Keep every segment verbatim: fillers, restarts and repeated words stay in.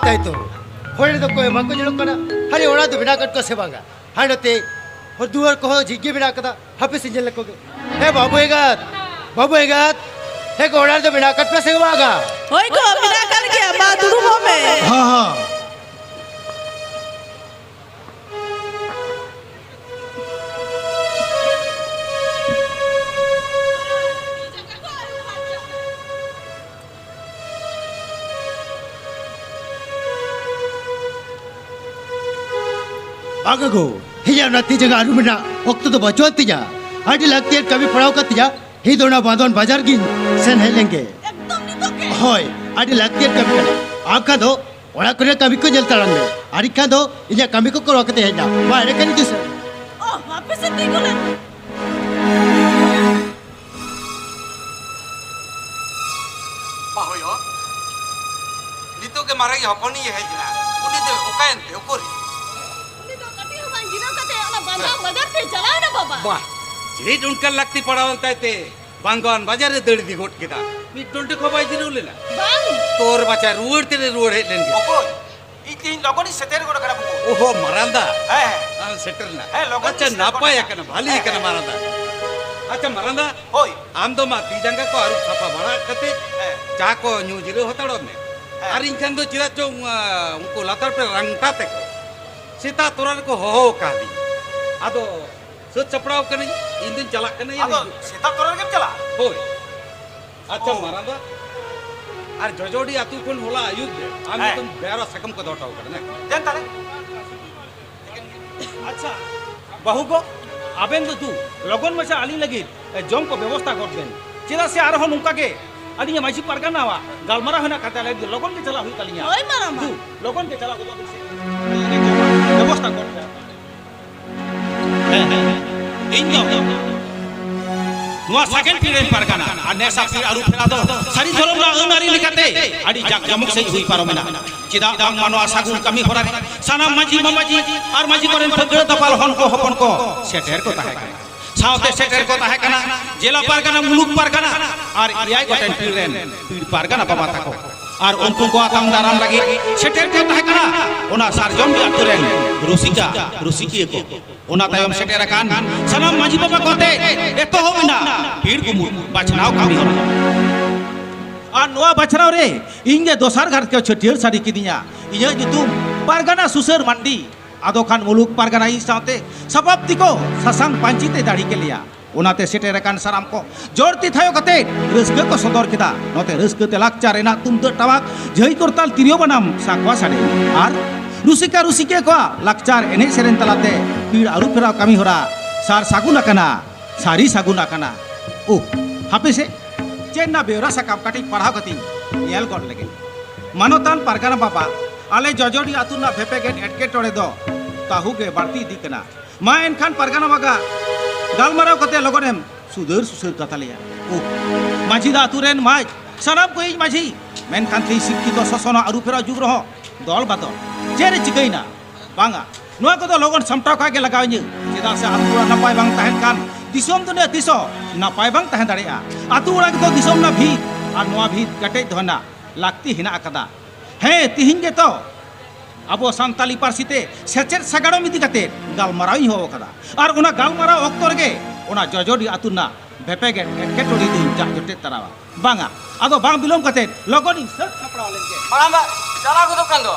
ᱛᱟᱭ ᱛᱚ᱾ ᱦᱚᱲ ᱫᱚ ᱚᱠᱚᱭ ᱵᱟᱝᱠᱚ ᱧᱮᱞᱚᱜ ᱠᱟᱱᱟ᱾ ᱦᱟᱱᱮ ᱚᱲᱟᱜ ᱫᱚ ᱵᱮᱱᱟᱣ ᱠᱟᱫ ᱠᱚᱣᱟ ᱥᱮ ᱵᱟᱝᱟ? ᱦᱟᱱᱮ ᱱᱚᱛᱮ ᱦᱚᱨ ᱫᱩᱣᱟᱹᱨ ᱠᱚᱦᱚᱸ ᱡᱷᱤᱡ ᱜᱮ ᱢᱮᱱᱟᱜ ᱠᱟᱫᱟ᱾ ᱦᱟᱯᱮ ᱥᱮ ᱧᱮᱞ ᱞᱮᱠᱚ ᱜᱮ᱾ ᱦᱮ ᱵᱟᱹᱵᱩ ᱮᱸᱜᱟᱛ, ᱵᱟᱹᱵᱩ ᱮᱸᱜᱟᱛ, ᱦᱮ ᱜᱚ ᱚᱲᱟᱜ ᱨᱮᱫᱚ ᱢᱮᱱᱟᱜ ᱟᱠᱟᱫ ᱯᱮᱭᱟ ᱥᱮ ᱵᱟᱝᱟ? ᱦᱳᱭ ᱜᱚ, ᱢᱮᱱᱟᱜ ᱟᱠᱟᱫ ᱜᱮᱭᱟ, ᱢᱟ ᱫᱩᱲᱩᱵᱚᱜ ᱢᱮ᱾ ᱦᱚᱸ, ᱦᱚᱸ᱾ ᱵᱟᱝᱟ ᱜᱳ, ᱤᱧᱟᱹᱜ ᱚᱱᱟ ᱛᱤ ᱡᱟᱸᱜᱟ ᱟᱹᱨᱩᱵ ᱨᱮᱱᱟᱜ ᱚᱠᱛᱚ ᱫᱚ ᱵᱟᱹᱪᱩᱜ ᱟᱱ ᱛᱤᱧᱟ᱾ ᱟᱹᱰᱤ ᱞᱟᱹᱠᱛᱤᱭᱟᱱ ᱠᱟᱹᱢᱤ ᱯᱟᱲᱟᱣ ᱟᱠᱟᱱ ᱛᱤᱧᱟ᱾ ᱤᱧ ᱫᱚ ᱚᱱᱟ ᱵᱟᱸᱫᱷᱣᱟᱱ ᱵᱟᱡᱟᱨ ᱜᱤᱧ ᱥᱮᱱ ᱦᱮᱡ ᱞᱮᱱ ᱜᱮ᱾ ᱮᱠᱫᱚᱢ ᱱᱤᱛᱚᱜ ᱜᱮ? ᱦᱳᱭ, ᱟᱹᱰᱤ ᱞᱟᱹᱠᱛᱤᱭᱟᱱ ᱠᱟᱹᱢᱤ ᱠᱟᱱᱟ᱾ ᱟᱢ ᱠᱷᱟᱱ ᱫᱚ ᱚᱲᱟᱜ ᱠᱚᱨᱮ ᱠᱟᱹᱢᱤ ᱠᱚ ᱧᱮᱞ ᱛᱟᱲᱟᱝ ᱢᱮ, ᱟᱨ ᱤᱧ ᱠᱷᱟᱱ ᱫᱚ ᱤᱧᱟᱹᱜ ᱠᱟᱹᱢᱤ ᱠᱚ ᱠᱚᱨᱟᱣ ᱠᱟᱛᱮ ᱦᱮᱡ ᱮᱱᱟ᱾ ᱢᱟ ᱮᱸᱰᱮᱠᱷᱟᱱ ᱤᱧ ᱫᱤᱥᱟᱹ᱾ ᱚ, ᱦᱟᱯᱮ ᱥᱮ ᱛᱤᱸᱜᱩ ᱞᱮᱱ᱾ ᱵᱟᱹᱦᱩᱭᱳ, ᱱᱤᱛᱚᱜ ᱜᱮ ᱢᱟᱨᱟᱝᱤᱡ ᱦᱚᱯᱚᱱᱤᱧ ᱦᱮᱡ ᱮᱱᱟ᱾ ᱩᱱᱤ ᱫᱚ ᱚᱠᱟᱭᱮᱱ ᱛᱮ, ᱩᱠᱩᱨ? ᱩᱱᱤ ᱫᱚ ᱠᱟᱹᱴᱤᱡ ᱦᱚᱸ ᱵᱟᱝ ᱡᱤᱨᱟᱹᱣ ᱠᱟᱛᱮ ᱚᱱᱟ ᱵᱟᱸᱫᱷᱣᱟᱱ ᱵᱟᱡᱟᱨ ᱛᱮᱭ ᱪᱟᱞᱟᱣ ᱮᱱᱟ ᱵᱟᱵᱟ᱾ ᱵᱟᱦ, ᱪᱮᱫ ᱚᱱᱠᱟᱱ ᱞᱟᱹᱠᱛᱤ ᱯᱟᱲᱟᱣᱮᱱ ᱛᱟᱭ ᱛᱮ ᱵᱟᱸᱫᱷᱣᱟᱱ ᱵᱟᱡᱟᱨ ᱨᱮ ᱫᱟᱹᱲ ᱤᱫᱤ ᱜᱚᱫ ᱠᱮᱫᱟ? ᱢᱤᱫ ᱰᱚᱸᱰᱮ ᱠᱚ ᱵᱟᱭ ᱡᱤᱨᱟᱹᱣ ᱞᱮᱱᱟ? ᱵᱟᱝ᱾ ᱛᱚᱨ ᱵᱟᱪᱷᱟ ᱨᱩᱣᱟᱹᱲ ᱛᱮ ᱨᱩᱣᱟᱹᱲ ᱦᱮᱡ ᱞᱮᱱ ᱜᱮ᱾ ᱚᱠᱚᱭ? ᱤᱧ ᱛᱮᱦᱮᱧ ᱞᱚᱜᱚᱱᱤᱧ ᱥᱮᱴᱮᱨ ᱜᱚᱫ ᱟᱠᱟᱱᱟ ᱵᱟᱹᱵᱩ᱾ ᱳᱦᱳ, ᱢᱟᱨᱟᱱᱫᱟ᱾ ᱦᱮᱸ, ᱦᱮᱸ᱾ ᱟᱢ ᱥᱮᱴᱮᱨ ᱮᱱᱟ᱾ ᱦᱮᱸ, ᱞᱚᱜᱚᱱᱤᱧ ᱟᱪᱪᱷᱟ, ᱥᱮᱴᱮᱨ ᱜᱚᱫ ᱱᱟᱯᱟᱭ ᱟᱠᱟᱱᱟ᱾ ᱟᱠᱟᱱᱟ, ᱵᱷᱟᱞᱤ ᱦᱮᱸ, ᱟᱠᱟᱱᱟ ᱦᱮᱸ᱾ ᱢᱟᱨᱟᱱᱫᱟ᱾ ᱦᱳᱭ᱾ ᱟᱪᱪᱷᱟ, ᱢᱟᱨᱟᱱᱫᱟ᱾ ᱦᱳᱭ᱾ ᱟᱢ ᱫᱚ ᱢᱟ ᱛᱤ ᱡᱟᱸᱜᱟ ᱠᱚ ᱟᱹᱨᱩᱵ ᱥᱟᱯᱷᱟ ᱵᱟᱲᱟ ᱠᱟᱛᱮ ᱦᱮᱸ᱾ ᱪᱟ ᱠᱚ ᱧᱩ ᱡᱤᱨᱟᱹᱣ ᱦᱟᱛᱟᱲᱚᱜ ᱢᱮ᱾ ᱦᱮᱸ᱾ ᱟᱨ ᱤᱧ ᱠᱷᱟᱱ ᱫᱚ ᱪᱮᱫᱟᱜ ᱪᱚᱝ, ᱟ, ᱩᱱᱠᱩ ᱞᱟᱛᱟᱨ ᱯᱮ ᱨᱟᱝᱴᱟ ᱛᱮᱠᱚ ᱥᱮᱛᱟᱜ ᱛᱚᱨᱟ ᱨᱮᱠᱚ ᱦᱚᱦᱚ ᱟᱠᱟᱫᱤᱧ᱾ ᱟᱫᱚ ᱥᱟᱹᱛ ᱥᱟᱯᱲᱟᱣ ᱠᱟᱹᱱᱟᱹᱧ, ᱤᱧ ᱫᱩᱧ ᱪᱟᱞᱟᱜ ᱠᱟᱱᱟ᱾ ᱟᱫᱚ ᱥᱮᱛᱟᱜ ᱛᱚᱨᱟ ᱨᱮᱜᱮᱢ ᱪᱟᱞᱟᱜᱼᱟ? ᱦᱳᱭ᱾ ᱟᱪᱪᱷᱟ, ᱚ᱾ ᱢᱟᱨᱟᱝ ᱫᱟ, ᱟᱨ ᱡᱚᱡᱚᱰᱤ ᱟᱹᱛᱩ ᱠᱷᱚᱱ ᱦᱚᱞᱟ ᱟᱹᱭᱩᱵ ᱨᱮ ᱟᱢ ᱦᱮᱸ᱾ ᱧᱩᱛᱩᱢ ᱵᱮᱣᱨᱟ ᱥᱟᱠᱟᱢ ᱠᱚ ᱫᱚᱦᱚ ᱦᱚᱴᱚ ᱠᱟᱫᱟ, ᱦᱮᱸ? ᱫᱮᱱ ᱛᱟᱦᱞᱮ᱾ ᱟᱪᱪᱷᱟ, ᱵᱟᱹᱦᱩ ᱜᱚ, ᱟᱵᱮᱱ ᱫᱚ ᱫᱩ ᱞᱚᱜᱚᱱ ᱢᱟᱪᱷᱟ ᱟᱹᱞᱤᱧ ᱞᱟᱹᱜᱤᱫ ᱮ, ᱡᱚᱢ ᱠᱚ ᱵᱮᱵᱚᱥᱛᱟ ᱜᱚᱫ ᱵᱮᱱ᱾ ᱪᱮᱫᱟᱜ ᱥᱮ ᱟᱨᱦᱚᱸ ᱱᱚᱝᱠᱟ ᱜᱮ ᱟᱹᱞᱤᱧᱟᱜ ᱢᱟᱹᱡᱷᱤ ᱯᱟᱨᱜᱟᱱᱟᱣᱟᱜ ᱜᱟᱞᱢᱟᱨᱟᱣ ᱦᱮᱱᱟᱜ ᱠᱟᱛᱮ ᱟᱞᱮ ᱞᱚᱜᱚᱱ ᱜᱮ ᱪᱟᱞᱟᱜ ᱦᱩᱭᱩᱜ ᱛᱟᱹᱞᱤᱧᱟ᱾ ᱦᱳᱭ, ᱢᱟᱨᱟᱝ ᱵᱟ᱾ ᱫᱩ, ᱞᱚᱜᱚᱱ ᱜᱮ ᱪᱟᱞᱟᱣ ᱜᱚᱫᱚᱜ ᱵᱮᱱ ᱥᱮ᱾ ᱵᱮᱵᱚᱥᱛᱟ ᱜᱚᱫ ᱵᱮᱱ᱾ ᱦᱮᱸ, ᱦᱮᱸ᱾ ᱤᱧ ᱫᱚ ᱱᱚᱣᱟ ᱥᱟᱜᱮᱱ ᱯᱤᱲ ᱨᱮᱱ ᱯᱟᱨᱜᱟᱱᱟ ᱟᱨ ᱱᱮᱥᱟ ᱯᱤᱲ ᱟᱹᱨᱩ ᱯᱷᱮᱨᱟᱣ ᱫᱚ ᱥᱟᱹᱨᱤ ᱫᱷᱚᱨᱚᱢ ᱨᱮᱱᱟᱜ ᱟᱹᱱ ᱟᱹᱨᱤ ᱞᱮᱠᱟᱛᱮ ᱟᱹᱰᱤ ᱡᱟᱠ ᱡᱚᱢᱚᱠ ᱥᱟᱺᱦᱤᱡ ᱦᱩᱭ ᱯᱟᱨᱚᱢᱮᱱᱟ᱾ ᱪᱮᱫᱟᱜ ᱵᱟᱝᱢᱟ ᱱᱚᱣᱟ ᱥᱟᱹᱜᱩᱱ ᱠᱟᱹᱢᱤ ᱦᱚᱨᱟ ᱨᱮ ᱥᱟᱱᱟᱢ ᱢᱟᱹᱡᱷᱤ ᱢᱟᱢᱟᱡᱷᱤ ᱟᱨ ᱢᱟᱹᱡᱷᱤ ᱠᱚᱨᱮᱱ ᱯᱷᱟᱹᱜᱟᱹᱲ ᱫᱟᱯᱟᱞ ᱦᱚᱱ ᱠᱚ ᱦᱚᱯᱚᱱ ᱠᱚ ᱥᱮᱴᱮᱨ ᱠᱚ ᱛᱟᱦᱮᱸ ᱠᱟᱱᱟ᱾ ᱥᱟᱶᱛᱮ ᱥᱮᱴᱮᱨ ᱠᱚ ᱛᱟᱦᱮᱸ ᱠᱟᱱᱟ ᱡᱮᱞᱟ ᱯᱟᱨᱜᱟᱱᱟ, ᱢᱩᱞᱩᱠ ᱯᱟᱨᱜᱟᱱᱟ ᱟᱨ ᱮᱭᱟᱭ ᱜᱚᱴᱮᱱ ᱯᱤᱲ ᱨᱮᱱ ᱯᱤᱲ ᱯᱟᱨᱜᱟᱱᱟ ᱵᱟᱵᱟ ᱛᱟᱠᱚ᱾ ᱟᱨ ᱩᱱᱠᱩ ᱠᱚ ᱟᱛᱟᱝ ᱫᱟᱨᱟᱢ ᱞᱟᱹᱜᱤᱫ ᱥᱮᱴᱮᱨ ᱠᱚ ᱛᱟᱦᱮᱸ ᱠᱟᱱᱟ ᱚᱱᱟ ᱥᱟᱨᱡᱚᱢ ᱟᱹᱛᱩ ᱨᱮᱱ ᱨᱩᱥᱤᱠᱟ ᱨᱩᱥᱤᱠᱤᱭᱟᱹ ᱠᱚ᱾ ᱚᱱᱟ ᱛᱟᱭᱚᱢ ᱥᱮᱴᱮᱨ ᱟᱠᱟᱱ ᱥᱟᱱᱟᱢ ᱢᱟᱹᱡᱷᱤ ᱵᱟᱵᱟ ᱠᱚ ᱟᱛᱮ ᱮᱛᱚᱦᱚᱵ ᱮᱱᱟ ᱯᱤᱲ ᱜᱩᱢᱩᱴ ᱵᱟᱪᱷᱱᱟᱣ ᱠᱟᱹᱢᱤ ᱦᱚᱨᱟ᱾ ᱟᱨ ᱱᱚᱣᱟ ᱵᱟᱪᱷᱱᱟᱣ ᱨᱮ ᱤᱧ ᱜᱮ ᱫᱚᱥᱟᱨ ᱜᱷᱟᱴ ᱠᱚ ᱪᱷᱟᱹᱴᱭᱟᱹᱨ ᱥᱟᱹᱨᱤ ᱠᱤᱫᱤᱧᱟ᱾ ᱤᱧᱟᱹᱜ ᱧᱩᱛᱩᱢ ᱯᱟᱨᱜᱟᱱᱟ ᱥᱩᱥᱟᱹᱨ ᱢᱟᱱᱰᱤ᱾ ᱟᱫᱚ ᱠᱷᱟᱱ ᱢᱩᱞᱩᱠ ᱯᱟᱨᱜᱟᱱᱟ ᱤᱧ ᱥᱟᱶᱛᱮ ᱥᱟᱯᱟᱵ ᱛᱤᱠᱚ ᱥᱟᱥᱟᱝ ᱯᱟᱹᱧᱪᱤ ᱛᱮ ᱫᱟᱲᱦᱤ ᱠᱮᱫ ᱞᱮᱭᱟ᱾ ᱚᱱᱟᱛᱮ ᱥᱮᱴᱮᱨ ᱟᱠᱟᱱ ᱥᱟᱱᱟᱢ ᱠᱚ ᱡᱳᱨ ᱛᱤ ᱛᱷᱟᱭᱚ ᱠᱟᱛᱮ ᱨᱟᱹᱥᱠᱟᱹ ᱠᱚ ᱥᱚᱫᱚᱨ ᱠᱮᱫᱟ᱾ ᱱᱚᱛᱮ ᱨᱟᱹᱥᱠᱟᱹ ᱛᱮ ᱞᱟᱠᱪᱟᱨ ᱨᱮᱱᱟᱜ ᱛᱩᱢᱫᱟᱹᱜ ᱴᱟᱢᱟᱠ, ᱡᱷᱟᱹᱭ ᱠᱚᱨᱛᱟᱞ, ᱛᱤᱨᱭᱳ ᱵᱟᱱᱟᱢ ᱥᱟᱠᱣᱟ ᱥᱟᱰᱮ ᱟᱨ ᱨᱩᱥᱤᱠᱟ ᱨᱩᱥᱤᱠᱤᱭᱟᱹ ᱠᱚᱣᱟᱜ ᱞᱟᱠᱪᱟᱨ ᱮᱱᱮᱡ ᱥᱮᱨᱮᱧ ᱛᱟᱞᱟᱛᱮ ᱯᱤᱲ ᱟᱹᱨᱩ ᱯᱷᱮᱨᱟᱣ ᱠᱟᱹᱢᱤ ᱦᱚᱨᱟ ᱥᱟᱨ ᱥᱟᱹᱜᱩᱱ ᱟᱠᱟᱱᱟ, ᱥᱟᱹᱨᱤ ᱥᱟᱹᱜᱩᱱ ᱟᱠᱟᱱᱟ᱾ ᱳᱦ, ᱦᱟᱯᱮ ᱥᱮ, ᱪᱮᱫ ᱨᱮᱱᱟᱜ ᱵᱮᱣᱨᱟ ᱥᱟᱠᱟᱢ ᱠᱟᱹᱴᱤᱡ ᱯᱟᱲᱦᱟᱣ ᱠᱟᱛᱮᱧ ᱧᱮᱞ ᱜᱚᱫ ᱞᱮᱜᱮ᱾ ᱢᱟᱱᱚᱛᱟᱱ ᱯᱟᱨᱜᱟᱱᱟ ᱵᱟᱵᱟ, ᱟᱞᱮ ᱡᱚᱡᱚᱰᱤ ᱟᱹᱛᱩ ᱨᱮᱱᱟᱜ ᱵᱷᱮᱯᱮᱜᱮᱫ ᱮᱴᱠᱮᱴᱚᱬᱮ ᱫᱚ ᱛᱟᱹᱦᱩ ᱜᱮ ᱵᱟᱹᱲᱛᱤ ᱤᱫᱤᱜ ᱠᱟᱱᱟ᱾ ᱢᱟ ᱮᱱᱠᱷᱟᱱ ᱯᱟᱨᱜᱟᱱᱟ ᱵᱟᱵᱟ, ᱜᱟᱞᱢᱟᱨᱟᱣ ᱠᱟᱛᱮ ᱞᱚᱜᱚᱱᱮᱢ ᱥᱩᱫᱷᱟᱹᱨ ᱥᱩᱥᱟᱹᱨ ᱠᱟᱛᱟ ᱞᱮᱭᱟ᱾ ᱳᱦ, ᱢᱟᱹᱡᱷᱤ ᱫᱚ ᱟᱹᱛᱩ ᱨᱮᱱ ᱢᱟᱹᱡᱷᱤ, ᱥᱟᱱᱟᱢ ᱠᱚᱭᱤᱡ ᱢᱟᱹᱡᱷᱤ, ᱢᱮᱱᱠᱷᱟᱱ ᱛᱮᱦᱮᱧ ᱥᱤᱠᱠᱷᱤᱛᱚ ᱥᱟᱥᱚᱱ ᱟᱹᱨᱩ ᱯᱷᱮᱨᱟᱣ ᱡᱩᱜᱽ ᱨᱮᱦᱚᱸ ᱫᱚᱞ ᱵᱟᱫᱚᱞ᱾ ᱪᱮᱫ ᱨᱮ ᱪᱤᱠᱟᱹᱭᱮᱱᱟ? ᱵᱟᱝᱟ, ᱱᱚᱣᱟ ᱠᱚᱫᱚ ᱞᱚᱜᱚᱱ ᱥᱟᱢᱴᱟᱣ ᱠᱟᱜ ᱜᱮ ᱞᱟᱜᱟᱣ ᱤᱧᱟᱹ᱾ ᱪᱮᱫᱟᱜ ᱥᱮ ᱟᱹᱛᱩ ᱚᱲᱟᱜ ᱱᱟᱯᱟᱭ ᱵᱟᱝ ᱛᱟᱦᱮᱱ ᱠᱷᱟᱱ ᱫᱤᱥᱚᱢ ᱫᱩᱱᱤᱭᱟᱹ ᱛᱤᱥ ᱦᱚᱸ ᱱᱟᱯᱟᱭ ᱵᱟᱝ ᱛᱟᱦᱮᱸ ᱫᱟᱲᱮᱭᱟᱜᱼᱟ᱾ ᱟᱹᱛᱩ ᱚᱲᱟᱜ ᱜᱮᱛᱚ ᱫᱤᱥᱚᱢ ᱨᱮᱱᱟᱜ ᱵᱷᱤᱛ, ᱟᱨ ᱱᱚᱣᱟ ᱵᱷᱤᱛ ᱠᱮᱴᱮᱡ ᱫᱚᱦᱚ ᱨᱮᱱᱟᱜ ᱞᱟᱹᱠᱛᱤ ᱦᱮᱱᱟᱜ ᱟᱠᱟᱫᱟ᱾ ᱦᱮᱸ, ᱛᱤᱦᱤᱧ ᱜᱮᱛᱚ ᱟᱵᱚ ᱥᱟᱱᱛᱟᱞᱤ ᱯᱟᱹᱨᱥᱤ ᱛᱮ ᱥᱮᱪᱮᱫ ᱥᱟᱜᱟᱲᱚᱢ ᱤᱫᱤ ᱠᱟᱛᱮ ᱜᱟᱞᱢᱟᱨᱟᱣ ᱤᱧ ᱦᱚᱦᱚ ᱟᱠᱟᱫᱟ᱾ ᱟᱨ ᱚᱱᱟ ᱜᱟᱞᱢᱟᱨᱟᱣ ᱚᱠᱛᱚ ᱨᱮᱜᱮ ᱚᱱᱟ ᱡᱚᱡᱚᱰᱤ ᱟᱹᱛᱩ ᱨᱮᱱᱟᱜ ᱵᱷᱮᱯᱮᱜᱮᱫ ᱮᱴᱠᱮᱴᱚᱬᱮ ᱫᱚᱧ ᱡᱟᱜ ᱡᱚᱴᱮᱫ ᱛᱟᱨᱟᱣᱟ᱾ ᱵᱟᱝᱟ, ᱟᱫᱚ ᱵᱟᱝ ᱵᱤᱞᱚᱢ ᱠᱟᱛᱮ ᱞᱚᱜᱚᱱ ᱤᱧ ᱥᱟᱹᱛ ᱥᱟᱯᱲᱟᱣ ᱞᱮᱱ ᱜᱮ᱾ ᱢᱟᱨᱟᱝᱵᱟ ᱪᱟᱞᱟᱣ ᱜᱚᱫᱚᱜ ᱠᱟᱱ ᱫᱚ,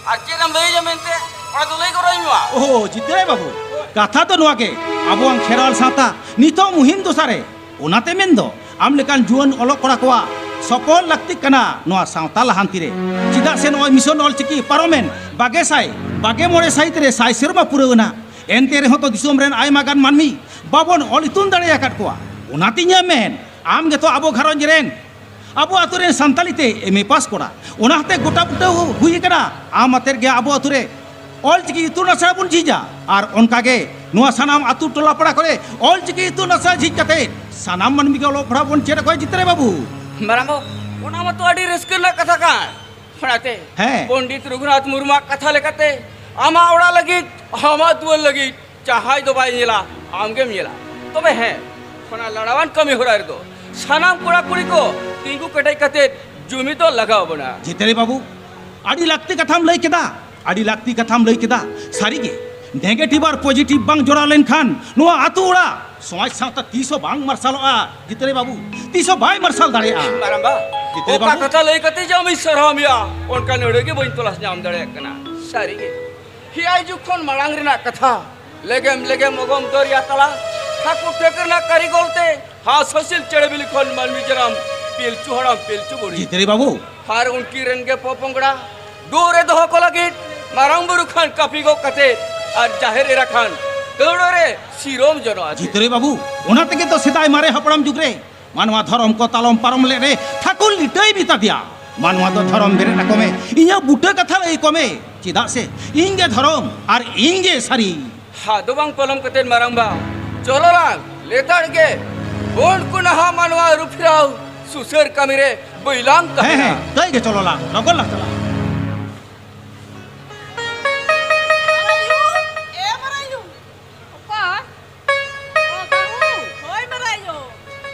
ᱟᱨ ᱪᱮᱫ ᱮᱢ ᱞᱟᱹᱭᱟᱹᱧᱟ ᱢᱮᱱᱛᱮ, ᱚᱱᱟ ᱫᱚ ᱞᱟᱹᱭ ᱜᱚᱨᱚᱧ ᱢᱟ᱾ ᱳᱦᱳ, ᱡᱤᱛᱟᱹᱭ ᱵᱟᱹᱵᱩ, ᱠᱟᱛᱷᱟ ᱫᱚ ᱱᱚᱣᱟ ᱜᱮ, ᱟᱵᱚᱣᱟᱝ ᱠᱷᱮᱨᱣᱟᱞ ᱥᱟᱶᱛᱟ ᱱᱤᱛᱚᱜ ᱢᱩᱦᱤᱢ ᱫᱚᱥᱟ ᱨᱮ᱾ ᱚᱱᱟᱛᱮ ᱢᱮᱱᱫᱚ, ᱟᱢ ᱞᱮᱠᱟᱱ ᱡᱩᱣᱟᱹᱱ ᱚᱞᱚᱜ ᱠᱚᱲᱟ ᱠᱚᱣᱟᱜ ᱥᱚᱯᱚᱦᱚᱫ ᱞᱟᱹᱠᱛᱤᱜ ᱠᱟᱱᱟ ᱱᱚᱣᱟ ᱥᱟᱶᱛᱟ ᱞᱟᱦᱟᱱᱛᱤ ᱨᱮ᱾ ᱪᱮᱫᱟᱜ ᱥᱮ ᱱᱚᱜᱼᱚᱭ ᱢᱤᱥᱚᱱ ᱚᱞᱪᱤᱠᱤ ᱯᱟᱨᱚᱢᱮᱱ ᱵᱟᱜᱮ ᱥᱟᱭ ᱵᱟᱜᱮ ᱢᱚᱬᱮ ᱥᱟᱹᱦᱤᱛ ᱨᱮ ᱥᱟᱭ ᱥᱮᱨᱢᱟ ᱯᱩᱨᱟᱹᱣ ᱮᱱᱟ᱾ ᱮᱱᱛᱮ ᱨᱮᱦᱚᱸ ᱛᱚ ᱫᱤᱥᱚᱢ ᱨᱮᱱ ᱟᱭᱢᱟ ᱜᱟᱱ ᱢᱟᱹᱱᱢᱤ ᱵᱟᱵᱚᱱ ᱚᱞ ᱤᱛᱩᱱ ᱫᱟᱲᱮ ᱟᱠᱟᱫ ᱠᱚᱣᱟ᱾ ᱚᱱᱟᱛᱮ ᱤᱧᱟᱹᱜ ᱢᱮᱱ, ᱟᱢ ᱜᱮᱛᱚ ᱟᱵᱚ ᱜᱷᱟᱨᱚᱸᱡᱽ ᱨᱮᱱ, ᱟᱵᱚ ᱟᱛᱳ ᱨᱮᱱ ᱥᱟᱱᱛᱟᱞᱤ ᱛᱮ ᱮᱢ ᱮ ᱯᱟᱥ ᱠᱚᱲᱟ᱾ ᱚᱱᱟ ᱦᱚᱛᱮ ᱜᱚᱴᱟ ᱵᱩᱴᱟᱹ ᱦᱩᱭ ᱟᱠᱟᱱᱟ, ᱟᱢ ᱟᱛᱮᱫ ᱜᱮ ᱟᱵᱚ ᱟᱛᱳ ᱨᱮ ᱚᱞᱪᱤᱠᱤ ᱤᱛᱩᱱ ᱟᱥᱲᱟ ᱵᱚᱱ ᱡᱷᱤᱡᱟ᱾ ᱟᱨ ᱚᱱᱠᱟ ᱜᱮ ᱱᱚᱣᱟ ᱥᱟᱱᱟᱢ ᱟᱛᱳ ᱴᱚᱞᱟ ᱯᱟᱲᱟ ᱠᱚᱨᱮ ᱚᱞᱪᱤᱠᱤ ᱤᱛᱩᱱ ᱟᱥᱲᱟ ᱡᱷᱤᱡ ᱠᱟᱛᱮ ᱥᱟᱱᱟᱢ ᱢᱟᱹᱱᱢᱤ ᱜᱮ ᱚᱞᱚᱜ ᱯᱟᱲᱦᱟᱣ ᱵᱚᱱ ᱪᱮᱫ ᱟᱠᱚᱣᱟ᱾ ᱡᱤᱛᱨᱟᱹᱭ ᱵᱟᱹᱵᱩ᱾ ᱢᱟᱨᱟᱝ ᱵᱟᱹᱵᱩ, ᱚᱱᱟ ᱢᱟᱛᱚ ᱟᱹᱰᱤ ᱨᱟᱹᱥᱠᱟᱹ ᱨᱮᱱᱟᱜ ᱠᱟᱛᱷᱟ ᱠᱟᱱ᱾ ᱚᱱᱟᱛᱮ ᱦᱮᱸ᱾ ᱯᱚᱱᱰᱤᱛ ᱨᱚᱜᱷᱩᱱᱟᱛᱷ ᱢᱩᱨᱢᱩᱣᱟᱜ ᱠᱟᱛᱷᱟ ᱞᱮᱠᱟᱛᱮ ᱟᱢᱟᱜ ᱚᱲᱟᱜ ᱞᱟᱹᱜᱤᱫ, ᱟᱢᱟᱜ ᱫᱩᱣᱟᱹᱨ ᱞᱟᱹᱜᱤᱫ ᱡᱟᱦᱟᱸᱭ ᱫᱚ ᱵᱟᱭ ᱧᱮᱞᱟ, ᱟᱢᱜᱮᱢ ᱧᱮᱞᱟ᱾ ᱛᱚᱵᱮ ᱦᱮᱸ, ᱚᱱᱟ ᱞᱟᱲᱟᱣᱟᱱ ᱠᱟᱹᱢᱤ ᱦᱚᱨᱟ ᱨᱮᱫᱚ ᱥᱟᱱᱟᱢ ᱠᱚᱲᱟ ᱠᱩᱲᱤ ᱠᱚ ᱛᱤᱸᱜᱩ ᱠᱮᱴᱮᱡ ᱠᱟᱛᱮ ᱡᱩᱢᱤᱫᱚᱜ ᱞᱟᱜᱟᱣ ᱵᱚᱱᱟ᱾ ᱡᱤᱛᱨᱮ ᱵᱟᱹᱵᱩ, ᱟᱹᱰᱤ ᱞᱟᱹᱠᱛᱤ ᱠᱟᱛᱷᱟᱢ ᱞᱟᱹᱭ ᱠᱮᱫᱟ, ᱟᱹᱰᱤ ᱞᱟᱹᱠᱛᱤ ᱠᱟᱛᱷᱟᱢ ᱞᱟᱹᱭ ᱠᱮᱫᱟ᱾ ᱥᱟᱹᱨᱤᱜᱮ, negative ᱟᱨ positive ᱵᱟᱝ ᱡᱚᱲᱟᱣ ᱞᱮᱱᱠᱷᱟᱱ ᱱᱚᱣᱟ ᱟᱹᱛᱩ ᱚᱲᱟᱜ ᱥᱚᱢᱟᱡᱽ ᱥᱟᱶᱛᱟ ᱛᱤᱥ ᱦᱚᱸ ᱵᱟᱝ ᱢᱟᱨᱥᱟᱞᱚᱜᱼᱟ᱾ ᱡᱤᱛᱨᱮ ᱵᱟᱹᱵᱩ, ᱛᱤᱥ ᱦᱚᱸ ᱵᱟᱭ ᱢᱟᱨᱥᱟᱞ ᱫᱟᱲᱮᱭᱟᱜᱼᱟ᱾ ᱢᱟᱨᱟᱝᱵᱟ, ᱡᱤᱛᱨᱮ ᱚᱠᱟ ᱵᱟᱹᱵᱩ᱾ ᱠᱟᱛᱷᱟ ᱞᱟᱹᱭ ᱠᱟᱛᱮ ᱡᱮ ᱟᱢᱤᱧ ᱥᱟᱨᱦᱟᱣ ᱢᱮᱭᱟ, ᱚᱱᱠᱟᱱ ᱟᱹᱲᱟᱹ ᱜᱮ ᱵᱟᱹᱧ ᱛᱚᱞᱟᱥ ᱧᱟᱢ ᱫᱟᱲᱮᱭᱟᱜ ᱠᱟᱱᱟ᱾ ᱥᱟᱹᱨᱤᱜᱮ, ᱦᱮᱭᱟᱭ ᱡᱩᱜᱽ ᱠᱷᱚᱱ ᱢᱟᱲᱟᱝ ᱨᱮᱱᱟᱜ ᱠᱟᱛᱷᱟ, ᱞᱮᱜᱮᱢ ᱞᱮᱜᱮᱢ ᱚᱜᱚᱢ ᱫᱚᱨᱭᱟ ᱛᱟᱞᱟ, ᱴᱷᱟᱹᱠᱩᱨ ᱴᱷᱟᱹᱠᱩᱨ ᱨᱮᱱᱟᱜ ᱠᱟᱹᱨᱤᱜᱚᱞ ᱛᱮ, ᱦᱟᱸᱥ ᱦᱟᱹᱥᱤᱞ ᱪᱮᱬᱮ ᱵᱤᱞᱤ ᱠᱷᱚᱱ ᱢᱟᱹᱱᱢᱤ ᱡᱟᱱᱟᱢ, ᱯᱤᱞᱪᱩ ᱦᱟᱲᱟᱢ ᱯᱤᱞᱪᱩ ᱵᱩᱲᱦᱤ᱾ ᱡᱤᱛᱨᱮ ᱵᱟᱹᱵᱩ᱾ ᱟᱨ ᱩᱱᱠᱤᱱ ᱨᱮᱱ ᱜᱮ ᱯᱚᱯᱚᱝᱲᱟ, ᱫᱩᱜ ᱨᱮ ᱫᱚᱦᱚ ᱠᱚ ᱞᱟᱹᱜᱤᱫ ᱢᱟᱨᱟᱝ ᱵᱩᱨᱩ ᱠᱷᱟᱱ ᱠᱟᱹᱯᱤ ᱜᱚᱜ ᱠᱟᱛᱮ ᱟᱨ ᱡᱟᱦᱮᱨ ᱮᱨᱟ ᱠᱷᱟᱱ ᱫᱟᱹᱣᱲᱟᱹ ᱨᱮ ᱥᱤᱨᱚᱢ ᱡᱚᱱᱚᱜ ᱟᱛᱮ᱾ ᱡᱤᱛᱨᱮ ᱵᱟᱹᱵᱩ, ᱚᱱᱟ ᱛᱮᱜᱮ ᱛᱚ ᱥᱮᱫᱟᱭ ᱢᱟᱨᱮ ᱦᱟᱯᱲᱟᱢ ᱡᱩᱜᱽ ᱨᱮ ᱢᱟᱱᱣᱟ ᱫᱷᱚᱨᱚᱢ ᱠᱚ ᱛᱟᱞᱚᱢ ᱯᱟᱨᱚᱢ ᱞᱮᱫ ᱨᱮ ᱴᱷᱟᱹᱠᱩᱨ ᱞᱤᱴᱟᱹᱭ ᱢᱮᱛᱟ ᱫᱮᱭᱟ, "ᱢᱟᱱᱣᱟ ᱫᱚ ᱫᱷᱚᱨᱚᱢ ᱵᱮᱨᱮᱫ ᱟᱠᱚ ᱢᱮ, ᱤᱧᱟᱹᱜ ᱵᱩᱴᱟᱹ ᱠᱟᱛᱷᱟ ᱞᱟᱹᱭ ᱟᱠᱚ ᱢᱮ, ᱪᱮᱫᱟᱜ ᱥᱮ ᱤᱧ ᱜᱮ ᱫᱷᱚᱨᱚᱢ ᱟᱨ ᱤᱧ ᱜᱮ ᱥᱟᱹᱨᱤ᱾" ᱟᱫᱚ ᱵᱟᱝ ᱯᱚᱞᱚᱢ ᱠᱟᱛᱮ ᱢᱟᱨᱟᱝᱵᱟ, ᱪᱚᱞᱚ ᱞᱟᱝ ᱞᱮᱛᱟᱲ ᱜᱮ ᱩᱱᱠᱩ ᱱᱟᱦᱟᱜ ᱢᱟᱱᱣᱟ ᱟᱹᱨᱩ ᱯᱷᱮᱨᱟᱣ ᱥᱩᱥᱟᱹᱨ ᱠᱟᱹᱢᱤ ᱨᱮ ᱵᱟᱹᱭᱞᱟᱝ ᱦᱮᱸ, ᱛᱟᱦᱮᱱᱟ᱾ ᱦᱮᱸ, ᱫᱟᱹᱭ ᱜᱮ ᱪᱚᱞᱚ ᱞᱟᱝ, ᱞᱚᱜᱚᱱ ᱞᱟᱝ ᱪᱟᱞᱟᱜᱼᱟ᱾ ᱢᱟᱨᱟᱭᱩ, ᱮ ᱢᱟᱨᱟᱭᱩ᱾ ᱚᱠᱚᱭ? ᱚ, ᱵᱟᱹᱦᱩ᱾ ᱦᱳᱭ, ᱢᱟᱨᱟᱭᱩ᱾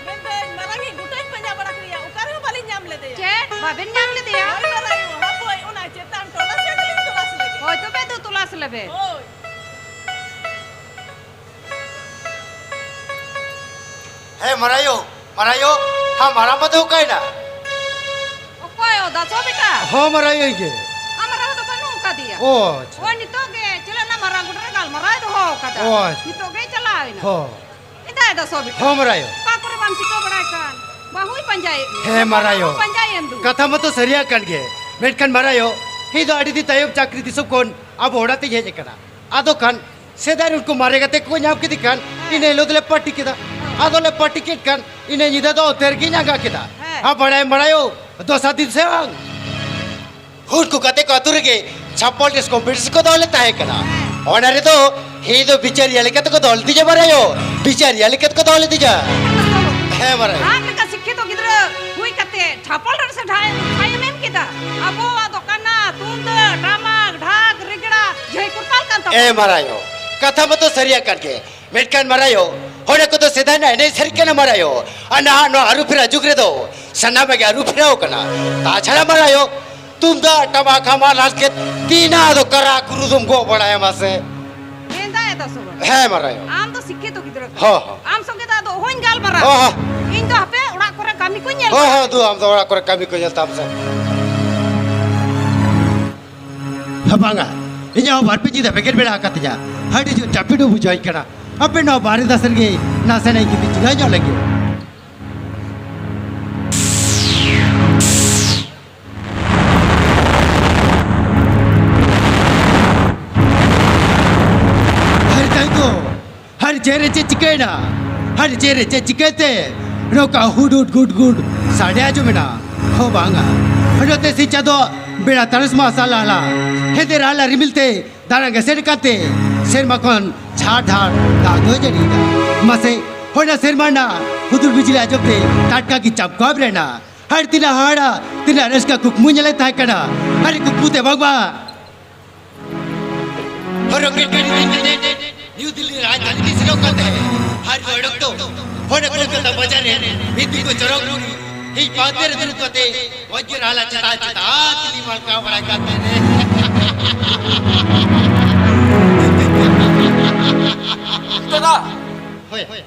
ᱢᱮᱱᱫᱟᱹᱧ, ᱢᱟᱨᱟᱝᱤᱡ ᱜᱚᱴᱟᱧ ᱯᱟᱸᱡᱟ ᱵᱟᱲᱟ ᱠᱮᱫᱮᱭᱟ, ᱚᱠᱟ ᱨᱮᱦᱚᱸ ᱵᱟᱞᱤᱧ ᱧᱟᱢ ᱞᱮᱫᱮᱭᱟ᱾ ᱪᱮᱫ? ᱵᱟᱵᱮᱱ ᱧᱟᱢ ᱞᱮᱫᱮᱭᱟ? ᱦᱳᱭ, ᱢᱟᱨᱟᱭᱩ᱾ ᱦᱟᱯᱳᱭ, ᱚᱱᱟ ᱪᱮᱛᱟᱱ ᱴᱚᱞᱟ ᱥᱮᱫ ᱞᱤᱧ ᱛᱚᱞᱟᱥ ᱞᱮᱜᱮ᱾ ᱦᱳᱭ, ᱛᱚᱵᱮ ᱫᱩ ᱛᱚᱞᱟᱥ ᱞᱮᱵᱮᱱ᱾ ᱦᱳᱭ᱾ ᱦᱮᱸ, ᱢᱟᱨᱟᱭᱳ, ᱢᱟᱨᱟᱭᱳ, ᱦᱟ, ᱢᱟᱨᱟᱝᱵᱟ ᱫᱚ ᱚᱠᱟᱭᱮᱱᱟ? ᱚᱠᱚᱭ ᱚ, ᱫᱟᱥᱚ ᱵᱮᱴᱟ? ᱦᱚᱸ, ᱢᱟᱨᱟᱭᱳ ᱜᱮ᱾ ᱟᱢ ᱢᱟᱨᱟᱝ ᱫᱚ ᱵᱟᱹᱱᱩᱜ ᱟᱠᱟᱫᱮᱭᱟ᱾ ᱚ, ᱟᱪᱪᱷᱟ᱾ ᱳᱭ ᱱᱤᱛᱚᱜ ᱜᱮ ᱪᱮᱫ ᱨᱮᱱᱟᱜ ᱢᱟᱨᱟᱝ ᱜᱚᱰᱟ ᱨᱮ ᱜᱟᱞᱢᱟᱨᱟᱣ ᱫᱚᱦᱚ ᱟᱠᱟᱫᱟ᱾ ᱚ, ᱟᱪᱪᱷᱟ᱾ ᱱᱤᱛᱚᱜ ᱜᱮᱭ ᱪᱟᱞᱟᱣ ᱮᱱᱟ᱾ ᱦᱚᱸ᱾ ᱮᱫᱟᱭ ᱫᱟᱥᱚ ᱵᱮᱴᱟ᱾ ᱦᱚᱸ, ᱢᱟᱨᱟᱭᱳ᱾ ᱚᱠᱟ ᱠᱚᱨᱮ ᱵᱟᱢ ᱪᱤᱠᱟᱹ ᱵᱟᱲᱟᱭ ᱠᱟᱱ? ᱵᱟᱹᱦᱩᱭ ᱯᱟᱸᱡᱟᱭᱮᱫ ᱢᱮᱭᱟ᱾ ᱦᱮᱸ, ᱢᱟᱨᱟᱭᱳ᱾ ᱵᱟᱹᱦᱩ ᱯᱟᱸᱡᱟᱭᱮᱢ ᱫᱩ᱾ ᱠᱟᱛᱷᱟ ᱢᱟᱛᱚ ᱥᱟᱹᱨᱤᱭᱟᱜ ᱠᱟᱱ ᱜᱮ᱾ ᱢᱮᱱᱠᱷᱟᱱ ᱢᱟᱨᱟᱭᱳ, ᱤᱧ ᱫᱚ ᱟᱹᱰᱤ ᱫᱤᱱ ᱛᱟᱭᱚᱢ ᱪᱟᱹᱠᱨᱤ ᱫᱤᱥᱚᱢ ᱠᱷᱚᱱ ᱟᱵᱚ ᱚᱲᱟᱜ ᱛᱤᱧ ᱦᱮᱡ ᱟᱠᱟᱱᱟ᱾ ᱟᱫᱚ ᱠᱷᱟᱱ ᱥᱮᱫᱟᱭ ᱨᱮ ᱩᱱᱠᱩ ᱢᱟᱨᱮ ᱜᱟᱛᱮ ᱠᱚᱠᱚ ᱧᱟᱢ ᱠᱮᱫᱮ ᱠᱷᱟᱱ, ᱦᱮᱸ᱾ ᱤᱱᱟᱹ ᱦᱤᱞᱳᱜ ᱫᱚᱞᱮ ᱯᱟᱹᱴᱤ ᱠᱮᱫᱟ᱾ ᱦᱮᱸ᱾ ᱟᱫᱚᱞᱮ ᱯᱟᱹᱴᱤ ᱠᱮᱫ ᱠᱷᱟᱱ, ᱤᱱᱟᱹ ᱧᱤᱫᱟᱹ ᱫᱚ ᱚᱛᱮ ᱨᱮᱜᱤᱧ ᱟᱸᱜᱟ ᱠᱮᱫᱟ᱾ ᱦᱮᱸ᱾ ᱟᱨ ᱵᱟᱲᱟᱭ ᱵᱟᱲᱟᱭᱚ, ᱫᱚᱥᱟᱨ ᱫᱤᱱ ᱥᱮ ᱵᱟᱝ, ᱩᱱᱠᱩ ᱜᱟᱛᱮ ᱠᱚ ᱟᱹᱛᱩ ᱨᱮᱜᱮ ᱪᱷᱟᱯᱚᱞ ᱰᱮᱥ ᱠᱚᱢᱯᱤᱴᱤᱥᱚᱱ ᱠᱚ ᱫᱚᱦᱚ ᱞᱮᱫ ᱛᱟᱦᱮᱸ ᱠᱟᱱᱟ᱾ ᱦᱮᱸ᱾ ᱚᱱᱟ ᱨᱮᱫᱚ ᱤᱧ ᱫᱚ ᱵᱤᱪᱟᱹᱨᱤᱭᱟᱹ ᱞᱮᱠᱟ ᱛᱮᱠᱚ ᱫᱚᱦᱚ ᱞᱮᱫᱤᱧᱟ ᱵᱟᱲᱟᱭᱚ, ᱵᱤᱪᱟᱹᱨᱤᱭᱟᱹ ᱞᱮᱠᱟ ᱛᱮᱠᱚ ᱫᱚᱦᱚ ᱞᱮᱫᱤᱧᱟ᱾ ᱦᱮᱸ, ᱵᱟᱲᱟᱭᱚ᱾ ᱟᱢ ᱞᱮᱠᱟ ᱥᱤᱠᱠᱷᱤᱛᱚ ᱜᱤᱫᱽᱨᱟᱹ ᱦᱩᱭ ᱠᱟᱛᱮ ᱪᱷᱟᱯᱚᱞ ᱰᱮᱥ ᱮ ᱰᱷᱟᱭ ᱮᱢ ᱠᱮᱫᱟ? ᱟᱵᱚᱣᱟᱜ ᱫᱚ ᱠᱟᱱᱟ ᱛᱩᱢᱫᱟᱹᱜ, ᱴᱟᱢᱟᱠ, ᱰᱷᱟᱠ, ᱨᱮᱜᱽᱲᱟ, ᱡᱷᱟᱹᱭ ᱠᱚᱨᱛᱟᱞ ᱠᱟᱱ ᱛᱟᱵᱚᱱᱟ᱾ ᱮ ᱢᱟᱨᱟᱭᱚ, ᱠᱟᱛᱷᱟ ᱢᱟᱛᱚ ᱥᱟᱹᱨᱤᱭᱟᱜ ᱠᱟᱱ ᱜᱮ, ᱢᱮᱱᱠᱷᱟᱱ ᱢᱟᱨᱟᱭᱚ, ᱦᱚᱲ ᱠᱚᱫᱚ ᱥᱮᱫᱟᱭ ᱨᱮᱱᱟᱜ ᱮᱱᱮᱡ ᱥᱮᱨᱮᱧ ᱠᱟᱱᱟ ᱢᱟᱨᱟᱭᱚ᱾ ᱟᱨ ᱱᱟᱦᱟᱜ ᱱᱚᱣᱟ ᱟᱹᱨᱩ ᱯᱷᱮᱨᱟᱣ ᱡᱩᱜᱽ ᱨᱮᱫᱚ ᱥᱟᱱᱟᱢᱟᱜ ᱜᱮ ᱟᱹᱨᱩ ᱯᱷᱮᱨᱟᱣ ᱠᱟᱱᱟ᱾ ᱛᱟᱪᱷᱟᱲᱟ ᱢᱟᱨᱟᱭᱚ, ᱛᱩᱢᱫᱟᱜ ᱴᱟᱢᱟᱠ ᱦᱟᱢᱟᱞ ᱦᱟᱨᱠᱮᱛ, ᱛᱤᱱᱟ ᱫᱚ ᱠᱟᱨᱟ ᱠᱩᱨᱩ ᱫᱚᱢ ᱜᱚᱜ ᱵᱟᱲᱟᱭᱟ ᱢᱟᱥᱮ? ᱢᱮᱱᱫᱟ ᱮᱫᱟ ᱥᱚᱵᱚ᱾ ᱦᱮᱸ ᱢᱟᱨᱟᱭᱚ᱾ ᱟᱢ ᱫᱚ ᱥᱤᱠᱠᱷᱤᱛᱚ ᱜᱤᱫᱽᱨᱟᱹ ᱠᱟᱱᱟ᱾ ᱦᱚᱸ, ᱦᱚᱸ᱾ ᱟᱢ ᱥᱚᱸᱜᱮ ᱫᱚ ᱟᱫᱚ ᱚᱦᱚᱧ ᱜᱟᱞᱢᱟᱨᱟᱣ᱾ ᱦᱚᱸ, ᱦᱚᱸ᱾ ᱤᱧ ᱫᱚ ᱦᱟᱯᱮ ᱚᱲᱟᱜ ᱠᱚᱨᱮ ᱠᱟᱹᱢᱤ ᱠᱚᱧ ᱧᱮᱞ ᱦᱚᱸ, ᱵᱟᱲᱟᱭᱟ᱾ ᱦᱚᱸ, ᱫᱩ, ᱟᱢ ᱫᱚ ᱚᱲᱟᱜ ᱠᱚᱨᱮ ᱠᱟᱹᱢᱤ ᱠᱚ ᱧᱮᱞ ᱛᱟᱢ ᱥᱮ᱾ ᱦᱮᱸ, ᱵᱟᱝᱟ, ᱤᱧᱟᱹᱜ ᱦᱚᱸ ᱵᱟᱨ ᱯᱮ ᱧᱤᱫᱟᱹ ᱵᱮᱜᱮᱫ ᱵᱮᱲᱟ ᱟᱠᱟᱫ ᱛᱤᱧᱟ᱾ ᱟᱹᱰᱤ ᱡᱳᱨ ᱡᱟᱹᱯᱤᱫ ᱦᱚᱸ ᱵᱩᱡᱷᱟᱹᱣᱟᱹᱧ ᱠᱟᱱᱟ᱾ ᱟᱯᱮ ᱱᱚᱣᱟ ᱵᱟᱨᱦᱮ ᱫᱟᱥᱮᱱ ᱜᱮ ᱱᱟᱥᱮᱱᱟᱜ ᱤᱧ ᱜᱤᱛᱤᱡ ᱡᱤᱨᱟᱹ ᱧᱚᱜ ᱞᱮᱱᱜᱮ᱾ ᱦᱟᱭ ᱛᱟᱭ ᱫᱚ, ᱦᱟᱭ ᱪᱮᱫ ᱨᱮ ᱪᱮᱫ ᱪᱤᱠᱟᱹᱭᱮᱱᱟ? ᱦᱟᱭ ᱪᱮᱫ ᱨᱮ ᱪᱮᱫ ᱪᱤᱠᱟᱹᱭᱛᱮ ᱱᱚᱝᱠᱟ ᱦᱩᱰ ᱦᱩᱰ ᱜᱩᱰ ᱜᱩᱰ ᱥᱟᱰᱮ ᱟᱸᱡᱚᱢᱮᱱᱟ? ᱦᱚᱸ ᱵᱟᱝᱟ, ᱱᱚᱛᱮ ᱥᱤᱧ ᱪᱟᱸᱫᱚ ᱵᱮᱲᱟ ᱛᱟᱨᱟᱥ ᱢᱟᱨᱥᱟᱞ ᱞᱟᱦᱞᱟ ᱦᱮᱸᱫᱮ ᱨᱟᱦᱞᱟ ᱨᱤᱢᱤᱞ ᱛᱮ ᱫᱟᱬᱟᱱ ᱮᱥᱮᱫ ᱠᱟᱛᱮ ᱥᱮᱨᱢᱟ ᱠᱷᱚᱱ ᱡᱷᱟᱨ ᱡᱷᱟᱨ ᱫᱟᱜ ᱫᱚᱭ ᱡᱟᱹᱲᱤᱭᱮᱫᱟ᱾ ᱢᱟᱥᱮ, ᱦᱚᱭᱱᱟ ᱥᱮᱨᱢᱟ ᱨᱮᱱᱟᱜ ᱦᱩᱫᱩᱨ ᱵᱤᱡᱽᱞᱤ ᱟᱸᱡᱚᱢ ᱛᱮ ᱴᱟᱴᱠᱟ ᱜᱮ ᱪᱟᱯᱠᱟᱣ ᱨᱮᱱᱟ᱾ ᱟᱨ ᱛᱤᱱᱟᱹᱜ ᱦᱟᱦᱟᱲᱟ, ᱛᱤᱱᱟᱹᱜ ᱨᱟᱹᱥᱠᱟᱹ ᱠᱩᱠᱢᱩ ᱧᱮᱞᱮ ᱛᱟᱦᱮᱸ ᱠᱟᱱᱟ᱾ ᱟᱨ ᱠᱩᱠᱢᱩ ᱛᱮ ᱵᱟᱝᱢᱟ ᱦᱚᱨᱚᱜ ᱜᱮ ᱜᱟᱹᱰᱤ ᱫᱮᱡ ᱠᱟᱛᱮ ᱱᱤᱭᱩ ᱫᱤᱞᱞᱤ ᱨᱟᱡᱽᱫᱷᱟᱱᱤ ᱛᱮ ᱥᱮᱱᱚᱜ ᱠᱟᱱ ᱛᱟᱦᱮᱸ᱾ ᱟᱨ ᱨᱩᱣᱟᱹᱲ ᱚᱠᱛᱚ ᱦᱚᱱᱮ ᱠᱳᱞᱠᱟᱛᱟ ᱵᱟᱡᱟᱨ ᱨᱮ ᱢᱤᱫ ᱫᱤᱠᱩ ᱪᱚᱨᱚᱠ ᱠᱩᱲᱤ ᱤᱧ ᱯᱟᱱᱛᱮ ᱨᱮ ᱫᱩᱲᱩᱵ ᱠᱟᱛᱮ ᱢᱚᱡᱽ ᱜᱮ ᱨᱟᱦᱞᱟ ᱪᱮᱛᱟᱱ ᱪᱮᱛᱟᱱ ᱛᱤᱞᱤ ᱢᱟᱞᱠᱟᱣ ᱵᱟᱲᱟᱭ ᱠᱟᱱ ᱛᱟᱦᱮᱸ᱾ ᱫᱟᱫᱟ, ᱦᱳᱭ᱾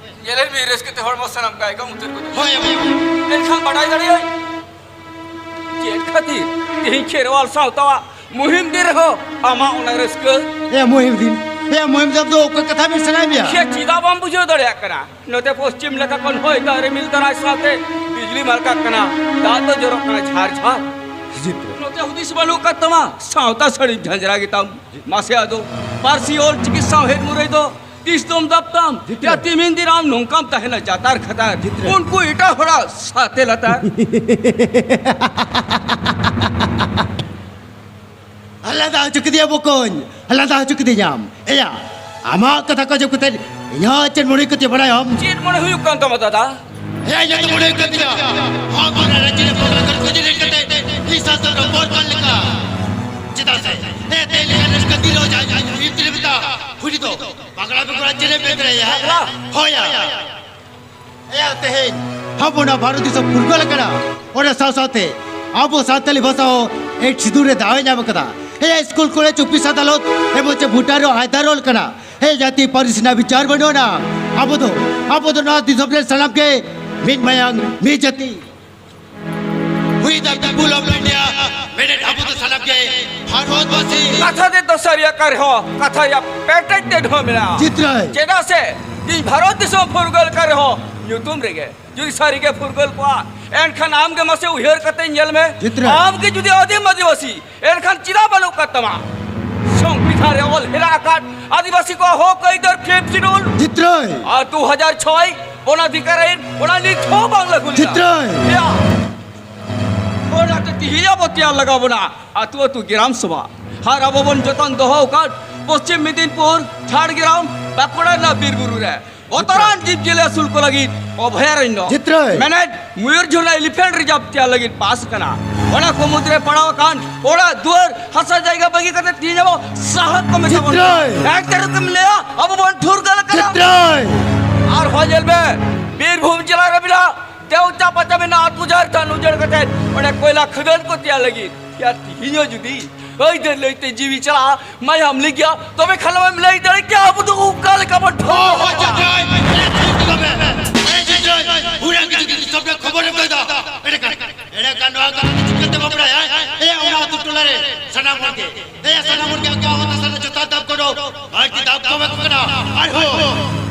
ᱧᱮᱞᱮᱫ ᱢᱮ, ᱨᱟᱹᱥᱠᱟᱹ ᱛᱮ ᱦᱚᱲᱢᱚ ᱥᱟᱱᱟᱢ ᱜᱟᱭ ᱜᱟᱢ ᱩᱛᱟᱹᱨ ᱜᱚᱫᱚᱜ᱾ ᱦᱳᱭ, ᱦᱳᱭ᱾ ᱢᱮᱱᱠᱷᱟᱱ ᱵᱟᱰᱟᱭ ᱫᱟᱲᱮᱭᱟᱜ ᱪᱮᱫ ᱠᱷᱟᱹᱛᱤᱨ ᱛᱮᱦᱮᱧ ᱠᱷᱮᱨᱣᱟᱞ ᱥᱟᱶᱛᱟᱣᱟᱜ ᱢᱩᱦᱤᱢ ᱫᱤᱱ ᱨᱮᱦᱚᱸ ᱟᱢᱟᱜ ᱚᱱᱟ ᱨᱟᱹᱥᱠᱟᱹ? ᱮ ᱢᱩᱦᱤᱢ ᱫᱤᱱ, ᱮ ᱢᱩᱦᱤᱢ ᱫᱤᱱ ᱫᱚ ᱚᱠᱚᱭ ᱠᱟᱛᱷᱟ ᱵᱮᱱ ᱥᱟᱱᱟᱭᱮᱫ ᱢᱮᱭᱟ? ᱪᱮᱫ ᱪᱮᱫᱟᱜ ᱵᱟᱢ ᱵᱩᱡᱷᱟᱹᱣ ᱫᱟᱲᱮᱭᱟᱜ ᱠᱟᱱᱟ? ᱱᱚᱛᱮ ᱯᱚᱥᱪᱤᱢ ᱞᱮᱠᱟ ᱠᱷᱚᱱ ᱦᱚᱭ ᱫᱟᱜ ᱨᱤᱢᱤᱞ ᱫᱟᱨᱟᱭ ᱥᱟᱶᱛᱮ ᱵᱤᱡᱽᱞᱤ ᱢᱟᱞᱠᱟᱜ ᱠᱟᱱᱟ, ᱫᱟᱜ ᱫᱚ ᱡᱚᱨᱚᱜ ᱠᱟᱱᱟ ᱡᱷᱟᱨ ᱡᱷᱟᱨ᱾ ᱡᱤᱛᱨᱟᱹ᱾ ᱱᱚᱛᱮ ᱦᱩᱫᱤᱥ ᱵᱟᱹᱱᱩᱜ ᱟᱠᱟᱫ ᱛᱟᱢᱟ, ᱥᱟᱶᱛᱟ ᱥᱟᱹᱲᱤᱢ ᱡᱷᱟᱸᱡᱽᱨᱟ ᱜᱮᱛᱟᱢ᱾ ᱢᱟᱥᱮ ᱟᱫᱚ ᱯᱟᱹᱨᱥᱤ ᱚᱞ ᱪᱤᱠᱤ ᱥᱟᱶᱦᱮᱫ ᱢᱩᱨᱟᱹᱭ ᱫᱚ ᱛᱤᱥ ᱫᱚᱢ ᱫᱟᱵ ᱛᱟᱢ? ᱡᱤᱛᱨᱟᱹ᱾ ᱭᱟ ᱛᱤᱢᱤᱱ ᱫᱤᱱ ᱟᱢ ᱱᱚᱝᱠᱟᱢ ᱛᱟᱦᱮᱱᱟ ᱡᱟᱛᱟᱨ ᱠᱷᱟᱛᱟᱨ, ᱡᱤᱛᱨᱟᱹ᱾ ᱩᱱᱠᱩ ᱮᱴᱟᱜ ᱦᱚᱲᱟᱜ ᱥᱟᱛᱮ ᱞᱟᱛᱟᱨ᱾ ᱟᱞᱟᱫᱟ ᱦᱚᱪᱚ ᱠᱮᱫᱮᱭᱟ ᱵᱚᱠᱚᱧ, ᱟᱞᱟᱫᱟ ᱦᱚᱪᱚ ᱠᱮᱫᱮᱭᱟᱢ᱾ ᱮᱭᱟ, ᱟᱢᱟᱜ ᱠᱟᱛᱷᱟ ᱠᱚ ᱟᱸᱡᱚᱢ ᱠᱟᱛᱮ ᱤᱧ ᱦᱚᱸ ᱪᱮᱫ ᱢᱚᱱᱮ ᱠᱟᱛᱮ ᱵᱟᱲᱟᱭᱟᱢ? ᱪᱮᱫ ᱢᱚᱱᱮ ᱦᱩᱭᱩᱜ ᱠᱟᱱ ᱛᱟᱢᱟ ᱫᱟᱫᱟ? ᱮᱭᱟ, ᱤᱧᱟᱹᱜ ᱫᱚ ᱢᱚᱱᱮ ᱦᱩᱭᱩᱜ ᱠᱟᱱ ᱛᱤᱧᱟ, ᱦᱚᱸ, ᱜᱚᱲᱟ ᱨᱟᱡᱽ ᱨᱮ ᱵᱚᱞ ᱞᱮᱠᱟ ᱠᱚ ᱡᱮᱞᱮᱧ ᱠᱟᱛᱮ ᱤᱧ ᱥᱟᱶᱛᱮ ᱨᱚᱯᱚᱲ ᱠᱟᱱ ᱞᱮᱠᱟ᱾ ᱪᱮᱫᱟᱜ ᱥᱮ, ᱦᱮᱸ, ᱛᱮ ᱞᱮᱠᱟ ᱨᱟᱹᱥᱠᱟᱹ ᱫᱤᱱ ᱨᱮ ᱡᱟᱦᱟᱸᱭ ᱡᱟᱦᱟᱸᱭ ᱦᱩᱭᱩᱜ ᱛᱮ ᱢᱮᱛᱟ, ᱦᱩᱭ ᱫᱚ ᱯᱟᱜᱽᱞᱟ ᱵᱮᱜᱚᱨ ᱟᱨ ᱪᱮᱫ ᱮᱢ ᱢᱮᱱ ᱫᱟᱲᱮᱭᱟᱜᱼᱟ? ᱯᱟᱜᱽᱞᱟ? ᱦᱳᱭ ᱭᱟ᱾ ᱮᱭᱟ, ᱛᱮᱦᱮᱧ ᱟᱵᱚ ᱱᱚᱣᱟ ᱵᱷᱟᱨᱚᱛ ᱫᱤᱥᱚᱢ ᱯᱷᱩᱨᱜᱟᱹᱞ ᱟᱠᱟᱱᱟ, ᱚᱱᱟ ᱥᱟᱶ ᱥᱟᱶᱛᱮ ᱟᱵᱚ ᱥᱟᱱᱛᱟᱲᱤ ᱵᱷᱟᱥᱟ ᱦᱚᱸ ᱮᱭᱤᱴ ᱥᱤᱰᱩᱞ ᱨᱮ ᱫᱟᱣ ᱮ ᱧᱟᱢ ᱟᱠᱟᱫᱟ᱾ ᱮᱭᱟ, ᱥᱠᱩᱞ, ᱠᱚᱞᱮᱡᱽ, ᱚᱯᱷᱤᱥ, ᱟᱫᱟᱞᱚᱛ ᱮᱵᱚᱝ ᱪᱮ ᱵᱷᱳᱴᱟᱨ ᱦᱚᱸ ᱟᱭᱫᱟᱨ ᱚᱞ ᱠᱟᱱᱟ᱾ ᱦᱮᱸ, ᱡᱟᱹᱛᱤ ᱯᱟᱹᱨᱤᱥ ᱨᱮᱱᱟᱜ ᱵᱤᱪᱟᱨ ᱵᱟᱹᱱᱩᱜ ᱟᱱᱟ᱾ ᱟᱵᱚ ᱫᱚ, ᱟᱵᱚ ᱫᱚ ᱱᱚᱣᱟ ᱫᱤᱥᱚᱢ ᱨᱮ ᱥᱟᱱᱟᱢ ᱜᱮ ᱢᱤᱫ ᱢᱟᱭᱟᱝ, ᱢᱤᱫ ᱡᱟᱹᱛᱤ᱾ We the people of India, ᱢᱮᱱᱮᱫ ᱟᱵᱚ ᱫᱚ ᱥᱟᱱᱟᱢ ᱜᱮ ᱵᱷᱟᱨᱚᱛ ᱵᱟᱥᱤ᱾ ᱠᱟᱛᱷᱟ ᱛᱮᱫ ᱫᱚ ᱥᱟᱹᱨᱤ ᱟᱠᱟᱱ ᱨᱮᱦᱚᱸ, ᱠᱟᱛᱷᱟ ᱨᱮᱭᱟᱜ ᱯᱮᱴᱮᱡ ᱛᱮᱫ ᱦᱚᱸ ᱢᱮᱱᱟᱜᱼᱟ᱾ ᱪᱤᱛᱨᱟᱹᱭ᱾ ᱪᱮᱫᱟᱜ ᱥᱮ ᱤᱧ ᱵᱷᱟᱨᱚᱛ ᱫᱤᱥᱚᱢ ᱯᱷᱩᱨᱜᱟᱹᱞ ᱠᱟᱱ ᱨᱮᱦᱚᱸ, ᱧᱩᱛᱩᱢ ᱨᱮᱜᱮ᱾ ᱡᱩᱫᱤ ᱥᱟᱹᱨᱤ ᱜᱮ ᱯᱷᱩᱨᱜᱟᱹᱞ ᱠᱚᱜᱼᱟ, ᱮᱱᱠᱷᱟᱱ ᱟᱢ ᱜᱮ ᱢᱟᱥᱮ ᱩᱭᱦᱟᱹᱨ ᱠᱟᱛᱮ ᱧᱮᱞ ᱢᱮ᱾ ᱪᱤᱛᱨᱟᱹᱭ᱾ ᱟᱢ ᱜᱮ ᱡᱩᱫᱤ ᱟᱹᱫᱤᱢ ᱟᱹᱫᱤᱵᱟᱹᱥᱤ, ᱮᱱᱠᱷᱟᱱ ᱪᱮᱫᱟᱜ ᱵᱟᱹᱱᱩᱜ ᱠᱟᱫ ᱛᱟᱢᱟ? ᱥᱚᱝᱵᱤᱫᱷᱟᱱ ᱨᱮ ᱚᱞ ᱦᱮᱱᱟᱜ ᱟᱠᱟᱫ ᱟᱹᱫᱤᱵᱟᱹᱥᱤ ᱠᱚᱣᱟᱜ ᱦᱚᱠ ᱟᱹᱭᱫᱟᱹᱨ, ᱯᱷᱤᱯᱛᱷ ᱥᱤᱰᱩᱞ᱾ ᱪᱤᱛᱨᱟᱹᱭ᱾ ᱟᱨ ᱫᱩ ᱦᱟᱡᱟᱨ ᱪᱷᱚᱭ ᱚᱱᱟ ᱚᱫᱷᱤᱠᱟᱨ ᱟᱹᱭᱤᱱ, ᱚᱱᱟ ᱱᱤᱛ ᱦᱚᱸ ᱵᱟᱝ ᱞᱟᱹᱜᱩ ᱞᱮᱱᱟ᱾ ᱪᱤᱛᱨᱟᱹᱭ᱾ ᱭᱟ᱾ ᱚᱱᱟᱛᱮ ᱛᱤᱦᱤᱧ ᱟᱵᱚ ᱛᱮᱭᱟᱨ ᱞᱟᱜᱟᱣ ᱵᱚᱱᱟ ᱟᱹᱛᱩ ᱟᱹᱛᱩ ᱜᱨᱟᱢ ᱥᱚᱵᱷᱟ᱾ ᱟᱨ ᱟᱵᱚ ᱵᱚᱱ ᱡᱚᱛᱚᱱ ᱫᱚᱦᱚ ᱟᱠᱟᱫ ᱯᱚᱥᱪᱤᱢ ᱢᱮᱫᱤᱱᱯᱩᱨ, ᱡᱷᱟᱲᱜᱨᱟᱢ, ᱵᱟᱸᱠᱩᱲᱟ ᱨᱮᱱᱟᱜ ᱵᱤᱨ ᱵᱩᱨᱩ ᱨᱮ ᱵᱚᱛᱚᱨᱟᱱ ᱡᱤᱵᱽ ᱡᱤᱭᱟᱹᱞᱤ ᱟᱹᱥᱩᱞ ᱠᱚ ᱞᱟᱹᱜᱤᱫ ᱚᱵᱷᱚᱭᱟᱨᱚᱱᱱᱚ᱾ ᱪᱤᱛᱨᱟᱹᱭ᱾ ᱢᱮᱱᱮᱫ ᱢᱚᱭᱩᱨ ᱡᱷᱩᱞᱟ elephant reserve ᱛᱮᱭᱟᱨ ᱞᱟᱹᱜᱤᱫ ᱯᱟᱥ ᱟᱠᱟᱱᱟ᱾ ᱚᱱᱟ ᱠᱚ ᱢᱩᱫᱽᱨᱮ ᱯᱟᱲᱟᱣ ᱟᱠᱟᱱ ᱚᱲᱟᱜ ᱫᱩᱣᱟᱹᱨ ᱦᱟᱥᱟ ᱡᱟᱭᱜᱟ ᱵᱟᱹᱜᱤ ᱠᱟᱛᱮ ᱛᱮᱦᱤᱧ ᱟᱵᱚ ᱥᱟᱦᱟ ᱠᱚ ᱢᱮᱛᱟ ᱵᱚᱱ ᱠᱟᱱᱟ᱾ ᱪᱤᱛᱨᱟᱹᱭ᱾ ᱮᱱᱛᱮ ᱨᱮᱦᱚᱸ ᱞᱟᱹᱭᱟ ᱟᱵᱚ ᱵᱚᱱ ᱯᱷᱩᱨᱜᱟᱹᱞ ᱟᱠᱟᱱᱟ᱾ ᱪᱤᱛᱨᱟᱹᱭ᱾ ᱟᱨᱦᱚᱸ ᱧᱮᱞ ᱢᱮ, ᱵᱤᱨᱵᱷᱩᱢ ᱡᱮᱞᱟ ᱨᱮ ᱢᱮᱱᱟᱜ ᱛᱮᱣᱪᱟ ᱯᱟᱪᱟ ᱢᱮᱱᱟᱜ ᱟᱹᱛᱩ ᱡᱟᱦᱮᱨ ᱛᱷᱟᱱ ᱩᱡᱟᱹᱲ ᱠᱟᱛᱮ ᱚᱸᱰᱮ ᱠᱚᱭᱞᱟ ᱠᱷᱟᱫᱟᱱ ᱠᱚ ᱛᱮᱭᱟᱨ ᱞᱟᱹᱜᱤᱫ᱾ ᱭᱟ, ᱛᱤᱦᱤᱧ ᱦᱚᱸ ᱡᱩᱫᱤ ᱟᱹᱭᱫᱟᱹᱨ ᱞᱟᱹᱭᱛᱮ ᱡᱤᱣᱤ ᱪᱟᱞᱟᱜᱼᱟ, ᱢᱟᱭᱟᱢ ᱞᱤᱸᱜᱤᱜᱼᱟ, ᱛᱚᱵᱮ ᱠᱷᱟᱱ ᱟᱢᱮᱢ ᱞᱟᱹᱭ ᱫᱟᱲᱮ ᱠᱮᱭᱟ ᱟᱵᱚ ᱫᱚ ᱚᱠᱟ ᱞᱮᱠᱟ ᱵᱚᱱ ᱴᱷᱟᱹᱣᱠᱟᱹ ᱚ, ᱦᱚᱪᱚᱭᱟ? ᱦᱚᱪᱚᱭ, ᱦᱚᱪᱚᱭ, ᱦᱚᱪᱚᱭ, ᱦᱩᱲᱟᱹᱝ ᱜᱮ ᱡᱩᱫᱤ ᱫᱤᱥᱚᱢ ᱨᱮ ᱠᱷᱚᱵᱚᱨᱮᱢ ᱠᱟᱹᱭᱫᱟ, ᱮᱸᱰᱮᱠᱷᱟᱱ, ᱮᱸᱰᱮᱠᱷᱟᱱ ᱱᱚᱣᱟ ᱠᱟᱛᱷᱟ ᱫᱚ ᱪᱤᱠᱟᱹᱛᱮ ᱵᱟᱢ ᱵᱟᱲᱟᱭᱟ? ᱮᱭᱟ, ᱚᱱᱟ ᱟᱹᱛᱩ ᱴᱚᱞᱟ ᱨᱮ ᱥᱟᱱᱟᱢ ᱦᱚᱲ ᱜᱮ, ᱮᱭᱟ, ᱥᱟᱱᱟᱢ ᱦᱚᱲ ᱜᱮ ᱟᱠᱚᱣᱟᱜ ᱚᱛ ᱦᱟᱥᱟ ᱨᱮ ᱡᱚᱛᱷᱟᱛ ᱫᱟᱢ ᱠᱚ ᱮᱢᱟ ᱠᱚ ᱠᱟᱱᱟ᱾ ᱟᱨᱦᱚᱸ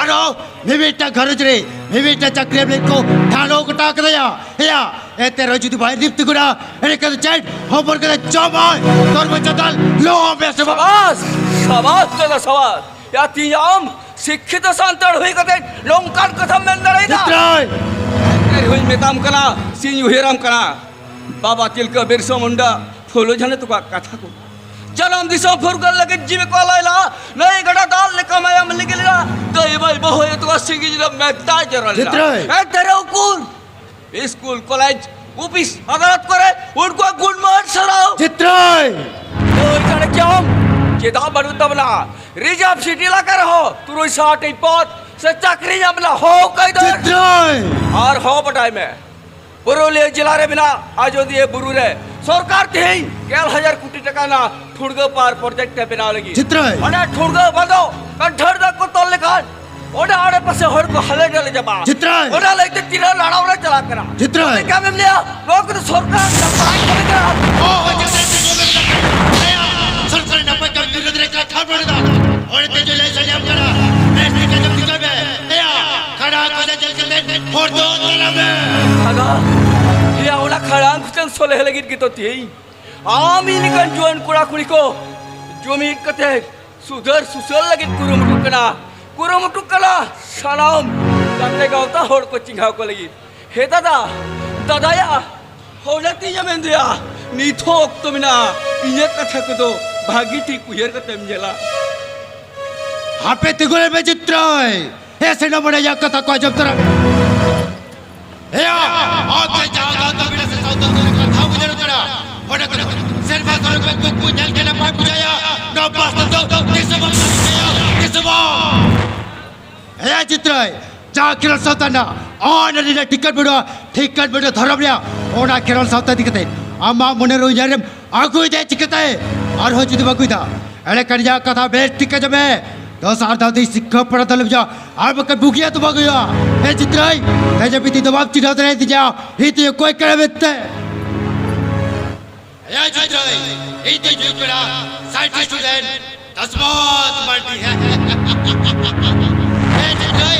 ᱟᱨᱚ ᱢᱤᱢᱤᱫᱴᱟᱝ ᱜᱷᱟᱨᱚᱸᱡᱽ ᱨᱮ ᱢᱤᱢᱤᱫᱴᱟᱝ ᱪᱟᱹᱠᱨᱤᱭᱟᱹ ᱞᱟᱹᱜᱤᱫ ᱠᱚ ᱴᱷᱟᱲᱚ ᱜᱚᱴᱟ ᱠᱟᱫᱮᱭᱟ᱾ ᱮᱭᱟ, ᱮᱱᱛᱮ ᱨᱮᱦᱚᱸ ᱡᱩᱫᱤ ᱵᱟᱭ ᱨᱤᱯ ᱛᱤᱸᱜᱩᱱᱟ, ᱮᱸᱰᱮᱠᱷᱟᱱ ᱫᱚ ᱪᱮᱫ ᱦᱚᱯᱚᱱ ᱠᱟᱱᱟ ᱡᱚᱢᱟᱭ, ᱛᱚᱨᱢᱚᱡ ᱪᱟᱛᱟᱞ ᱞᱚ ᱵᱮᱥ ᱵᱟᱝ? ᱥᱟᱵᱟᱥ, ᱥᱟᱵᱟᱥ ᱫᱟᱫᱟ, ᱥᱟᱵᱟᱥ᱾ ᱭᱟ, ᱛᱤᱦᱤᱧ ᱟᱢ ᱥᱤᱠᱠᱷᱤᱛᱚ ᱥᱟᱱᱛᱟᱲ ᱦᱩᱭ ᱠᱟᱛᱮ ᱱᱚᱝᱠᱟᱱ ᱠᱟᱛᱷᱟᱢ ᱢᱮᱱ ᱫᱟᱲᱮᱭᱮᱫᱟ? ᱪᱤᱛᱨᱟᱹᱭ᱾ ᱮᱱᱛᱮ ᱨᱮᱦᱚᱸᱧ ᱢᱮᱛᱟᱢ ᱠᱟᱱᱟ, ᱥᱮᱧ ᱩᱭᱦᱟᱹᱨᱟᱢ ᱠᱟᱱᱟ, ᱵᱟᱵᱟ ᱛᱤᱞᱠᱟᱹ ᱵᱤᱨᱥᱟ ᱢᱩᱱᱰᱟ, ᱯᱷᱩᱞᱳ ᱡᱷᱟᱱᱚ ᱛᱟᱠᱚᱣᱟᱜ ᱠᱟᱛᱷᱟ ᱠᱚ᱾ ᱡᱟᱱᱟᱢ ᱫᱤᱥᱚᱢ ᱯᱷᱩᱨᱜᱟᱹᱞ ᱞᱟᱹᱜᱤᱫ ᱡᱤᱣᱤ ᱠᱚ ᱟᱞᱟᱭ ᱞᱟᱜᱼᱟ, ᱱᱟᱹᱭ ᱜᱟᱰᱟ ᱫᱟᱜ ᱞᱮᱠᱟ ᱢᱟᱭᱟᱢ ᱞᱤᱸᱜᱤ ᱞᱮᱱᱟ, ᱫᱟᱹᱭ ᱢᱟᱹᱭ ᱵᱟᱹᱦᱩ ᱟᱭᱳ ᱛᱟᱠᱚᱣᱟᱜ ᱥᱤᱸᱜᱤ ᱡᱤᱞ ᱢᱮᱫ ᱫᱟᱜ ᱡᱚᱨᱚ ᱞᱮᱱᱟ᱾ ᱪᱤᱛᱨᱟᱹᱭ᱾ ᱮᱱᱛᱮ ᱨᱮᱦᱚᱸ ᱩᱠᱩᱨ? ᱥᱠᱩᱞ, ᱠᱚᱞᱮᱡᱽ, ᱚᱯᱷᱤᱥ, ᱟᱫᱟᱞᱚᱛ ᱠᱚᱨᱮ ᱩᱱᱠᱩᱣᱟᱜ ᱜᱩᱱᱢᱟᱱ ᱥᱟᱨᱦᱟᱣ᱾ ᱪᱤᱛᱨᱟᱹᱭ᱾ ᱪᱮᱫᱟᱜ ᱵᱟᱹᱱᱩᱜ ᱛᱟᱵᱚᱱᱟ? ᱨᱤᱡᱟᱨᱵᱷ ᱥᱤᱴ ᱮᱞᱟᱠᱟ ᱨᱮᱦᱚᱸ ᱛᱩᱨᱩᱭ ᱥᱟᱭ ᱴᱤ ᱯᱚᱫᱽ ᱥᱮ ᱪᱟᱹᱠᱨᱤ ᱧᱟᱢ ᱨᱮᱱᱟᱜ ᱦᱚᱠ ᱟᱹᱭᱫᱟᱹᱨ᱾ ᱪᱤᱛᱨᱟᱭ! ᱟᱨᱦᱚᱸ ᱵᱟᱰᱟᱭ ᱢᱮ, ᱯᱩᱨᱩᱞᱤᱭᱟᱹ ᱡᱮᱞᱟ ᱨᱮ ᱢᱮᱱᱟᱜ ᱟᱡᱚᱫᱤᱭᱟᱹ ᱵᱩᱨᱩ ᱨᱮ ᱥᱚᱨᱠᱟᱨ ᱛᱮᱦᱮᱧ ᱜᱮᱞ ᱦᱟᱡᱟᱨ ᱠᱳᱴᱤ ᱴᱟᱠᱟ ᱨᱮᱱᱟᱜ ᱴᱷᱩᱲᱜᱟᱹ ᱯᱟᱣᱟᱨ ᱯᱨᱚᱡᱮᱠᱴ ᱮ ᱵᱮᱱᱟᱣ ᱞᱟᱹᱜᱤᱫ᱾ ᱪᱤᱛᱨᱟᱭ! ᱚᱱᱟ ᱴᱷᱩᱲᱜᱟᱹ ᱵᱟᱸᱫᱚ ᱠᱟᱱᱴᱷᱟᱲ ᱫᱟᱜ ᱠᱚ ᱛᱚᱞ ᱞᱮᱠᱷᱟᱱ ᱚᱱᱟ ᱟᱲᱮ ᱯᱟᱥᱮ ᱦᱚᱲ ᱠᱚ ᱦᱟᱞᱮ ᱰᱟᱞᱮ ᱪᱟᱵᱟᱜᱼᱟ᱾ ᱪᱤᱛᱨᱟᱭ! ᱚᱱᱟ ᱞᱟᱹᱭᱛᱮ ᱛᱤᱱᱟᱹᱜ ᱞᱟᱲᱟᱣ ᱞᱮ ᱪᱟᱞᱟᱜ ᱠᱟᱱᱟ᱾ ᱪᱤᱛᱨᱟᱭ! ᱪᱮᱫ ᱞᱮᱠᱟ ᱵᱮᱱ ᱞᱟᱹᱭᱟ? ᱱᱚᱣᱟ ᱠᱚᱫᱚ ᱥᱚᱨᱠᱟᱨ ᱨᱮᱱᱟᱜ ᱵᱟᱝ ᱠᱟᱱᱟ᱾ ᱚ, ᱪᱤᱛᱨᱟᱭ, ᱪᱤᱛᱨᱟᱭ, ᱪᱤᱛᱨᱟᱭ, ᱥᱚᱨᱠᱟᱨ ᱨᱮᱱᱟᱜ ᱵᱟᱝ ᱠᱟᱱᱟ, ᱵᱤᱨᱳᱫᱷ ᱨᱮ ᱠᱟᱛᱷᱟ ᱵᱟᱹᱱᱩᱜᱼᱟ᱾ ᱚᱸᱰᱮ ᱛᱮ ᱡᱩᱞᱟᱭ ᱥᱟᱞᱮ ᱟᱢ ᱠᱟᱱᱟ᱾ ᱵᱮᱥ ᱴᱷᱤᱠ ᱠᱟᱛᱮ ᱴᱷᱤᱠᱟᱹᱭ ᱢᱮ᱾ ᱮᱭᱟ, ᱠᱷᱟᱲᱟ ᱠᱚᱫᱚ ᱪᱮᱫ ᱠᱟᱛᱮ ᱦᱚᱲ ᱫᱚ ᱛᱟᱞᱟ ᱢᱮ᱾ ᱫᱟᱫᱟ, ᱮᱭᱟ, ᱚᱱᱟ ᱠᱷᱟᱲᱟᱝ ᱠᱷᱚᱱ ᱥᱚᱞᱦᱮ ᱞᱟᱹᱜᱤᱫ ᱜᱮᱛᱚ ᱛᱮᱦᱮᱧ ᱟᱢ ᱤᱧ ᱞᱮᱠᱟᱱ ᱡᱩᱣᱟᱹᱱ ᱠᱚᱲᱟ ᱠᱩᱲᱤ ᱠᱚ ᱡᱩᱢᱤᱫ ᱠᱟᱛᱮ ᱥᱩᱫᱷᱟᱹᱨ ᱥᱩᱥᱟᱹᱨ ᱞᱟᱹᱜᱤᱫ ᱠᱩᱨᱩᱢᱩᱴᱩ ᱠᱟᱱᱟ, ᱠᱩᱨᱩᱢᱩᱴᱩ ᱠᱟᱱᱟ ᱥᱟᱱᱟᱢ ᱜᱟᱛᱮ ᱜᱟᱶᱛᱟ ᱦᱚᱲ ᱠᱚ ᱪᱤᱱᱦᱟᱹᱣ ᱠᱚ ᱞᱟᱹᱜᱤᱫ᱾ ᱦᱮ ᱫᱟᱫᱟ, ᱫᱟᱫᱟᱭᱟ, ᱦᱚᱲ ᱛᱤᱧ ᱢᱮᱱ ᱫᱚᱭᱟ, ᱱᱤᱛ ᱦᱚᱸ ᱚᱠᱛᱚ ᱢᱮᱱᱟᱜᱼᱟ᱾ ᱤᱧᱟᱹᱜ ᱠᱟᱛᱷᱟ ᱠᱚᱫᱚ ᱵᱷᱟᱹᱜᱤ ᱴᱷᱤᱠ ᱩᱭᱦᱟᱹᱨ ᱠᱟᱛᱮᱢ ᱧᱮᱞᱟ᱾ ᱦᱟᱯᱮ ᱛᱤᱸᱜᱩ ᱞᱮ ᱢᱮ ᱪᱤᱛᱨᱟᱭ᱾ ᱦᱮ ᱥᱮᱱᱚ ᱢᱚᱱᱮ ᱭᱟ ᱠᱟᱛᱷᱟ ᱠᱚ ᱟᱸᱡᱚᱢ ᱛᱚᱨᱟ᱾ ᱮᱭᱟ, ᱚᱛ ᱨᱮ ᱡᱟᱦᱟᱸ ᱜᱟᱶᱛᱟ ᱢᱮᱱᱟᱜ ᱥᱮ ᱥᱟᱶᱛᱟ ᱠᱚᱨᱮ ᱠᱟᱛᱷᱟ ᱵᱩᱡᱷᱟᱹᱣ ᱠᱟᱱᱟ᱾ ᱚᱸᱰᱮ ᱠᱷᱚᱱ ᱥᱮᱨᱢᱟ ᱥᱚᱨᱚᱜ ᱨᱮ ᱠᱩᱠᱢᱩ ᱧᱮᱞ ᱠᱟᱱᱟ ᱵᱟᱭ ᱵᱩᱡᱷᱟᱹᱭᱟ᱾ ᱱᱚᱣᱟ ᱵᱟᱥᱛᱚᱵ ᱫᱚ ᱛᱤᱥ ᱦᱚᱸ ᱵᱟᱝ ᱵᱩᱡᱷᱟᱹᱭᱟ, ᱛᱤᱥ ᱦᱚᱸ ᱵᱟᱝ᱾ ᱮᱭᱟ ᱪᱤᱛᱨᱟᱭ, ᱡᱟᱦᱟᱸ ᱠᱷᱮᱞᱳᱰ ᱥᱟᱶᱛᱟ ᱨᱮᱱᱟᱜ ᱟᱹᱱ ᱟᱹᱨᱤ ᱨᱮ ᱴᱤᱠᱤᱴ ᱵᱟᱹᱱᱩᱜᱼᱟ, ᱴᱷᱤᱠᱟᱹᱱ ᱵᱟᱹᱱᱩᱜᱼᱟ ᱫᱷᱚᱨᱚᱢ ᱨᱮᱭᱟᱜ, ᱚᱱᱟ ᱠᱷᱮᱞᱳᱰ ᱥᱟᱶᱛᱟ ᱤᱫᱤ ᱠᱟᱛᱮ ᱟᱢᱟᱜ ᱢᱚᱱᱮ ᱨᱮ ᱩᱭᱦᱟᱹᱨᱮᱢ ᱟᱹᱜᱩᱭᱮᱫᱟ ᱪᱤᱠᱟᱹᱛᱮ? ᱟᱨᱦᱚᱸ ᱡᱩᱫᱤᱢ ᱟᱹᱜᱩᱭᱮᱫᱟ, ᱮᱸᱰᱮᱠᱷᱟᱱ ᱤᱧᱟᱹᱜ ᱠᱟᱛᱷᱟ ᱵᱮᱥ ᱴᱷᱤᱠ ᱟᱸᱡᱚᱢ ᱢᱮ᱾ ᱫᱚᱥᱟᱨ ᱫᱷᱟᱣ ᱫᱚ ᱥᱤᱠᱠᱷᱟ ᱯᱚᱲᱟ ᱫᱚ ᱟᱞᱚᱢ ᱦᱤᱡᱩᱜᱼᱟ, ᱟᱨ ᱵᱟᱠᱷᱟᱱ ᱵᱩᱜᱤᱭᱟᱹ ᱫᱚ ᱵᱟᱝ ᱦᱩᱭᱩᱜᱼᱟ᱾ ᱦᱮ ᱪᱤᱛᱨᱟᱭ, ᱛᱮᱦᱮᱧ ᱦᱟᱹᱵᱤᱡ ᱫᱚ ᱵᱟᱢ ᱪᱤᱱᱦᱟᱹᱣ ᱫᱟᱲᱮᱭᱟᱫᱤᱧᱟ, ᱤᱧ ᱫᱚ ᱚᱠᱚᱭ ᱠᱟᱱᱟ ᱢᱮᱱᱛᱮ᱾ ᱦᱮ ᱪᱤᱛᱨᱟᱭ, ᱤᱧ ᱫᱚᱧ ᱦᱩᱭᱩᱜ ᱠᱟᱱᱟ scientist student ᱫᱟᱥᱢᱚᱛ ᱢᱟᱨᱰᱤ᱾ ᱦᱮ ᱪᱤᱛᱨᱟᱭ,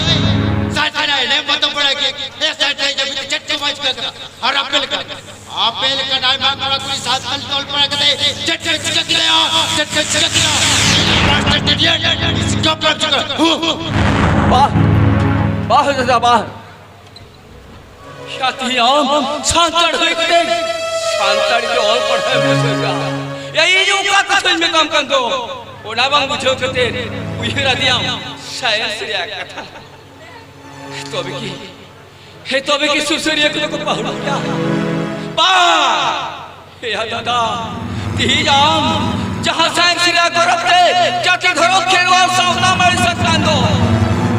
ᱥᱟᱭ ᱥᱟᱭ ᱮᱱᱮᱢ ᱵᱟᱛᱟᱣ ᱵᱟᱲᱟ ᱠᱮᱫ᱾ ᱦᱮ ᱥᱟᱭ ᱥᱟᱭ ᱡᱟᱹᱯᱤᱫ ᱪᱮᱫ ᱠᱚ ᱵᱟᱭ ᱪᱤᱠᱟᱹ ᱠᱟᱱᱟ? ᱟᱨ ᱟᱯᱮ ᱞᱮᱠᱟ, ᱟᱯᱮ ᱞᱮᱠᱟᱱ ᱟᱭᱢᱟ ᱠᱚᱲᱟ ᱠᱩᱲᱤ ᱥᱟᱶ ᱛᱮ ᱚᱞ ᱯᱟᱲᱦᱟᱣ ᱠᱟᱛᱮ ᱪᱮᱫ ᱯᱮ ᱪᱤᱠᱟᱹ ᱠᱮᱫᱟ? ᱪᱮᱫ ᱯᱮ ᱪᱤᱠᱟᱹ ᱠᱮᱫᱟ? ᱵᱟᱥᱴᱟᱨ ᱤᱰᱤᱭᱚᱴ, ᱥᱤᱠᱠᱷᱟ ᱯᱨᱟᱯᱛ ᱠᱟᱱᱟ᱾ ᱦᱩ, ᱦᱩ᱾ ᱵᱟᱦ, ᱵᱟᱦ ᱫᱟᱫᱟ, ᱵᱟᱦ᱾ ᱥᱟᱛᱷᱤ, ᱟᱢ ᱥᱟᱱᱛᱟᱲ ᱦᱩᱭ ᱠᱟᱛᱮ ᱥᱟᱱᱛᱟᱲᱤ ᱛᱮ ᱚᱞ ᱯᱟᱲᱦᱟᱣ ᱮᱢ ᱵᱩᱡᱷᱟᱹᱣ ᱠᱟᱜᱼᱟ᱾ ᱭᱟ, ᱤᱧ ᱚᱠᱟ ᱠᱟᱛᱷᱟᱧ ᱢᱮᱛᱟᱢ ᱠᱟᱱ ᱫᱚ, ᱚᱱᱟ ᱵᱟᱝ ᱵᱩᱡᱷᱟᱹᱣ ᱠᱟᱛᱮ ᱩᱭᱦᱟᱹᱨ ᱟᱫᱮᱭᱟᱢ ᱥᱟᱭᱮᱱᱥ ᱨᱮᱭᱟᱜ ᱠᱟᱛᱷᱟ᱾ ᱛᱚᱵᱮ ᱠᱤ, ᱦᱮ, ᱛᱚᱵᱮ ᱠᱤ ᱥᱩᱥᱟᱹᱨᱤᱭᱟᱹ ᱠᱚᱫᱚ ᱠᱚ ᱯᱟᱹᱦᱩᱲ ᱜᱮᱭᱟ? ᱵᱟᱝ! ᱦᱮᱭᱟ ᱫᱟᱫᱟ, ᱛᱮᱦᱮᱧ ᱟᱢ ᱡᱟᱦᱟᱸ ᱥᱟᱭᱮᱱᱥ ᱨᱮᱭᱟᱜ ᱜᱚᱨᱚᱵ ᱛᱮ ᱡᱟᱹᱛᱤ ᱫᱷᱚᱨᱚᱢ ᱠᱷᱮᱨᱣᱟᱲ ᱥᱟᱶᱛᱟ ᱢᱟᱹᱨᱤ ᱥᱟᱠᱟᱢ ᱫᱚ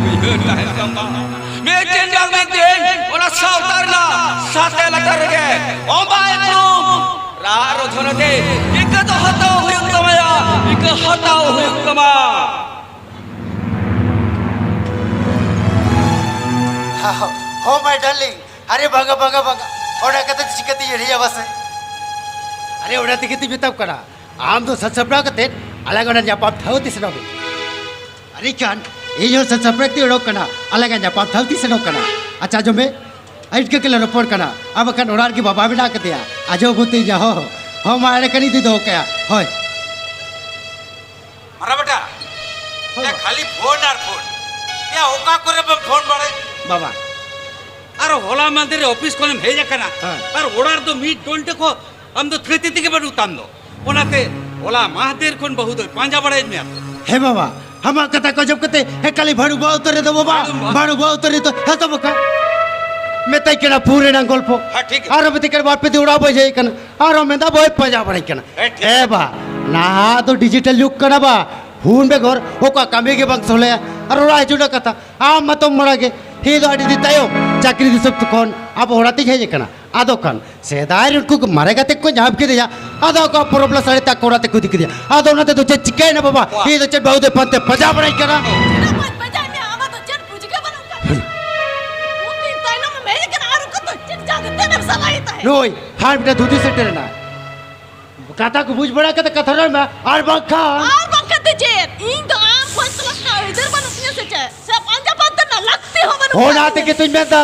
ᱩᱭᱦᱟᱹᱨ ᱛᱟᱦᱮᱸ ᱠᱟᱱ ᱛᱟᱢᱟ᱾ ᱢᱤᱫ ᱫᱤᱱ ᱵᱟᱝ ᱢᱤᱫ ᱫᱤᱱ ᱚᱱᱟ ᱥᱟᱶᱛᱟ ᱨᱮᱱᱟᱜ ᱥᱟᱛᱮ ᱞᱟᱛᱟᱨ ᱨᱮᱜᱮ ᱚᱵᱟ ᱮᱠᱫᱚᱢ ᱨᱟᱜ ᱨᱚᱫᱷᱚᱱ ᱟᱛᱮ ᱤᱠᱟᱹ ᱫᱚ ᱦᱟᱛᱟᱣ ᱦᱩᱭᱩᱜ ᱛᱟᱢᱟ ᱭᱟ, ᱤᱠᱟᱹ ᱦᱟᱛᱟᱣ ᱦᱩᱭᱩᱜ ᱛᱟᱢᱟ᱾ ᱦᱚ, ᱦᱚ, my darling. ᱟᱨᱮ ᱵᱟᱝᱟ, ᱵᱟᱝᱟ, ᱵᱟᱝᱟ᱾ ᱚᱱᱟ ᱠᱟᱛᱷᱟ ᱪᱤᱠᱟᱹᱛᱮ ᱮᱲᱮᱭᱟ ᱵᱟᱥᱮ? ᱟᱨᱮ ᱚᱱᱟ ᱛᱮᱜᱮ ᱛᱤᱧ ᱢᱮᱛᱟᱢ ᱠᱟᱱᱟ᱾ ᱟᱢ ᱫᱚ ᱥᱟᱡᱽ ᱥᱟᱯᱲᱟᱣ ᱠᱟᱛᱮ ᱟᱞᱟᱝ ᱚᱱᱟ ᱧᱟᱯᱟᱢ ᱴᱷᱟᱶ ᱛᱮ ᱥᱮᱱᱚᱜ ᱢᱮ᱾ ᱟᱨᱮ ᱠᱷᱟᱱ ᱤᱧ ᱦᱚᱸ ᱥᱟᱡᱽ ᱥᱟᱯᱲᱟᱣ ᱠᱟᱛᱮ ᱚᱰᱚᱠ ᱠᱟᱱᱟ, ᱟᱞᱟᱝᱟᱜ ᱧᱟᱯᱟᱢ ᱴᱷᱟᱶ ᱛᱮ ᱥᱮᱱᱚᱜ ᱠᱟᱱᱟ᱾ ᱟᱪᱪᱷᱟ, ᱟᱸᱡᱚᱢ ᱢᱮ, ᱤᱱᱠᱟᱹ ᱜᱮᱞᱮ ᱨᱚᱯᱚᱲ ᱠᱟᱱᱟ᱾ ᱟᱨ ᱵᱟᱠᱷᱟᱱ ᱚᱲᱟᱜ ᱨᱮᱜᱮ ᱵᱟᱵᱟ ᱢᱮᱱᱟᱜ ᱟᱠᱟᱫᱮᱭᱟ, ᱟᱸᱡᱚᱢ ᱵᱚᱱᱛᱮ ᱤᱧ ᱦᱚᱸ, ᱦᱚᱸ ᱢᱟ ᱮᱸᱰᱮ ᱠᱷᱟᱱ ᱤᱧ ᱫᱚᱦᱚ ᱠᱟᱭᱟ᱾ ᱦᱳᱭ᱾ ᱢᱟᱨᱟ ᱵᱮᱴᱟ, ᱦᱳᱭ ᱮ, ᱵᱟ᱾ ᱠᱷᱟᱹᱞᱤ ᱯᱷᱳᱱ ᱟᱨ ᱯᱷᱳᱱ᱾ ᱭᱟ, ᱚᱠᱟ ᱠᱚᱨᱮ ᱵᱮᱱ ᱯᱷᱳᱱ ᱵᱟᱲᱟᱭ? ᱵᱟᱵᱟ᱾ ᱟᱨ ᱦᱚᱞᱟ ᱢᱟᱫᱷᱮᱨ ᱨᱮ ᱚᱯᱷᱤᱥ ᱠᱷᱚᱱᱮᱢ ᱦᱮᱡ ᱟᱠᱟᱱᱟ᱾ ᱦᱮᱸ᱾ ᱟᱨ ᱚᱲᱟᱜ ᱨᱮᱫᱚ ᱢᱤᱫ ᱰᱚᱱᱰᱮ ᱠᱚ ᱟᱢ ᱫᱚ ᱛᱷᱟᱹᱭ ᱛᱷᱟᱹᱭ ᱛᱮᱜᱮ ᱵᱟᱹᱱᱩᱜ ᱛᱟᱢ ᱫᱚ᱾ ᱚᱱᱟᱛᱮ ᱦᱚᱞᱟ ᱢᱟᱦᱫᱮᱨ ᱠᱷᱚᱱ ᱵᱟᱹᱦᱩ ᱫᱚᱭ ᱯᱟᱸᱡᱟ ᱵᱟᱲᱟᱭᱮᱫ ᱢᱮᱭᱟ ᱛᱚ᱾ ᱦᱮ ᱵᱟᱵᱟ, ᱟᱢᱟᱜ ᱠᱟᱛᱷᱟ ᱠᱚ ᱟᱸᱡᱚᱢ ᱠᱟᱛᱮ ᱮᱠᱟᱞᱤ ᱵᱷᱟᱹᱲᱩ ᱵᱟᱹᱦᱩ ᱩᱛᱟᱹᱨ ᱨᱮᱫᱚ ᱵᱟᱵᱟ, ᱵᱷᱟᱹᱲᱩ ᱵᱟᱹᱦᱩ᱾ ᱵᱷᱟᱹᱲᱩ ᱵᱟᱹᱦᱩ ᱩᱛᱟᱹᱨ ᱨᱮᱫᱚ ᱦᱮ ᱛᱚ ᱵᱟᱠᱷᱟᱱ᱾ ᱢᱮᱛᱟᱭ ᱠᱟᱱᱟ ᱯᱷᱳᱱ ᱨᱮᱱᱟᱜ ᱜᱚᱞᱯᱚ᱾ ᱦᱮᱸ, ᱴᱷᱤᱠ ᱜᱮᱭᱟ᱾ ᱟᱨᱚ ᱢᱮᱛᱟᱭ ᱠᱟᱱᱟ ᱵᱟᱨ ᱯᱮ ᱫᱤᱱ ᱚᱲᱟᱜ ᱵᱟᱹᱧ ᱦᱮᱡ ᱟᱠᱟᱱᱟ᱾ ᱟᱨᱚ ᱢᱮᱱᱫᱟ ᱵᱟᱹᱧ ᱯᱟᱸᱡᱟ ᱵᱟᱲᱟᱭ ᱠᱟᱱᱟ᱾ ᱦᱮᱸ, ᱴᱷᱤᱠ᱾ ᱮ ᱵᱟ, ᱱᱟᱦᱟᱜ ᱫᱚ ᱰᱤᱡᱤᱴᱟᱞ ᱡᱩᱜᱽ ᱠᱟᱱᱟ ᱵᱟ, ᱯᱷᱳᱱ ᱵᱮᱜᱚᱨ ᱚᱠᱟ ᱠᱟᱹᱢᱤ ᱜᱮ ᱵᱟᱝ ᱥᱚᱞᱦᱮᱭᱟ᱾ ᱟᱨ ᱚᱲᱟᱜ ᱦᱤᱡᱩᱜ ᱨᱮᱱᱟᱜ ᱠᱟᱛᱷᱟ, ᱟᱢ ᱢᱟᱛᱚᱢ ᱢᱟᱲᱟᱝ ᱜᱮ, ᱤᱧ ᱫᱚ ᱟᱹᱰᱤ ᱫᱤᱱ ᱛᱟᱭᱚᱢ ᱪᱟᱹᱠᱨᱤ ᱫᱤᱥᱚᱢ ᱠᱷᱚᱱ ᱟᱵᱚ ᱚᱲᱟᱜ ᱛᱤᱧ ᱦᱮᱡ ᱟᱠᱟᱱᱟ᱾ ᱟᱫᱚ ᱠᱷᱟᱱ ᱥᱮᱫᱟᱭ ᱨᱮ ᱩᱱᱠᱩ ᱢᱟᱨᱮ ᱜᱟᱛᱮ ᱠᱚ ᱧᱟᱢ ᱠᱮᱫᱮᱭᱟ, ᱟᱫᱚ ᱟᱠᱚᱣᱟᱜ ᱯᱚᱨᱚᱵᱽ ᱞᱟᱥᱟᱲᱦᱮᱫ ᱛᱮ ᱟᱠᱚ ᱚᱲᱟᱜ ᱛᱮᱠᱚ ᱤᱫᱤ ᱠᱮᱫᱮᱭᱟ᱾ ᱟᱫᱚ ᱚᱱᱟ ᱛᱮᱫᱚ ᱪᱮᱫ ᱪᱤᱠᱟᱹᱭᱮᱱᱟ ᱵᱟᱵᱟ? ᱵᱟ᱾ ᱤᱧ ᱫᱚ ᱪᱮᱫ ᱵᱟᱹᱦᱩ ᱫᱚ ᱯᱟᱱᱛᱮ ᱯᱟᱸᱡᱟ ᱵᱟᱲᱟᱭ ᱠᱟᱱᱟ᱾ ᱪᱮᱫᱟᱜ ᱵᱟᱹᱧ ᱯᱟᱸᱡᱟᱭ ᱢᱮᱭᱟ? ᱟᱢᱟᱜ ᱫᱚ ᱪᱮᱫ ᱵᱩᱡᱽ ᱜᱮ ᱵᱟᱹᱱᱩᱜ ᱛᱟᱢᱟ᱾ ᱩᱱ ᱫᱤᱱ ᱛᱟᱭᱱᱚᱢ ᱮᱢ ᱦᱮᱡ ᱟᱠᱟᱱᱟ ᱟᱨ ᱚᱠᱟ ᱫᱚ ᱪᱮᱫ ᱡᱟᱸᱜᱟ ᱛᱮᱢ ᱥᱟᱞᱟᱭᱮᱫ ᱛᱟᱦᱮᱸᱫ? ᱱᱩᱭ ᱦᱟᱨ ᱢᱤᱫᱴᱟᱝ ᱫᱷᱩᱛᱤ ᱥᱮᱴᱮᱨ ᱮᱱᱟ᱾ ᱠᱟᱛᱷᱟ ᱠᱚ ᱵᱩᱡᱽ ᱵᱟᱲᱟ ᱠᱟᱛᱮ ᱠᱟᱛᱷᱟ ᱨᱚᱲ ᱢᱮ, ᱟᱨ ᱵᱟᱝᱠᱷᱟᱱ ᱟᱨ ᱵᱟᱝᱠᱷᱟᱱ ᱫᱚ ᱪᱮᱫ? ᱤᱧ ᱫᱚ ᱟᱢ ᱠᱷᱚᱱ ᱛᱚᱞᱟᱥ ᱨᱮᱱᱟᱜ ᱟᱹᱭᱫᱟᱹᱨ ᱵᱟᱹᱱᱩᱜ ᱛᱤᱧᱟᱹ ᱥᱮ ᱪᱮᱫ? ᱥᱮ ᱯᱟᱸᱡᱟ ᱯᱟᱱᱛᱮ ᱨᱮᱱᱟᱜ ᱞᱟᱹᱠᱛᱤ ᱦᱚᱸ ᱵᱟᱹᱱᱩᱜ ᱚᱱᱟ ᱛᱟᱢᱟ᱾ ᱛᱮᱜᱮ ᱛᱚᱧ ᱢᱮᱱᱫᱟ,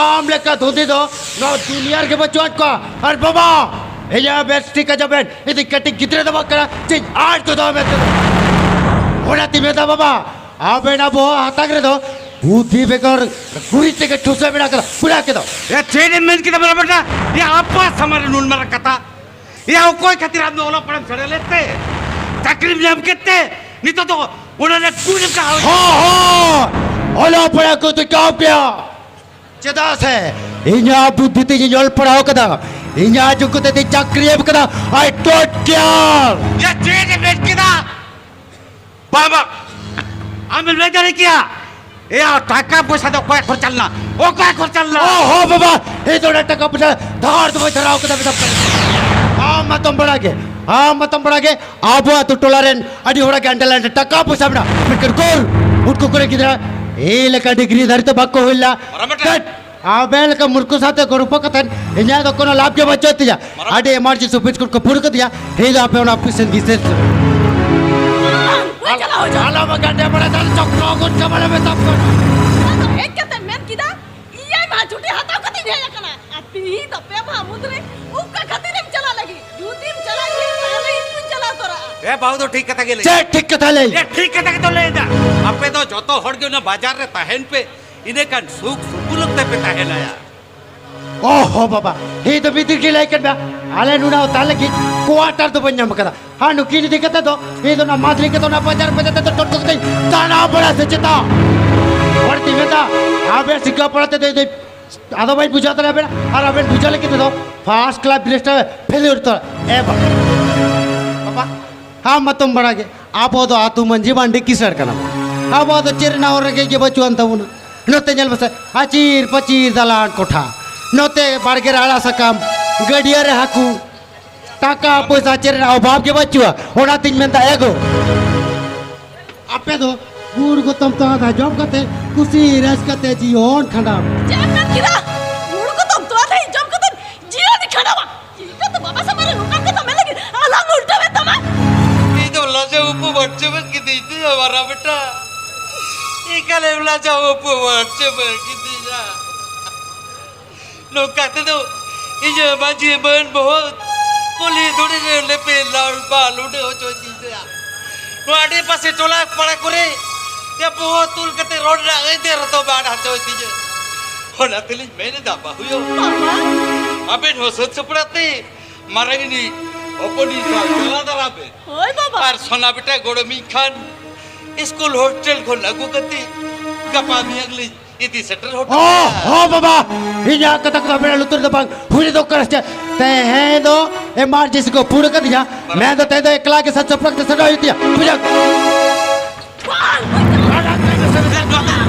ᱟᱢ ᱞᱮᱠᱟ ᱫᱷᱩᱛᱤ ᱫᱚ ᱱᱚᱣᱟ ᱫᱩᱱᱤᱭᱟᱹ ᱨᱮᱜᱮ ᱵᱟᱹᱪᱩᱜ ᱟᱱ ᱠᱚᱣᱟ᱾ ᱟᱨ ᱵᱟᱵᱟ, ᱤᱧᱟᱹᱜ ᱵᱮᱥ ᱴᱷᱤᱠ ᱟᱸᱡᱚᱢ ᱵᱮᱱ, ᱤᱧ ᱫᱚ ᱠᱟᱹᱴᱤᱡ ᱜᱤᱫᱽᱨᱟᱹ ᱫᱚ ᱵᱟᱝ ᱠᱟᱱᱟ, ᱪᱮᱫ ᱟᱨ ᱫᱚ ᱫᱚᱦᱚ ᱢᱮᱱᱛᱮ ᱫᱚ᱾ ᱚᱱᱟᱛᱮᱧ ᱢᱮᱱᱫᱟ ᱵᱟᱵᱟ, ᱟᱵᱮᱱ ᱟᱵᱚ ᱦᱟᱛᱟᱝ ᱨᱮᱫᱚ ᱵᱩᱫᱷᱤ ᱵᱮᱜᱚᱨ ᱜᱩᱨᱤᱡ ᱛᱮᱜᱮ ᱴᱷᱩᱥᱟᱹ ᱢᱮᱱᱟᱜ ᱠᱟᱫᱟ, ᱯᱩᱨᱟ ᱠᱮᱫᱟ᱾ ᱮ, ᱪᱮᱫ ᱮᱢ ᱢᱮᱱ ᱠᱮᱫᱟ ᱵᱟᱵᱟ ᱵᱮᱴᱟ? ᱮ, ᱟᱯᱟ ᱥᱟᱢᱟᱝ ᱨᱮ ᱱᱩᱱ ᱢᱟᱨᱟᱝ ᱠᱟᱛᱷᱟ᱾ ᱮ, ᱚᱠᱚᱭ ᱠᱷᱟᱹᱛᱤᱨ ᱟᱢ ᱫᱚ ᱚᱞᱚᱜ ᱯᱟᱲᱦᱟᱜ ᱮᱢ ᱥᱮᱬᱟ ᱞᱮᱫ ᱛᱮ? ᱪᱟᱹᱠᱨᱤᱢ ᱧᱟᱢ ᱠᱮᱫ ᱛᱮ? ᱱᱤᱛᱚᱜ ᱫᱚ ᱚᱱᱟ ᱨᱮ ᱠᱩᱞ ᱮᱢ ᱠᱟᱦᱟᱣ᱾ ᱦᱚᱸ, ᱦᱚᱸ, ᱚᱞᱚᱜ ᱯᱟᱲᱦᱟᱜ ᱠᱚ ᱪᱤᱠᱟᱹᱣ ᱯᱮᱭᱟ? ᱪᱮᱫᱟᱜ ᱥᱮ ᱤᱧᱟᱹᱜ ᱵᱩᱫᱽᱫᱷᱤ ᱛᱮ ᱤᱧ ᱚᱞ ᱯᱟᱲᱦᱟᱣ ᱠᱟᱫᱟ᱾ ᱤᱧᱟᱜ ᱡᱩᱜᱽ ᱛᱮ ᱪᱟᱹᱠᱨᱤ ᱮᱢ ᱠᱟᱫᱟ, I don't care. ᱭᱟ, ᱪᱮᱫ ᱮ ᱢᱮᱱ ᱠᱮᱫᱟ? ᱵᱟᱵᱟ, ᱟᱢᱮᱢ ᱞᱟᱹᱭ ᱫᱟᱲᱮ ᱠᱮᱭᱟ? ᱮᱭᱟ, ᱴᱟᱠᱟ ᱯᱚᱭᱥᱟ ᱫᱚ ᱚᱠᱚᱭ ᱠᱷᱚᱨᱪᱟ ᱞᱮᱱᱟ? ᱚᱠᱚᱭ ᱠᱷᱚᱨᱪᱟ ᱞᱮᱱᱟ? ᱚ ᱦᱚ ᱵᱟᱵᱟ, ᱤᱧ ᱫᱚ ᱚᱱᱟ ᱴᱟᱠᱟ ᱯᱚᱭᱥᱟ ᱫᱷᱟᱨ ᱫᱚ ᱵᱟᱹᱧ ᱫᱷᱟᱨᱟᱣ ᱠᱟᱫᱟ, ᱢᱮᱛᱟᱢ ᱠᱟᱱᱟ᱾ ᱟᱢ ᱢᱟᱛᱚᱢ ᱵᱟᱲᱟ ᱜᱮ, ᱟᱢ ᱢᱟᱛᱚᱢ ᱵᱟᱲᱟ ᱜᱮ, ᱟᱵᱚ ᱟᱛᱳ ᱴᱚᱞᱟ ᱨᱮᱱ ᱟᱹᱰᱤ ᱦᱚᱲᱟᱜ ᱜᱮ underline ᱨᱮ ᱴᱟᱠᱟ ᱯᱚᱭᱥᱟ ᱢᱮᱱᱟᱜᱼᱟ, ᱢᱮᱱᱠᱷᱟᱱ ᱩᱠᱩᱨ, ᱩᱱᱠᱩ ᱠᱚᱨᱮ ᱜᱤᱫᱽᱨᱟᱹ ᱮᱭ ᱞᱮᱠᱟ ᱰᱤᱜᱽᱨᱤ ᱫᱷᱟᱹᱨᱤᱡ ᱫᱚ ᱵᱟᱠᱚ ᱦᱩᱭ ᱞᱮᱱᱟ᱾ ᱢᱟᱨᱟᱝ ᱵᱮᱴᱟ᱾ ᱟᱵᱮᱱ ᱞᱮᱠᱟ ᱢᱩᱨᱠᱷᱩ ᱥᱟᱶᱛᱮ ᱜᱚᱞᱯᱚ ᱠᱟᱛᱮ ᱤᱧᱟᱹᱜ ᱫᱚ ᱠᱳᱱᱳ ᱞᱟᱵᱷ ᱜᱮ ᱵᱟᱹᱪᱩᱜ ᱛᱤᱧᱟ᱾ ᱢᱟᱨᱟᱝ ᱟᱹᱰᱤ emergency office ᱠᱚ ᱯᱷᱳᱱ ᱠᱟᱫᱤᱧᱟ, ᱦᱮᱡ ᱫᱚ ᱟᱯᱮ ᱚᱱᱟ office ᱥᱮᱱ ᱜᱮ ᱥᱮᱱ᱾ ᱵᱟᱝ, ᱵᱟᱹᱧ ᱪᱟᱞᱟᱣ ᱦᱚᱪᱚ᱾ ᱟᱞᱚ ᱢᱟ ᱜᱟᱰᱮ ᱵᱟᱲᱟ ᱫᱟᱞ ᱪᱚᱠᱨᱚ ᱜᱩᱴ ᱪᱟᱵᱟ ᱞᱮ ᱢᱮᱛᱟᱢ ᱠᱟᱱᱟ᱾ ᱚᱱᱟ ᱫᱚ ᱦᱮᱡ ᱠᱟᱛᱮ ᱢᱮᱱ ᱠᱮᱫᱟ, ᱤᱭᱟᱹ ᱢᱟ ᱪᱷᱩᱴᱤ ᱦᱟᱛᱟᱣ ᱠᱟᱛᱮᱧ ᱦᱮᱡ ᱟᱠᱟᱱᱟ᱾ ᱟᱨ ᱛᱤᱦᱤᱧ ᱫᱚ ᱯᱮ ᱢᱟᱦᱟ ᱢᱩᱫᱽ ᱨᱮ ᱚᱠᱟ ᱠᱷᱟᱹᱛᱤᱨᱮᱢ ᱪᱟᱞᱟᱜ ᱞᱟᱹᱜᱤᱫ? ᱡᱩᱫᱤᱢ ᱪᱟᱞᱟᱜ ᱜᱮᱭᱟ, ᱛᱟᱦᱞᱮ ᱤᱧ ᱦᱚᱸᱧ ᱪᱟᱞᱟᱣ ᱛᱚᱨᱟᱜᱼᱟ᱾ ᱦᱮᱸ, ᱵᱟᱹᱦᱩ ᱫᱚ ᱴᱷᱤᱠ ᱠᱟᱛᱷᱟ ᱜᱮ ᱞᱟᱹᱭ᱾ ᱪᱮᱫ ᱴᱷᱤᱠ ᱠᱟᱛᱷᱟ ᱞᱟᱹᱭ? ᱮ, ᱴᱷᱤᱠ ᱠᱟᱛᱷᱟ ᱜᱮᱛᱚ ᱞᱟᱹᱭ ᱮᱫᱟ᱾ ᱟᱯᱮ ᱫᱚ ᱡᱚᱛᱚ ᱦᱚᱲ ᱜᱮ ᱚᱱᱟ ᱵᱟᱡᱟᱨ ᱨᱮ ᱛᱟᱦᱮᱱ ᱯᱮ, ᱤᱱᱟᱹ ᱠᱷᱟᱱ ᱥᱩᱠ ᱥᱩᱯᱩᱞ ᱛᱮᱯᱮ ᱛᱟᱦᱮᱱᱟ ᱭᱟ᱾ ᱚ ᱦᱚ ᱵᱟᱵᱟ, ᱦᱮᱸ ᱫᱚ ᱢᱤᱫ ᱫᱤᱱ ᱜᱮ ᱞᱟᱹᱭ ᱠᱮᱫ ᱢᱮ, ᱟᱞᱮ ᱱᱚᱰᱮ ᱛᱟᱦᱮᱸ ᱞᱟᱹᱜᱤᱫ quarter ᱫᱚ ᱵᱟᱹᱧ ᱧᱟᱢ ᱟᱠᱟᱫᱟ᱾ ᱦᱟᱸ, ᱱᱩᱠᱤᱱ ᱤᱫᱤ ᱠᱟᱛᱮ ᱫᱚ ᱤᱧ ᱫᱚ ᱚᱱᱟ ᱢᱟᱫᱽᱨᱤ ᱠᱟᱛᱮ ᱚᱱᱟ ᱵᱟᱡᱟᱨ ᱵᱟᱡᱟᱨ ᱛᱮ ᱴᱚᱴᱠᱚ ᱠᱟᱛᱮᱧ ᱫᱟᱬᱟ ᱵᱟᱲᱟ ᱥᱮ ᱪᱮᱛᱟ? ᱦᱚᱲ ᱛᱤᱧ ᱢᱮᱛᱟ, ᱟᱵᱮᱱ ᱥᱤᱠᱷᱟ ᱯᱚᱲᱟ ᱛᱮ ᱫᱚ ᱤᱧ ᱫᱚ ᱟᱫᱚ ᱵᱟᱹᱧ ᱵᱩᱡᱷᱟᱹᱣ ᱫᱟᱲᱮᱭᱟᱜ ᱵᱮᱱᱟ᱾ ᱟᱨ ᱟᱵᱮᱱ ᱵᱩᱡᱷᱟᱹᱣ ᱞᱟᱹᱜᱤᱫ ᱛᱮᱫᱚ first class dress ᱴᱟ ᱯᱷᱮᱞ ᱩᱛᱟᱹᱨ᱾ ᱮ ᱵᱟᱵᱟ, ᱵᱟᱵᱟ, ᱟᱢ ᱢᱟᱛᱚᱢ ᱵᱟᱲᱟᱭ ᱜᱮ, ᱟᱵᱚ ᱫᱚ ᱟᱹᱛᱩ ᱢᱟᱹᱡᱷᱤ ᱵᱟᱝ ᱰᱤ ᱠᱤᱥᱟᱹᱲ ᱠᱟᱱᱟ ᱵᱚᱱ᱾ ᱟᱵᱚ ᱫᱚ ᱪᱮᱫ ᱨᱮᱱᱟᱜ ᱦᱚᱸ ᱨᱮᱸᱜᱮᱡ ᱜᱮ ᱵᱟᱹᱪᱩᱜ ᱟᱱ ᱛᱟᱵᱚᱱᱟ᱾ ᱱᱚᱛᱮ ᱧᱮᱞ ᱢᱮᱥᱮ, ᱟᱹᱪᱤᱨ ᱯᱟᱹᱪᱤᱨ ᱫᱟᱞᱟᱱ ᱠᱚᱴᱷᱟ, ᱱᱚᱛᱮ ᱵᱟᱲᱜᱮ ᱨᱮ ᱟᱲᱟᱜ ᱥᱟᱠᱟᱢ, ᱜᱟᱹᱰᱭᱟᱹ ᱨᱮ ᱦᱟᱹᱠᱩ, ᱴᱟᱠᱟ ᱯᱚᱭᱥᱟ ᱪᱮᱫ ᱨᱮᱱᱟᱜ ᱚᱵᱷᱟᱵ ᱜᱮ ᱵᱟᱹᱪᱩᱜᱼᱟ᱾ ᱚᱱᱟᱛᱤᱧ ᱢᱮᱱᱫᱟ, ᱮ ᱜᱳ, ᱟᱯᱮ ᱫᱚ ᱜᱩᱲ ᱜᱚᱛᱚᱢ ᱛᱚᱣᱟ ᱫᱟᱜ ᱡᱚᱢ ᱠᱟᱛᱮ ᱠᱩᱥᱤ ᱨᱟᱹᱥᱠᱟᱹ ᱛᱮ ᱡᱤᱭᱚᱱ ᱠᱷᱟᱸᱰᱟᱣ ᱢᱮ᱾ ᱪᱮᱫ ᱮᱢ ᱢᱮᱱ ᱠᱮᱫᱟ? ᱜᱩᱲ ᱜᱚᱛᱚᱢ ᱛᱚᱣᱟ ᱫᱟᱜ ᱡᱚᱢ ᱠᱟᱛᱮ ᱡᱤᱭᱚᱱ ᱠᱷᱟᱸᱰᱟᱣᱟ? ᱪᱤᱠᱟᱹᱛᱮ ᱵᱟᱵᱟ ᱥᱟᱢᱟᱝ ᱨᱮ ᱱᱚᱝᱠᱟᱱ ᱠᱟᱛᱷᱟ ᱢᱮᱱ ᱞᱟᱹᱜᱤᱫ ᱟᱞᱟᱝ ᱩᱞᱴᱟᱹᱣᱮᱱ ᱛᱟᱢᱟ? ᱤᱧ ᱫᱚ ᱞᱟᱡᱟᱣ ᱩᱯᱟᱹ ᱵᱟᱹᱲᱪᱟᱹ ᱵᱟᱝ ᱠᱤᱫᱤᱧ ᱛᱮ ᱢᱟᱨᱟ ᱵᱮᱴᱟ᱾ ᱮᱠᱟᱞᱮᱢ ᱞᱟᱡᱟᱣ ᱩᱯᱟᱹ ᱵᱟᱹᱲᱪᱟᱹ ᱵᱟᱝ ᱠᱤᱫᱤᱧᱟ᱾ ᱱᱚᱝᱠᱟ ᱛᱮᱫᱚ ᱤᱧᱟᱹᱜ ᱢᱟᱹᱡᱷᱤ ᱢᱟᱹᱱ ᱵᱚᱦᱚᱛ ᱠᱩᱞᱦᱤ ᱫᱷᱩᱲᱤ ᱨᱮ ᱞᱮᱯᱮ ᱞᱟᱲ ᱵᱟ ᱞᱩᱰᱟᱹ ᱦᱚᱪᱚᱭ ᱛᱤᱧ ᱛᱟᱭᱟ᱾ ᱱᱚᱣᱟ ᱟᱰᱮ ᱯᱟᱥᱮ ᱴᱚᱞᱟ ᱯᱟᱲᱟ ᱠᱚᱨᱮ ᱭᱟ ᱵᱚᱦᱚᱛ ᱛᱩᱞ ᱠᱟᱛᱮ ᱨᱚᱲ ᱨᱮᱱᱟᱜ ᱟᱹᱭᱫᱟᱹᱨ ᱦᱚᱸᱛᱚ ᱵᱟᱰ ᱦᱚᱪᱚᱭ ᱛᱤᱧᱟᱹ᱾ ᱚᱱᱟ ᱛᱮᱞᱤᱧ ᱢᱮᱱ ᱮᱫᱟ ᱵᱟᱹᱦᱩᱭᱳ, ᱵᱟᱵᱟ᱾ ᱟᱵᱮᱱ ᱦᱚᱸ ᱥᱟᱹᱛ ᱥᱟᱯᱲᱟᱣ ᱛᱮ ᱢᱟᱨᱟᱝᱤᱱᱤ ᱦᱚᱯᱚᱱᱤᱧ ᱥᱟᱶ ᱪᱟᱞᱟᱣ ᱫᱟᱨᱟᱢ ᱵᱮᱱ᱾ ᱦᱳᱭ ᱵᱟᱵᱟ᱾ ᱟᱨ ᱥᱚᱱᱟ ᱵᱮᱴᱟ ᱜᱚᱲᱚᱢᱤᱧ ᱠᱷᱟᱱ ᱥᱠᱩᱞ ᱦᱳᱥᱴᱮᱞ ᱠᱷᱚᱱ ᱟᱹᱜᱩ ᱠᱟᱛᱮ ᱜᱟᱯᱟ ᱢᱮᱭᱟᱝ ᱞᱤᱧ ᱤᱫᱤ ᱥᱮᱴᱮᱨ ᱦᱚᱴᱚ ᱚ, ᱠᱟᱭᱟ᱾ ᱦᱚᱸ ᱵᱟᱵᱟ, ᱤᱧᱟᱜ ᱠᱟᱛᱷᱟ ᱠᱚᱫᱚ ᱟᱵᱮᱱᱟᱜ ᱞᱩᱛᱩᱨ ᱫᱚ ᱵᱟᱝ ᱦᱩᱭ ᱫᱚᱨᱠᱟᱨ ᱥᱮ? ᱛᱮᱦᱮᱧ ᱫᱚ ᱮᱢᱟᱨᱡᱮᱱᱥᱤ ᱠᱚ ᱯᱩᱨᱟᱹ ᱠᱟᱫᱤᱧᱟ, ᱢᱮᱱ ᱫᱚ ᱛᱮᱦᱮᱧ ᱫᱚ ᱮᱠᱞᱟ ᱜᱮ ᱥᱟᱡᱽ ᱥᱟᱯᱲᱟᱣ ᱠᱟᱛᱮ ᱥᱮᱴᱮᱨ ᱦᱩᱭᱩᱜ ᱛᱤᱧᱟ, ᱵᱩᱡᱷᱟᱹᱣ?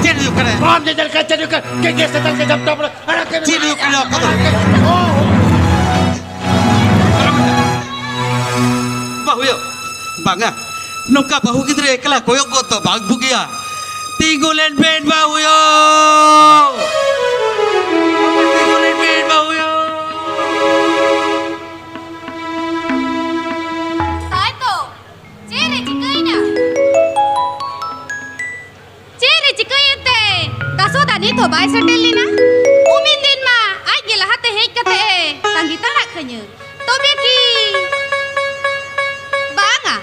ᱪᱮᱫ ᱦᱩᱭᱩᱜ ᱠᱟᱱᱟ? ᱵᱟᱢ ᱧᱮᱧᱮᱞ ᱠᱟᱱᱟ ᱪᱮᱫ ᱦᱩᱭᱩᱜ ᱠᱟᱱᱟ? ᱪᱮᱫ ᱦᱩᱭᱩᱜ ᱠᱟᱱᱟ? ᱚᱠᱟ ᱫᱚ? ᱚ, ᱚ᱾ ᱵᱟᱹᱦᱩᱭᱳ, ᱵᱟᱝᱟ, ᱱᱚᱝᱠᱟ ᱵᱟᱹᱦᱩ ᱜᱤᱫᱽᱨᱟᱹ ᱮᱠᱞᱟ ᱠᱚᱭᱚᱜ ᱜᱚᱫ ᱫᱚ ᱵᱟᱝ ᱵᱩᱜᱤᱭᱟ᱾ ᱛᱤᱸᱜᱩ ᱞᱮᱱ ᱵᱮᱱ ᱵᱟᱹᱦᱩᱭᱳ, ᱛᱤᱸᱜᱩ ᱞᱮᱱ ᱵᱮᱱ ᱵᱟᱹᱦᱩᱭᱳ᱾ ᱛᱟᱭ ᱛᱚ, ᱪᱮᱫ ᱨᱮ ᱪᱤᱠᱟᱹᱭᱮᱱᱟ? ᱪᱮᱫ ᱨᱮ ᱪᱤᱠᱟᱹᱭᱮᱱ ᱛᱮ? ᱫᱟᱥᱚᱫᱟ ᱱᱤᱛ ᱦᱚᱸ ᱵᱟᱭ ᱥᱮᱴᱮᱨ ᱞᱮᱱᱟ᱾ ᱩᱢᱤᱱ ᱫᱤᱱ ᱢᱟ ᱟᱡ ᱜᱮ ᱞᱟᱦᱟᱛᱮ ᱦᱮᱡ ᱠᱟᱛᱮ ᱮ ᱛᱟᱺᱜᱤ ᱛᱟᱲᱟᱜ ᱠᱟᱹᱧᱟᱹ᱾ ᱛᱚᱵᱮ ᱠᱤ? ᱵᱟᱝᱟ,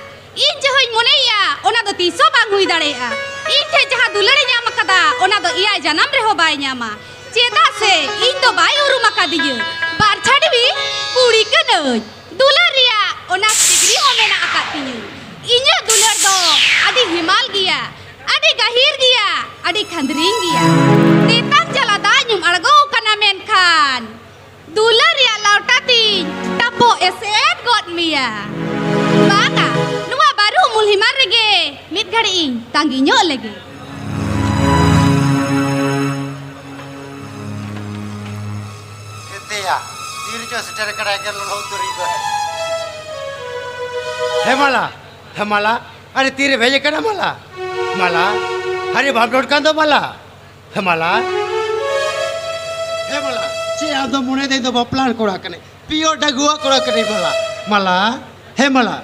ᱤᱧ ᱡᱟᱦᱟᱸᱧ ᱢᱚᱱᱮᱭᱮᱜᱼᱟ, ᱚᱱᱟ ᱫᱚ ᱛᱤᱥ ᱦᱚᱸ ᱵᱟᱝ ᱦᱩᱭ ᱫᱟᱲᱮᱭᱟᱜᱼᱟ᱾ ᱤᱧ ᱴᱷᱮᱱ ᱡᱟᱦᱟᱸ ᱫᱩᱞᱟᱹᱲ ᱮ ᱧᱟᱢ ᱟᱠᱟᱫᱟ, ᱚᱱᱟ ᱫᱚ ᱮᱭᱟᱭ ᱡᱟᱱᱟᱢ ᱨᱮᱦᱚᱸ ᱵᱟᱭ ᱧᱟᱢᱟ᱾ ᱪᱮᱫᱟᱜ ᱥᱮ ᱤᱧ ᱫᱚ ᱵᱟᱭ ᱩᱨᱩᱢ ᱟᱠᱟᱫᱤᱧᱟᱹ᱾ ᱵᱟᱨ ᱪᱷᱟᱹᱰᱣᱤ ᱠᱩᱲᱤ ᱠᱟᱹᱱᱟᱹᱧ᱾ ᱫᱩᱞᱟᱹᱲ ᱨᱮᱭᱟᱜ ᱚᱱᱟ ᱰᱤᱜᱽᱨᱤ ᱦᱚᱸ ᱢᱮᱱᱟᱜ ᱟᱠᱟᱫ ᱛᱤᱧᱟᱹ᱾ ᱤᱧᱟᱹᱜ ᱫᱩᱞᱟᱹᱲ ᱫᱚ ᱟᱹᱰᱤ ᱦᱮᱢᱟᱞ ᱜᱮᱭᱟ, ᱟᱹᱰᱤ ᱜᱟᱹᱦᱤᱨ ᱜᱮᱭᱟ, ᱟᱹᱰᱤ ᱠᱷᱟᱸᱫᱽᱨᱤᱝ ᱜᱮᱭᱟ᱾ ᱛᱮᱛᱟᱝ ᱡᱟᱞᱟ ᱫᱟᱜ ᱧᱩᱢ ᱟᱬᱜᱚ ᱟᱠᱟᱱᱟ, ᱢᱮᱱᱠᱷᱟᱱ ᱫᱩᱞᱟᱹᱲ ᱨᱮᱭᱟᱜ ᱞᱟᱣᱴᱟ ᱛᱤᱧ ᱴᱟᱯᱚᱜ ᱮᱥᱮᱫ ᱜᱚᱫ ᱢᱮᱭᱟ᱾ ᱵᱟᱝᱟ, ᱱᱚᱣᱟ ᱵᱟᱹᱨᱩ ᱩᱢᱩᱞ ᱦᱮᱢᱟᱞ ᱨᱮᱜᱮ ᱢᱤᱫ ᱜᱷᱟᱹᱲᱤᱡ ᱤᱧ ᱛᱟᱺᱜᱤ ᱧᱚᱜ ᱞᱮᱜᱮ᱾ ᱮᱛᱮᱭᱟ, ᱛᱤ ᱨᱮᱪᱚ ᱥᱮᱴᱮᱨ ᱟᱠᱟᱱᱟ ᱮᱠᱮᱱ ᱞᱚᱞᱚ ᱩᱛᱟᱹᱨᱤᱡ ᱫᱚ᱾ ᱦᱮ ᱢᱟᱞᱟ, ᱦᱮ ᱢᱟᱞᱟ, ᱟᱨᱮ ᱛᱤᱨᱮᱢ ᱦᱮᱡ ᱟᱠᱟᱱᱟ ᱢᱟᱞᱟ? ᱢᱟᱞᱟ, ᱟᱨᱮ ᱵᱟᱢ ᱰᱚᱰ ᱠᱟᱱ ᱫᱚ ᱢᱟᱞᱟ? ᱦᱮ ᱢᱟᱞᱟ, ᱦᱮ ᱢᱟᱞᱟ, ᱪᱮᱫ ᱟᱢ ᱫᱚ ᱢᱚᱱᱮ ᱫᱟᱹᱧ ᱫᱚ ᱵᱟᱯᱞᱟᱱ ᱠᱚᱲᱟ ᱠᱟᱱᱟᱭ, ᱯᱤᱭᱳᱨ ᱰᱟᱹᱜᱩᱣᱟᱹ ᱠᱚᱲᱟ ᱠᱟᱱᱟᱭ ᱢᱟᱞᱟ? ᱢᱟᱞᱟ, ᱦᱮ ᱢᱟᱞᱟ,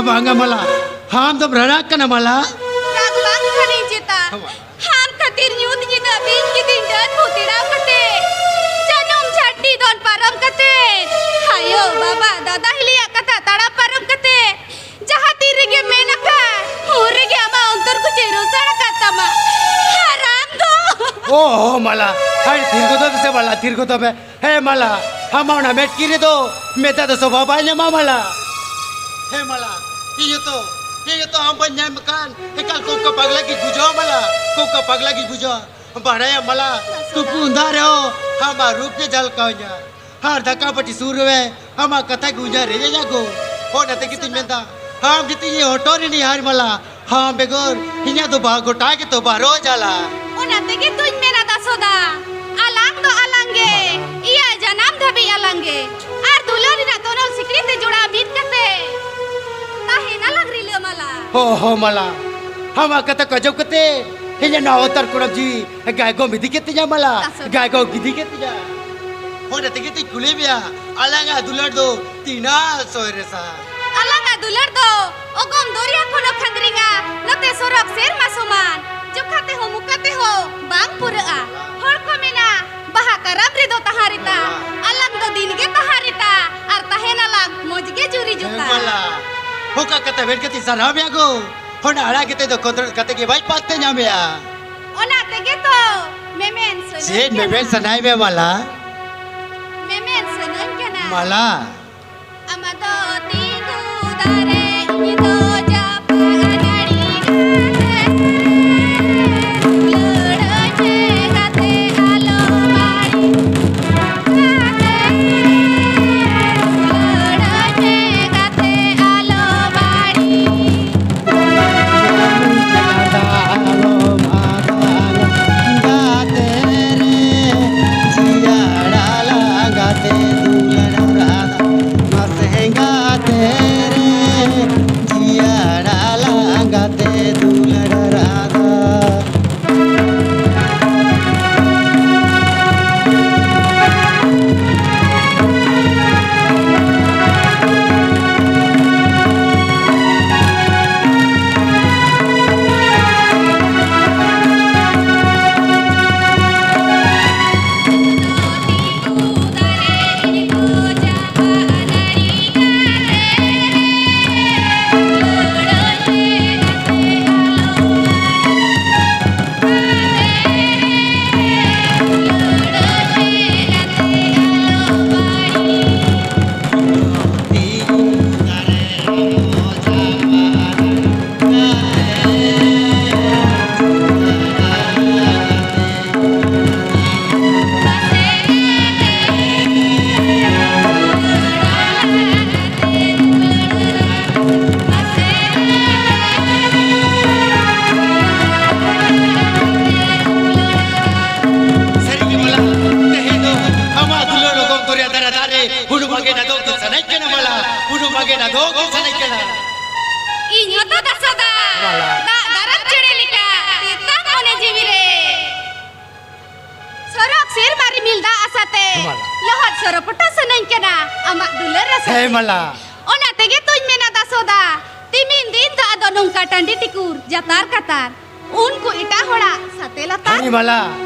ᱵᱟᱝᱟ ᱢᱟᱞᱟ, ᱟᱢ ᱫᱚᱢ ᱨᱟᱲᱟᱜ ᱠᱟᱱᱟ ᱢᱟᱞᱟ? ᱨᱟᱜ ᱵᱟᱝ ᱠᱷᱟᱱᱤᱧ ᱪᱮᱛᱟ? ᱦᱮ ᱢᱟᱞᱟ᱾ ᱟᱢ ᱠᱷᱟᱹᱛᱤᱨ ᱧᱩᱛ ᱧᱤᱫᱟᱹ ᱵᱤᱧ ᱠᱤᱫᱤᱧ ᱰᱟᱹᱱ ᱵᱷᱩᱛ ᱮᱲᱟᱣ ᱠᱟᱛᱮ, ᱡᱟᱹᱱᱩᱢ ᱡᱷᱟᱹᱱᱴᱤ ᱫᱚᱱ ᱯᱟᱨᱚᱢ ᱠᱟᱛᱮ, ᱟᱭᱳ ᱵᱟᱵᱟ ᱫᱟᱫᱟ ᱦᱤᱞᱤᱭᱟᱜ ᱠᱟᱛᱷᱟ ᱛᱟᱲᱟᱢ ᱯᱟᱨᱚᱢ ᱠᱟᱛᱮ, ᱡᱟᱦᱟᱸ ᱛᱤ ᱨᱮᱜᱮ ᱢᱮᱱ ᱟᱠᱟᱫ, ᱩᱱ ᱨᱮᱜᱮ ᱟᱢᱟᱜ ᱚᱱᱛᱚᱨ ᱠᱚ ᱪᱮᱨᱚ ᱥᱟᱲ ᱟᱠᱟᱫ ᱛᱟᱢᱟ᱾ ᱦᱟᱨᱟᱢ ᱫᱚ! ᱳ, ᱳ, ᱢᱟᱞᱟ, ᱦᱟᱭ, ᱛᱷᱤᱨ ᱜᱚᱫᱚᱜ ᱢᱮᱥᱮ ᱢᱟᱞᱟ, ᱛᱷᱤᱨ ᱜᱚᱫᱚᱜ ᱢᱮ᱾ ᱦᱮ ᱢᱟᱞᱟ, ᱟᱢᱟᱜ ᱚᱱᱟ ᱢᱮᱫ ᱠᱤᱨᱤ ᱫᱚ ᱢᱮᱫ ᱫᱟᱜ ᱫᱚ ᱥᱚᱵᱷᱟ ᱵᱟᱭ ᱧᱟᱢᱟ ᱢᱟᱞᱟ᱾ ᱦᱮ ᱢᱟᱞᱟ, ᱤᱧ ᱦᱚᱸᱛᱚ ᱤᱧ ᱛᱚ ᱟᱢ ᱵᱟᱹᱧ ᱧᱟᱢ ᱠᱟᱱ, ᱮᱠᱟᱞ ᱠᱚᱠᱟ ᱯᱟᱜᱽᱞᱟ ᱜᱤᱧ ᱵᱩᱡᱷᱟᱹᱣᱟ ᱢᱟᱞᱟ, ᱠᱚᱠᱟ ᱯᱟᱜᱽᱞᱟ ᱜᱤᱧ ᱵᱩᱡᱷᱟᱹᱣᱟ᱾ ᱵᱟᱲᱟᱭᱟ ᱢᱟᱞᱟ, ᱛᱩᱯᱩ ᱩᱸᱫᱟ ᱨᱮᱦᱚᱸ ᱟᱢᱟᱜ ᱨᱩᱯ ᱜᱮ ᱡᱷᱟᱞᱠᱟᱣᱤᱧᱟ᱾ ᱟᱨ ᱫᱟᱠᱟ ᱵᱟᱹᱴᱤ ᱥᱩᱨ ᱨᱮ ᱟᱢᱟᱜ ᱠᱟᱛᱷᱟ ᱜᱮ ᱩᱭᱦᱟᱹᱨ ᱦᱮᱡ ᱟᱹᱧᱟ ᱜᱳ᱾ ᱚᱱᱟ ᱛᱮᱜᱮ ᱛᱤᱧ ᱢᱮᱱᱫᱟ, ᱟᱢ ᱡᱩᱫᱤ ᱤᱧ ᱦᱚᱴᱚᱜ ᱨᱤᱱᱤᱡ ᱦᱟᱨ ᱢᱟᱞᱟ, ᱟᱢ ᱵᱮᱜᱚᱨ ᱤᱧᱟᱹᱜ ᱫᱚ ᱵᱟᱦᱟ ᱜᱚᱴᱟ ᱜᱮᱛᱚ ᱵᱟᱨᱚ ᱡᱟᱞᱟ᱾ ᱚᱱᱟ ᱛᱮᱜᱮ ᱛᱚᱧ ᱢᱮᱱᱟ ᱫᱟᱥᱚᱫᱟ, ᱟᱞᱟᱝ ᱫᱚ ᱟᱞᱟᱝ ᱜᱮ, ᱤᱭᱟᱹ ᱡᱟᱱᱟᱢ ᱫᱷᱟᱹᱵᱤᱡ ᱟᱞᱟᱝ ᱜᱮ, ᱟᱨ ᱫᱩᱞᱟᱹᱲ ᱨᱮᱱᱟᱜ ᱛᱚᱱᱚᱞ ᱥᱤᱠᱲᱤ ᱛᱮ ᱡᱚᱲᱟᱣ ᱢᱤᱫ ᱠᱟᱛᱮ ᱛᱟᱦᱮᱱᱟ ᱞᱟᱝ ᱨᱤᱞᱟᱹᱢᱟᱞᱟ᱾ ᱦᱚ ᱦᱚ ᱢᱟᱞᱟ, ᱟᱢᱟᱜ ᱠᱟᱛᱷᱟ ᱠᱚ ᱟᱸᱡᱚᱢ ᱠᱟᱛᱮ ᱤᱧᱟᱹᱜ ᱱᱚᱣᱟ ᱚᱛᱟᱨ ᱠᱚᱲᱟᱢ ᱡᱤᱣᱤ ᱜᱟᱭᱜᱚᱢ ᱤᱫᱤ ᱠᱮᱫ ᱛᱤᱧᱟ ᱢᱟᱞᱟ, ᱫᱟᱥᱚᱫᱟ᱾ ᱜᱟᱭᱜᱚᱢ ᱤᱫᱤ ᱠᱮᱫ ᱛᱤᱧᱟ᱾ ᱚᱱᱟ ᱛᱮᱜᱮ ᱛᱚᱧ ᱠᱩᱞᱤ ᱢᱮᱭᱟ, ᱟᱞᱟᱝᱟᱜ ᱫᱩᱞᱟᱹᱲ ᱫᱚ ᱛᱤᱱᱟᱹᱜ ᱥᱚᱨᱮᱥᱟ? ᱟᱞᱟᱝᱟᱜ ᱫᱩᱞᱟᱹᱲ ᱫᱚ ᱚᱜᱚᱢ ᱫᱚᱨᱭᱟ ᱠᱷᱚᱱ ᱦᱚᱸ ᱠᱷᱟᱸᱫᱽᱨᱤᱝᱟ, ᱱᱚᱛᱮ ᱥᱚᱨᱚᱜ ᱥᱮᱨᱢᱟ ᱥᱚᱢᱟᱱ, ᱡᱚᱠᱷᱟ ᱛᱮᱦᱚᱸ ᱢᱩᱠᱟ ᱛᱮᱦᱚᱸ ᱵᱟᱝ ᱯᱩᱨᱟᱹᱜᱼᱟ᱾ ᱦᱚᱲ ᱠᱚ ᱢᱮᱱᱟ, ᱵᱟᱦᱟ ᱠᱟᱨᱟᱢ ᱨᱮᱫᱚ ᱛᱟᱦᱟᱸ ᱨᱮᱛᱟ, ᱟᱞᱟᱝ ᱫᱚ ᱫᱤᱱ ᱜᱮ ᱛᱟᱦᱟᱸ ᱨᱮᱛᱟ, ᱟᱨ ᱛᱟᱦᱮᱱᱟᱞᱟᱝ ᱢᱚᱡᱽ ᱜᱮ ᱡᱩᱨᱤ ᱡᱩᱛᱟ᱾ ᱦᱮᱸ ᱢᱟᱞᱟ, ᱚᱠᱟ ᱠᱟᱛᱷᱟ ᱢᱮᱱ ᱠᱟᱛᱮ ᱥᱟᱨᱦᱟᱣ ᱢᱮᱭᱟ ᱜᱳ, ᱦᱚᱸᱰᱟ ᱟᱲᱟᱜ ᱠᱟᱛᱮ ᱫᱚ ᱠᱷᱚᱸᱫᱽᱨᱚᱸᱫ ᱠᱟᱛᱮ ᱜᱮ ᱵᱟᱭ ᱯᱟᱱᱛᱮ ᱧᱟᱢᱮᱭᱟ᱾ ᱚᱱᱟ ᱛᱮᱜᱮ ᱛᱚ ᱢᱮᱢᱮᱱ ᱥᱟᱹᱱᱟᱹᱧ ᱪᱮᱫ ᱠᱟᱱᱟ᱾ ᱢᱮᱢᱮᱱ ᱥᱟᱱᱟᱭ ᱢᱮ ᱢᱟᱞᱟ? ᱢᱮᱢᱮᱱ ᱥᱟᱹᱱᱟᱹᱧ ᱠᱟᱱᱟ᱾ ᱢᱟᱞᱟ᱾ ᱟᱢᱟᱜ ᱫᱚ ᱛᱤᱸᱜᱩ ᱫᱟᱨᱮ, ᱤᱧ ᱫᱚ ᱡᱟᱯᱟᱜ ᱱᱟᱹᱲᱤ ᱜᱷᱟᱴ᱾ ᱫᱩᱞᱟᱹᱲᱟᱹᱧ ᱢᱮ ᱜᱟᱛᱮ, ᱟᱞᱚ ᱵᱟᱹᱲᱤᱡ ᱜᱟᱛᱮ᱾ ᱫᱩᱞᱟᱹᱲᱟᱹᱧ ᱢᱮ ᱜᱟᱛᱮ, ᱟᱞᱚ ᱵᱟᱹᱲᱤᱡ᱾ ᱜᱟᱛᱮ ᱨᱮ ᱡᱤᱭᱟᱲᱟ ᱞᱟᱜᱟᱛᱮ ᱫᱩᱞᱟᱹᱲ ᱨᱟᱫᱟ, ᱢᱟᱥᱮ ᱜᱟᱛᱮ ᱨᱮ ᱡᱤᱭᱟᱲᱟ ᱫᱟᱨᱮ ᱦᱩᱲᱩ ᱵᱟᱜᱮ ᱱᱟᱫᱚ ᱜᱮ ᱥᱟᱱᱟᱭ ᱠᱟᱱᱟ ᱢᱟᱞᱟ, ᱦᱩᱲᱩ ᱵᱟᱜᱮ ᱱᱟᱫᱚ ᱜᱮ ᱥᱟᱱᱟᱭ ᱠᱟᱱᱟ᱾ ᱤᱧ ᱦᱚᱸᱛᱚ ᱫᱟᱥᱚᱫᱟ, ᱢᱟᱞᱟ᱾ ᱫᱟᱜ ᱫᱟᱨᱟᱢ ᱪᱮᱬᱮ ᱞᱮᱠᱟ ᱛᱮᱛᱟᱝ ᱢᱚᱱᱮ ᱡᱤᱣᱤ ᱨᱮ᱾ ᱥᱚᱨᱚᱜ ᱥᱮᱨᱢᱟ ᱨᱤᱢᱤᱞ ᱫᱟᱜ ᱟᱥᱟᱛᱮ ᱢᱟᱞᱟ᱾ ᱞᱚᱦᱚᱫ ᱥᱚᱨᱚᱯᱚᱴᱟ ᱥᱟᱱᱟᱧ ᱠᱟᱱᱟ ᱟᱢᱟᱜ ᱫᱩᱞᱟᱹᱲ ᱨᱟᱥᱟᱛᱮ᱾ ᱦᱮᱸ ᱢᱟᱞᱟ᱾ ᱚᱱᱟ ᱛᱮᱜᱮ ᱛᱚᱧ ᱢᱮᱱᱟ ᱫᱟᱥᱚᱫᱟ, ᱛᱤᱢᱤᱱ ᱫᱤᱱ ᱫᱚ ᱟᱫᱚ ᱱᱚᱝᱠᱟ ᱴᱟᱺᱰᱤ ᱴᱤᱠᱩᱨ ᱡᱟᱛᱟᱨ ᱠᱟᱛᱟᱨ, ᱩᱱᱠᱩ ᱮᱴᱟᱜ ᱦᱚᱲᱟᱜ ᱥᱟᱛᱮ ᱞᱟᱛᱟᱨ᱾ ᱦᱮᱸ ᱢᱟᱞᱟ,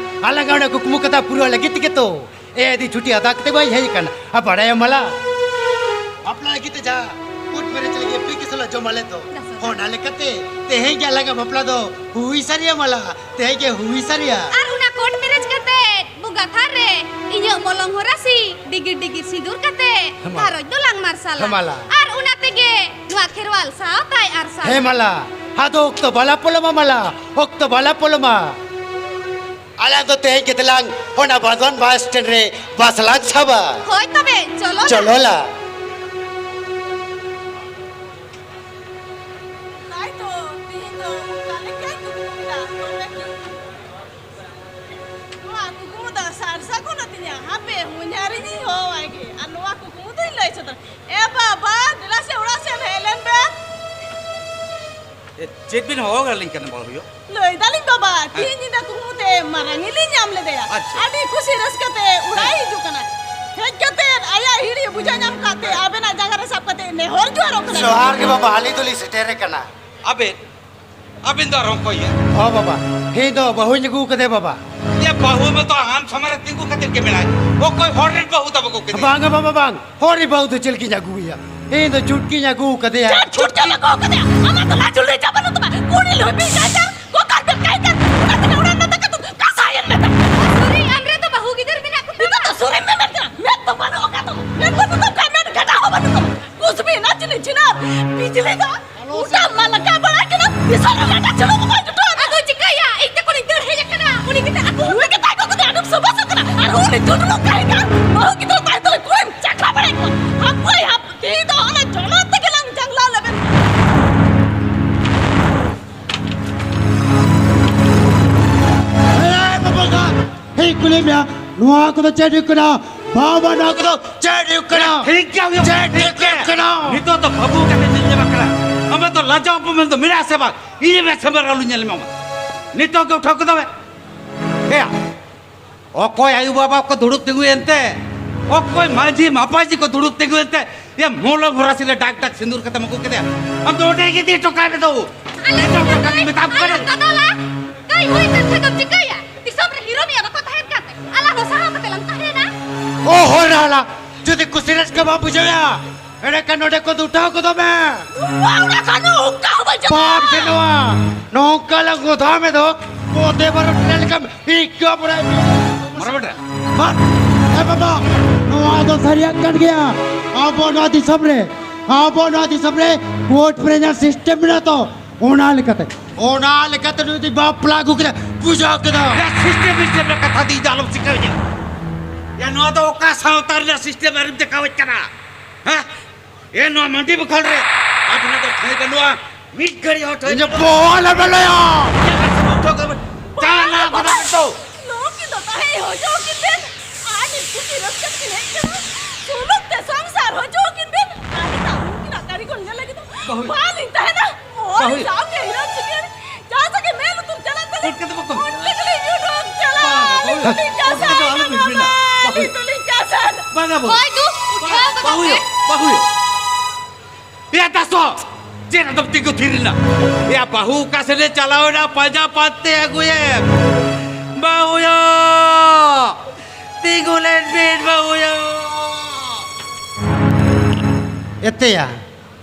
ᱟᱞᱟᱝ ᱚᱱᱟ ᱠᱩᱠᱢᱩ ᱠᱟᱛᱷᱟ ᱯᱩᱨᱟᱹᱣ ᱞᱟᱹᱜᱤᱫ ᱛᱮᱜᱮ ᱛᱚ ᱮ ᱫᱤ ᱪᱷᱩᱴᱤ ᱟᱫᱟ ᱠᱟᱛᱮ ᱵᱟᱭ ᱦᱮᱡ ᱟᱠᱟᱱᱟ᱾ ᱟᱨ ᱵᱟᱲᱟᱭᱟᱢ ᱢᱟᱞᱟ, ᱵᱟᱯᱞᱟ ᱞᱟᱹᱜᱤᱫ ᱛᱮ ᱡᱟᱦᱟᱸ ᱠᱳᱨᱴ ᱢᱮᱨᱮᱡᱽ ᱞᱟᱹᱜᱤᱫ ᱟᱯᱞᱤᱠᱮᱥᱚᱱ ᱞᱮ ᱡᱚᱢᱟ ᱞᱮᱫ ᱫᱚ, ᱚᱱᱟ ᱞᱮᱠᱟᱛᱮ ᱛᱮᱦᱮᱧ ᱜᱮ ᱟᱞᱟᱝᱟᱜ ᱵᱟᱯᱞᱟ ᱫᱚ ᱦᱩᱭ ᱥᱟᱹᱨᱤᱭᱟ ᱢᱟᱞᱟ, ᱛᱮᱦᱮᱧ ᱜᱮ ᱦᱩᱭ ᱥᱟᱹᱨᱤᱭᱟ᱾ ᱟᱨ ᱚᱱᱟ ᱠᱳᱨᱴ ᱢᱮᱨᱮᱡᱽ ᱠᱟᱛᱮ ᱵᱚᱸᱜᱟ ᱛᱷᱟᱱ ᱨᱮ ᱤᱧᱟᱹᱜ ᱢᱚᱞᱚᱝ ᱦᱚᱨᱟᱥᱤ ᱰᱤᱜᱤᱨ ᱰᱤᱜᱤᱨ ᱥᱤᱸᱫᱩᱨ ᱠᱟᱛᱮ ᱦᱮᱢᱟᱞᱟ᱾ ᱜᱷᱟᱨᱚᱸᱡᱽ ᱫᱚᱞᱟᱝ ᱢᱟᱨᱥᱟᱞᱟ᱾ ᱦᱮᱢᱟᱞᱟ᱾ ᱟᱨ ᱚᱱᱟ ᱛᱮᱜᱮ ᱱᱚᱣᱟ ᱠᱷᱮᱨᱣᱟᱞ ᱥᱟᱶᱛᱟᱭ ᱟᱨᱥᱟᱞᱟ᱾ ᱦᱮᱢᱟᱞᱟ, ᱟᱫᱚ ᱚᱠᱛᱚ ᱵᱟᱞᱟ ᱯᱚᱞᱚᱢᱟ ᱢᱟᱞᱟ, ᱚᱠᱛᱚ ᱵᱟᱞᱟ ᱯᱚᱞᱚᱢᱟ᱾ ᱟᱞᱟᱝ ᱫᱚ ᱛᱮᱦᱮᱧ ᱜᱮ ᱫᱮᱞᱟᱝ ᱚᱱᱟ ᱵᱟᱸᱫᱷᱣᱟᱱ ᱵᱟᱥ ᱥᱴᱮᱱᱰ ᱨᱮ ᱵᱟᱥ ᱞᱟᱝ ᱥᱟᱵᱟ᱾ ᱦᱳᱭ ᱛᱚᱵᱮ, ᱪᱚᱞᱚ ᱱᱟ᱾ ᱪᱚᱞᱚ ᱞᱟ᱾ ᱛᱟᱭ ᱛᱚ, ᱛᱤᱦᱤᱧ ᱫᱚ ᱚᱠᱟ ᱞᱮᱠᱟᱭ ᱠᱩᱠᱢᱩ ᱠᱮᱫᱟ, ᱛᱚᱵᱮ ᱠᱤ? ᱱᱚᱣᱟ ᱠᱩᱠᱢᱩ ᱫᱚ ᱥᱟᱨ ᱥᱟᱹᱜᱩᱱ ᱟᱹᱛᱤᱧᱟ᱾ ᱦᱟᱯᱮ, ᱦᱚᱧᱦᱟᱨᱤᱧ ᱦᱚᱦᱚᱣᱟᱭ ᱜᱮ, ᱟᱨ ᱱᱚᱣᱟ ᱠᱩᱠᱢᱩ ᱫᱚᱧ ᱞᱟᱹᱭ ᱥᱚᱫᱚᱨ᱾ ᱮ ᱵᱟᱵᱟ, ᱫᱮᱞᱟ ᱥᱮ ᱚᱲᱟᱜ ᱥᱮᱫ ᱦᱮᱡ ᱞᱮᱱ ᱵᱮᱱ᱾ ᱮ, ᱪᱮᱫ ᱵᱤᱱ ᱦᱚᱦᱚ ᱟᱹᱞᱤᱧ ᱠᱟᱱᱟ ᱵᱟᱹᱦᱩᱭᱳ? ᱞᱟᱹᱭ ᱫᱟᱞᱤᱧ ᱵᱟᱵᱟ, ᱦᱮᱸ᱾ ᱛᱤᱦᱤᱧ ᱧᱤᱫᱟᱹ ᱠᱩᱠᱢᱩ ᱛᱮ ᱢᱟᱨᱟᱝᱤ ᱞᱤᱧ ᱧᱟᱢ ᱞᱮᱫᱮᱭᱟ᱾ ᱟᱪᱪᱷᱟ᱾ ᱟᱹᱰᱤ ᱠᱩᱥᱤ ᱨᱟᱹᱥᱠᱟᱹ ᱛᱮ ᱚᱲᱟᱜ ᱮ ᱦᱮᱸ᱾ ᱦᱤᱡᱩᱜ ᱠᱟᱱᱟ᱾ ᱦᱮᱡ ᱠᱟᱛᱮ ᱟᱭᱟᱜ ᱦᱤᱲᱤ ᱵᱩᱡᱷᱟᱹᱣ ᱧᱟᱢ ᱠᱟᱛᱮ ᱟᱵᱮᱱᱟᱜ ᱡᱟᱸᱜᱟ ᱨᱮ ᱥᱟᱵ ᱠᱟᱛᱮ ᱱᱮᱦᱚᱨ ᱡᱚᱦᱟᱨᱚᱜ ᱠᱟᱱᱟ᱾ ᱡᱚᱦᱟᱨ ᱜᱮ ᱵᱟᱵᱟ, ᱟᱹᱞᱤᱧ ᱫᱚᱞᱤᱧ ᱥᱮᱴᱮᱨ ᱟᱠᱟᱱᱟ᱾ ᱟᱵᱮᱱ, ᱟᱵᱮᱱ ᱫᱚ ᱟᱨᱦᱚᱸ ᱚᱠᱚᱭ ᱭᱟ? ᱦᱚᱸ ᱵᱟᱵᱟ, ᱤᱧ ᱫᱚ ᱵᱟᱹᱦᱩᱧ ᱟᱹᱜᱩ ᱠᱟᱫᱮᱭᱟ ᱵᱟᱵᱟ᱾ ᱮ, ᱵᱟᱹᱦᱩ ᱢᱟᱛᱚ ᱟᱢ ᱥᱟᱢᱟᱝ ᱨᱮ ᱛᱤᱸᱜᱩ ᱠᱟᱛᱮ ᱜᱮ ᱢᱮᱱᱟᱭ᱾ ᱚᱠᱚᱭ ᱦᱚᱲ ᱨᱮᱱ ᱵᱟᱹᱦᱩ ᱛᱟᱵᱚ ᱠᱚ ᱠᱟᱱᱟ? ᱵᱟᱝᱟ ᱵᱟᱵᱟ, ᱵᱟᱝ᱾ ᱦᱚᱲ ᱨᱮᱱ ᱵᱟᱹᱦᱩ ᱫᱚ ᱪᱮᱫ ᱞᱟᱹᱜᱤᱫ ᱤᱧ ᱟᱹᱜᱩᱭᱟ? ᱤᱧ ᱫᱚ ᱪᱷᱩᱴᱠᱤᱧ ᱟᱹᱜᱩ ᱠᱟᱫᱮᱭᱟ᱾ ᱪᱮᱫ ᱪᱷᱩᱴᱠᱤᱢ ᱟᱹᱜᱩ ᱠᱟᱫᱮᱭᱟ? ᱟᱢᱟᱜ ᱫᱚ ᱞᱟᱡ ᱞᱩᱡᱟ ᱵᱟᱹᱱᱩᱜ ᱛᱟᱢᱟ᱾ ᱠᱩᱲᱤ ᱞᱩᱦᱤ ᱯᱤᱥᱟᱪᱟᱨ, ᱠᱚᱠᱟᱨ ᱠᱟᱱ ᱠᱟᱭ ᱠᱟᱱ᱾ ᱚᱱᱟ ᱛᱮᱜᱮ ᱚᱲᱟᱜ ᱨᱮᱱᱟᱜ ᱫᱟᱠᱟ ᱫᱚ ᱠᱟᱥᱟᱭᱮᱱ ᱢᱮ ᱛᱟᱢ᱾ ᱥᱚᱨᱤ, ᱟᱢᱨᱮ ᱫᱚ ᱵᱟᱹᱦᱩ ᱜᱤᱫᱟᱹᱨ ᱢᱮᱱᱟᱜ ᱠᱚ ᱛᱟᱢᱟ᱾ ᱱᱤᱛᱚᱜ ᱫᱚ ᱥᱚᱨᱤᱢ ᱢᱮᱢᱮᱱ ᱠᱟᱱᱟ, ᱢᱮᱫ ᱫᱚ ᱵᱟᱹᱱᱩᱜ ᱟᱠᱟᱫ ᱛᱟᱢᱟ, ᱢᱮᱫ ᱵᱟᱹᱱᱩᱜ ᱛᱟᱢ ᱠᱷᱟᱱ ᱢᱮᱫ ᱜᱟᱰᱟ ᱦᱚᱸ ᱵᱟᱹᱱᱩᱜ ᱛᱟᱢᱟ᱾ ᱠᱩᱥᱵᱤ ᱱᱟᱪᱱᱤ ᱪᱷᱤᱱᱟᱨ, ᱵᱤᱡᱽᱞᱤ ᱫᱚ ᱜᱚᱴᱟ ᱢᱟ ᱞᱟᱜᱟᱣ ᱵᱟᱲᱟ ᱠᱮᱫᱟ, ᱫᱤᱥᱚᱢ ᱨᱮ ᱞᱟᱴᱟ ᱪᱷᱩᱲᱩ ᱠᱚ ᱵᱟᱭ ᱡᱩᱴᱟᱹᱣ ᱟᱫᱚ ᱪᱤᱠᱟᱹᱭᱟ? ᱤᱧ ᱛᱮ ᱠᱷᱚᱱᱤᱧ ᱫᱟᱹᱲ ᱦᱮᱡ ᱟᱠᱟᱱᱟ᱾ ᱩᱱᱤ ᱜᱮᱛᱚ ᱟᱹᱜᱩ ᱱᱩᱭ ᱜᱮ ᱛᱟᱭ ᱠᱚ ᱠᱟᱛᱮ ᱟᱹᱰᱤᱢ ᱥᱚᱵᱚᱥᱚᱜ ᱠᱟᱱᱟ᱾ ᱟᱨ ᱩᱱᱤ ᱪᱩᱰᱨᱩ ᱠᱟᱹᱦᱤ ᱠᱟᱱ ᱵᱟᱹᱦᱩ ᱜᱤᱫᱽᱨᱟᱹ ᱛᱟᱭ ᱛᱩᱞᱩᱡ ᱠᱩᱲᱤᱢ ᱪᱟᱠᱷᱟ ᱵᱟᱲᱟᱭᱮᱫ ᱠᱚᱣᱟ᱾ ᱦᱟᱯᱳᱭ ᱦᱟᱯ-, ᱛᱮᱦᱮᱧ ᱫᱚ ᱚᱱᱟ ᱡᱚᱱᱚᱜ ᱛᱮᱜᱮ ᱞᱟᱝ ᱡᱟᱝᱞᱟ ᱞᱮᱵᱮᱱ᱾ ᱮ ᱵᱟᱵᱟ, ᱦᱮᱸ, ᱠᱩᱞᱤ ᱢᱮᱭᱟ, ᱱᱚᱣᱟ ᱠᱚᱫᱚ ᱪᱮᱫ ᱦᱩᱭᱩᱜ ᱠᱟᱱᱟ? ᱵᱟᱵᱟ, ᱱᱚᱣᱟ ᱠᱚᱫᱚ ᱪᱮᱫ ᱦᱩᱭᱩᱜ ᱠᱟᱱᱟ? ᱴᱷᱤᱠ ᱜᱮᱭᱟ, ᱦᱩᱭᱩᱜ ᱪᱮᱫ ᱠᱟᱱᱟ, ᱴᱷᱤᱠ ᱦᱩᱭᱩᱜ ᱜᱮᱭᱟ᱾ ᱠᱟᱱᱟ? ᱱᱤᱛᱚᱜ ᱫᱚ ᱵᱟᱹᱵᱩ ᱠᱟᱛᱮ ᱧᱮᱞ ᱧᱟᱢᱚᱜ ᱠᱟᱱᱟ᱾ ᱟᱢᱟᱜ ᱫᱚ ᱞᱟᱡᱟᱣ ᱟᱯᱚᱢᱟᱱ ᱫᱚ ᱢᱮᱱᱟᱜᱼᱟ ᱥᱮ ᱵᱟᱝ? ᱤᱧ ᱢᱮ ᱥᱮᱢᱵᱟᱨ ᱟᱞᱩ ᱧᱮᱞ ᱢᱮ᱾ ᱱᱤᱛᱚᱜ ᱜᱮ ᱩᱴᱷᱟᱹᱣ ᱠᱚᱫᱚ ᱢᱮ᱾ ᱮᱭᱟ, ᱚᱠᱚᱭ ᱟᱭᱳ ᱵᱟᱵᱟ ᱠᱚ ᱫᱩᱲᱩᱵ ᱛᱤᱸᱜᱩᱭᱮᱱ ᱛᱮ? ᱚᱠᱚᱭ ᱢᱟᱹᱡᱷᱤ ᱢᱟᱯᱟᱡᱷᱤ ᱠᱚ ᱫᱩᱲᱩᱵ ᱛᱤᱸᱜᱩᱭᱮᱱ ᱛᱮ? ᱮ ᱢᱚᱞᱚᱝ ᱦᱚᱨᱟᱥᱤ ᱨᱮ ᱰᱟᱠ ᱰᱟᱠ ᱥᱤᱸᱫᱩᱨ ᱠᱟᱛᱮᱢ ᱟᱹᱜᱩ ᱠᱮᱫᱮᱭᱟ᱾ ᱟᱢ ᱫᱚ ᱚᱸᱰᱮ ᱜᱮ ᱤᱫᱤ ᱦᱚᱴᱚ ᱠᱟᱭ ᱢᱮ ᱫᱚ᱾ ᱟᱞᱮ ᱤᱫᱤ ᱦᱚᱴᱚ ᱠᱟᱭ ᱢᱮ, ᱢᱮᱛᱟᱢ ᱠᱟᱹᱱᱟᱹᱧ᱾ ᱟᱞᱮ ᱫᱟᱫᱟ ᱞᱟ, ᱠᱟᱹᱭ ᱦᱩᱭ ᱠᱟᱛᱷᱟ ᱫᱚᱢ ᱪᱤᱠᱟᱹᱭᱟ? ᱫᱤᱥᱚᱢ ᱨᱮ ᱦᱤᱨᱳ ᱢᱤᱭᱟ ᱵᱟᱠᱚ ᱛᱟᱦᱮᱱ ᱠᱟᱱ ᱛᱮ ᱟᱞᱟᱝ ᱦᱚᱸ ᱥᱟᱦᱟ ᱠᱟᱛᱮ ᱞᱟᱝ ᱛᱟᱦᱮᱱᱟ᱾ ᱚ ᱦᱚᱲ ᱦᱟᱞᱟ, ᱡᱩᱫᱤ ᱠᱩᱥᱤ ᱨᱟᱹᱥᱠᱟᱹ ᱵᱟᱢ ᱵᱩᱡᱷᱟᱹᱣᱟ, ᱮᱸᱰᱮᱠᱷᱟᱱ ᱱᱚᱰᱮ ᱠᱚ ᱫᱩᱴᱟᱹᱣ ᱠᱚᱫᱚ ᱢᱮ᱾ ᱱᱚᱣᱟ ᱚᱱᱟ ᱠᱷᱟᱱ ᱚᱱᱠᱟ ᱦᱚᱸ ᱵᱟᱹᱧ ᱪᱟᱞᱟᱜᱼᱟ᱾ ᱵᱟᱢ ᱥᱮᱱᱚᱜᱼᱟ, ᱱᱚᱝᱠᱟ ᱞᱟᱝ ᱜᱚᱫᱷᱟ ᱢᱮ ᱫᱚ, ᱵᱚᱱᱫᱮ ᱵᱷᱟᱨᱚᱛ ᱴᱨᱮᱱ ᱞᱮᱠᱟᱢ ᱤᱠᱟᱹ ᱵᱟᱲᱟᱭ ᱢᱮ᱾ ᱢᱚᱨᱟ ᱵᱮᱴᱟ᱾ ᱵᱟᱝ, ᱮ ᱵᱟᱵᱟ, ᱱᱚᱣᱟ ᱫᱚ ᱥᱟᱹᱨᱤᱭᱟᱜ ᱠᱟᱱ ᱜᱮᱭᱟ᱾ ᱟᱵᱚ ᱱᱚᱣᱟ ᱫᱤᱥᱚᱢ ᱨᱮ, ᱟᱵᱚ ᱱᱚᱣᱟ ᱫᱤᱥᱚᱢ ᱨᱮ ᱠᱳᱨᱴ ᱢᱮᱨᱮᱡᱽ ᱨᱮᱱᱟᱜ ᱥᱤᱥᱴᱮᱢ ᱢᱮᱱᱟᱜᱼᱟ ᱛᱚ, ᱚᱱᱟ ᱞᱮᱠᱟᱛᱮ, ᱚᱱᱟ ᱞᱮᱠᱟᱛᱮ ᱱᱩᱭ ᱫᱚ ᱵᱟᱯᱞᱟ ᱟᱹᱜᱩ ᱠᱮᱫᱟ, ᱵᱩᱡᱷᱟᱹᱣ ᱠᱮᱫᱟ᱾ ᱭᱟ, ᱥᱤᱥᱴᱮᱢ ᱥᱤᱥᱴᱮᱢ ᱨᱮ ᱠᱟᱛᱷᱟ ᱫᱤ ᱫᱚ ᱟᱞᱚᱢ ᱥᱤᱠᱷᱟᱹᱣᱤᱧᱟ᱾ ᱭᱟ, ᱱᱚᱣᱟ ᱫᱚ ᱚᱠᱟ ᱥᱟᱶᱛᱟ ᱨᱮᱱᱟᱜ ᱥᱤᱥᱴᱮᱢ ᱟᱨᱮᱢ ᱫᱮᱠᱷᱟᱣᱮᱫ ᱠᱟᱱᱟ? ᱦᱮᱸ? ᱮ, ᱱᱚᱣᱟ ᱢᱟᱹᱰᱤ ᱵᱚᱠᱷᱚᱞ ᱨᱮ ᱟᱵᱤᱱᱟᱜ ᱫᱚ ᱴᱷᱟᱹᱭ ᱵᱟᱹᱱᱩᱜᱼᱟ᱾ ᱢᱤᱫ ᱜᱷᱟᱹᱲᱤ ᱦᱚᱸ ᱴᱷᱟᱹᱭ ᱤᱧ ᱵᱟᱹᱱᱩᱜᱼᱟ᱾ ᱵᱚᱦᱚᱜ ᱞᱮ ᱵᱮᱞᱮᱭᱟ᱾ ᱪᱟᱞᱟᱣ ᱠᱟᱛᱮ ᱵᱮᱱ ᱛᱚ᱾ ᱱᱩᱠᱤᱱ ᱫᱚ ᱛᱟᱦᱮᱸ ᱦᱚᱪᱚ ᱠᱤᱱ ᱵᱮᱱ᱾ ᱟᱨ ᱢᱤᱫ ᱠᱩᱥᱤ ᱨᱟᱹᱥᱠᱟᱹ ᱛᱮᱠᱤᱱ ᱦᱮᱡ ᱠᱟᱱᱟ᱾ ᱥᱩᱞᱩᱠ ᱛᱮ ᱥᱚᱝᱥᱟᱨ ᱦᱚᱪᱚ ᱠᱤᱱ ᱵᱮᱱ᱾ ᱟᱹᱞᱤᱧ ᱫᱚ ᱩᱱᱠᱤᱱᱟᱜ ᱠᱟᱹᱨᱤᱜᱚᱞ ᱧᱮᱞ ᱞᱟᱹᱜᱤᱫ ᱫᱚ ᱵᱟᱹᱦᱩ᱾ ᱵᱟᱹᱞᱤᱧ ᱛᱟᱦᱮᱱᱟ᱾ ᱵᱟᱹᱦᱩ᱾ ᱥᱟᱶᱛᱮ ᱦᱤᱨᱳ ᱪᱤᱠᱟᱹ ᱡᱟᱦᱟᱸ ᱥᱮᱫ ᱜᱮ ᱢᱮᱞ ᱩᱛᱩᱢ ᱪᱟᱞᱟᱜ ᱛᱟᱞᱮ᱾ ᱚᱱᱠᱟ ᱫᱚ ᱵᱟᱠᱚ ᱢᱮᱱᱟ᱾ ᱚᱱ ᱞᱮᱠᱟ ᱞᱤᱧ ᱩᱰᱩᱠ ᱪᱟᱞᱟᱜ᱾ ᱵᱟᱝ, ᱟᱹᱞᱤᱧ ᱵᱟᱹᱦᱩ᱾ ᱫᱚᱞᱤᱧ ᱚᱱᱠᱟ ᱫᱚ ᱪᱟᱥᱟ ᱟᱞᱚ ᱵᱮᱱ ᱢᱮᱱᱟ᱾ ᱵᱟᱹᱦᱩ᱾ ᱟᱹᱞᱤᱧ ᱫᱚᱞᱤᱧ ᱪᱟᱥᱟ᱾ ᱵᱟᱝᱟ, ᱵᱟᱹᱦᱩ᱾ ᱦᱳᱭ ᱫᱩ, ᱩᱴᱷᱟᱹᱣ ᱠᱟᱛᱮ ᱵᱟᱹᱦᱩᱭᱳ, ᱵᱟᱹᱦᱩᱭᱳ᱾ ᱮᱭᱟ ᱫᱟᱥᱚ, ᱪᱮᱫ ᱟᱫᱚᱢ ᱛᱤᱸᱜᱩ ᱛᱷᱤᱨ ᱮᱱᱟ? ᱮᱭᱟ ᱵᱟᱹᱦᱩ ᱚᱠᱟ ᱥᱮᱫ ᱮ ᱪᱟᱞᱟᱣ ᱮᱱᱟ? ᱯᱟᱸᱡᱟ ᱯᱟᱱᱛᱮ ᱟᱹᱜᱩᱭᱮᱢ᱾ ᱵᱟᱹᱦᱩᱭᱳ, ᱛᱤᱸᱜᱩ ᱞᱮᱱ ᱵᱤᱱ ᱵᱟᱹᱦᱩᱭᱳ᱾ ᱮᱛᱮᱭᱟ,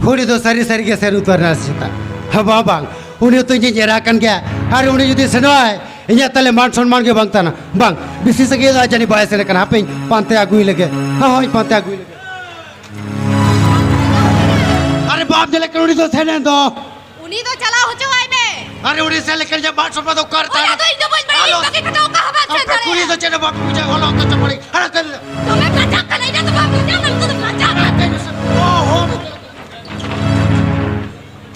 ᱩᱱᱤ ᱫᱚ ᱥᱟᱹᱨᱤ ᱥᱟᱹᱨᱤ ᱜᱮ ᱥᱟᱹᱨᱤ ᱩᱛᱟᱹᱨ ᱮᱱᱟ ᱥᱮᱛᱟ᱾ ᱦᱮᱸ, ᱵᱟᱝ, ᱵᱟᱝ, ᱩᱱᱤ ᱦᱚᱸᱛᱚ ᱤᱧᱤᱡ ᱮᱨᱟ ᱠᱟᱱ ᱜᱮᱭᱟ᱾ ᱟᱨ ᱩᱱᱤ ᱡᱩᱫᱤ ᱥᱮᱱᱚᱜᱼᱟᱭ, ᱤᱧᱟᱹᱜ ᱛᱟᱦᱞᱮ ᱢᱟᱱ ᱥᱚᱱᱢᱟᱱ ᱜᱮ ᱵᱟᱝ ᱛᱟᱦᱮᱱᱟ᱾ ᱵᱟᱝ, ᱵᱮᱥᱤ ᱥᱟᱺᱜᱤᱧ ᱫᱚ ᱡᱟᱹᱱᱤᱡ ᱵᱟᱭ ᱥᱮᱱ ᱠᱟᱱᱟ᱾ ᱦᱟᱯᱮᱧ ᱯᱟᱱᱛᱮ ᱟᱹᱜᱩᱭ ᱞᱮᱜᱮ᱾ ᱦᱮᱸ, ᱦᱳᱭ, ᱯᱟᱱᱛᱮ ᱟᱹᱜᱩᱭ ᱞᱮᱜᱮ᱾ ᱟᱨᱮ ᱵᱟᱯ, ᱧᱮᱞᱮ ᱠᱟᱱᱟ, ᱩᱱᱤ ᱫᱚ ᱥᱮᱱ ᱮᱱ ᱫᱚ᱾ ᱩᱱᱤ ᱫᱚ ᱪᱟᱞᱟᱣ ᱦᱚᱪᱚᱣᱟᱭ ᱢᱮ᱾ ᱟᱨᱮ ᱩᱱᱤ ᱥᱮᱱ ᱞᱮᱠᱷᱟᱱ ᱤᱧᱟᱹᱜ ᱢᱟᱱ ᱥᱚᱱᱢᱟᱱ ᱫᱚ ᱚᱠᱟᱨᱮ ᱚᱱᱟ ᱛᱟᱦᱮᱱᱟ? ᱫᱚ ᱤᱧ ᱫᱚ ᱵᱟᱹᱧ ᱵᱟᱲᱟᱭᱟ, ᱟᱞᱚ᱾ ᱤᱧ ᱵᱟᱹᱜᱤ ᱠᱟᱛᱮ ᱚᱠᱟ ᱦᱚᱸ ᱵᱟᱢ ᱥᱮᱱ ᱟᱯᱮ ᱠᱩᱲᱤ ᱫᱟᱲᱮᱭᱟᱜᱼᱟ᱾ ᱫᱚ ᱪᱮᱫ ᱦᱚᱸ ᱵᱟᱯᱮ ᱵᱩᱡᱷᱟᱹᱣᱟ, ᱚᱞᱚᱜ ᱠᱚ ᱪᱟᱯᱟᱲᱤ᱾ ᱟᱨ ᱟᱯᱮ ᱫᱚ ᱫᱚᱢᱮ ᱠᱟᱛᱷᱟ ᱠᱟᱱᱟ, ᱤᱧᱟᱹᱜ ᱫᱚ ᱵᱟᱢ ᱵᱩᱡᱷᱟᱹᱣᱟ, ᱚᱱᱟ ᱫᱚ ᱠᱟᱛᱷᱟ᱾ ᱚ, ᱦᱚᱸ᱾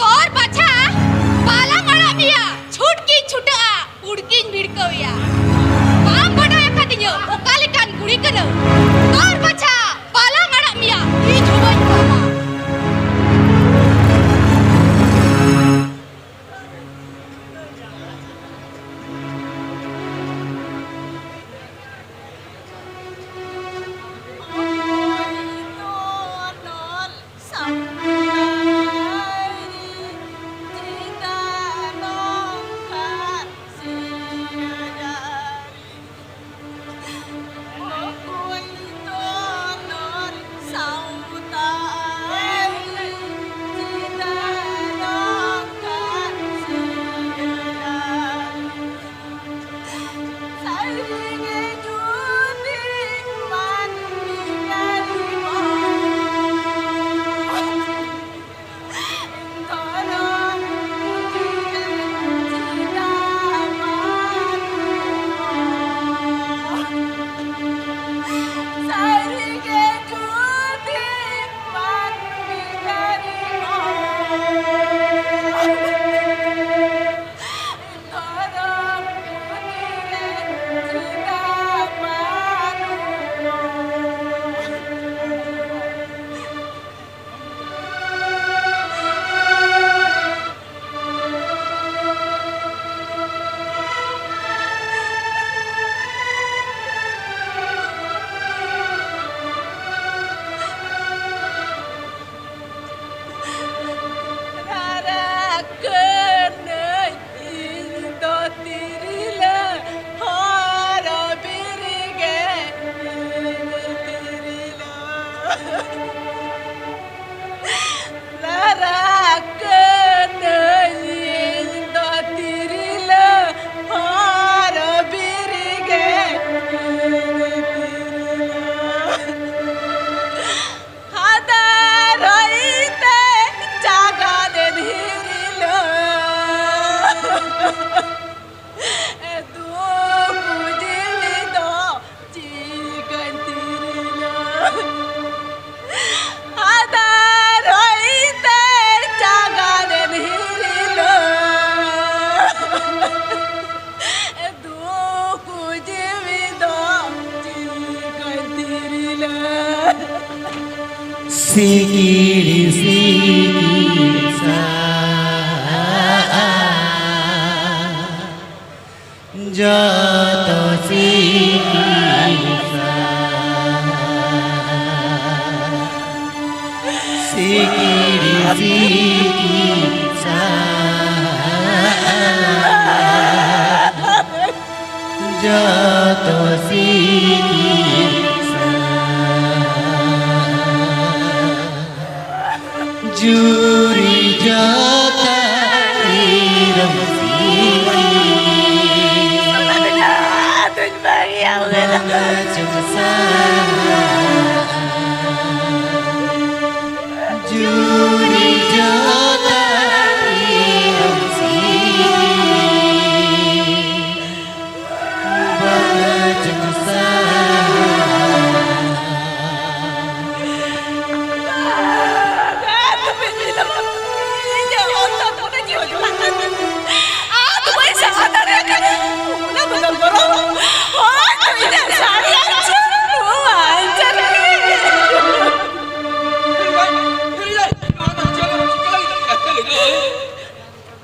ᱛᱚᱨ ᱯᱟᱪᱷᱟ ᱵᱟᱞᱟᱝ ᱟᱲᱟᱜ ᱢᱮᱭᱟ, ᱪᱷᱩᱴ ᱜᱤᱧ ᱪᱷᱩᱴᱟᱹᱜᱼᱟ, ᱯᱩᱲ ᱜᱤᱧ ᱵᱷᱤᱲᱠᱟᱹᱣᱮᱭᱟ᱾ ᱵᱟᱢ ᱵᱟᱰᱟᱭ ᱟᱠᱟᱫᱤᱧᱟᱹ ᱚᱠᱟ ᱞᱮᱠᱟᱱ ᱠᱩᱲᱤ ᱠᱟᱹᱱᱟᱹᱧ? ᱥᱤᱠᱤᱲ ᱥᱤᱠᱤᱲ ᱥᱟᱜ ᱡᱚᱛᱚ ᱥᱤᱠᱤᱲ ᱥᱟᱜ ᱥᱤᱠᱤᱲ ᱥᱤᱠᱤᱲ ᱥᱟᱜ ᱡᱚᱛᱚ ᱥᱤᱠᱤᱲ ᱥᱟᱜ ᱡᱩᱨᱤ ᱡᱚᱛᱟ ᱤᱨᱚᱢ ᱥᱤᱠᱤᱲ ᱵᱟᱝ ᱪᱚᱝ ᱥᱟᱜ ᱡᱩᱨᱤ ᱡᱚᱛᱟ ᱤᱨᱚᱢ ᱥᱤᱠᱤᱲ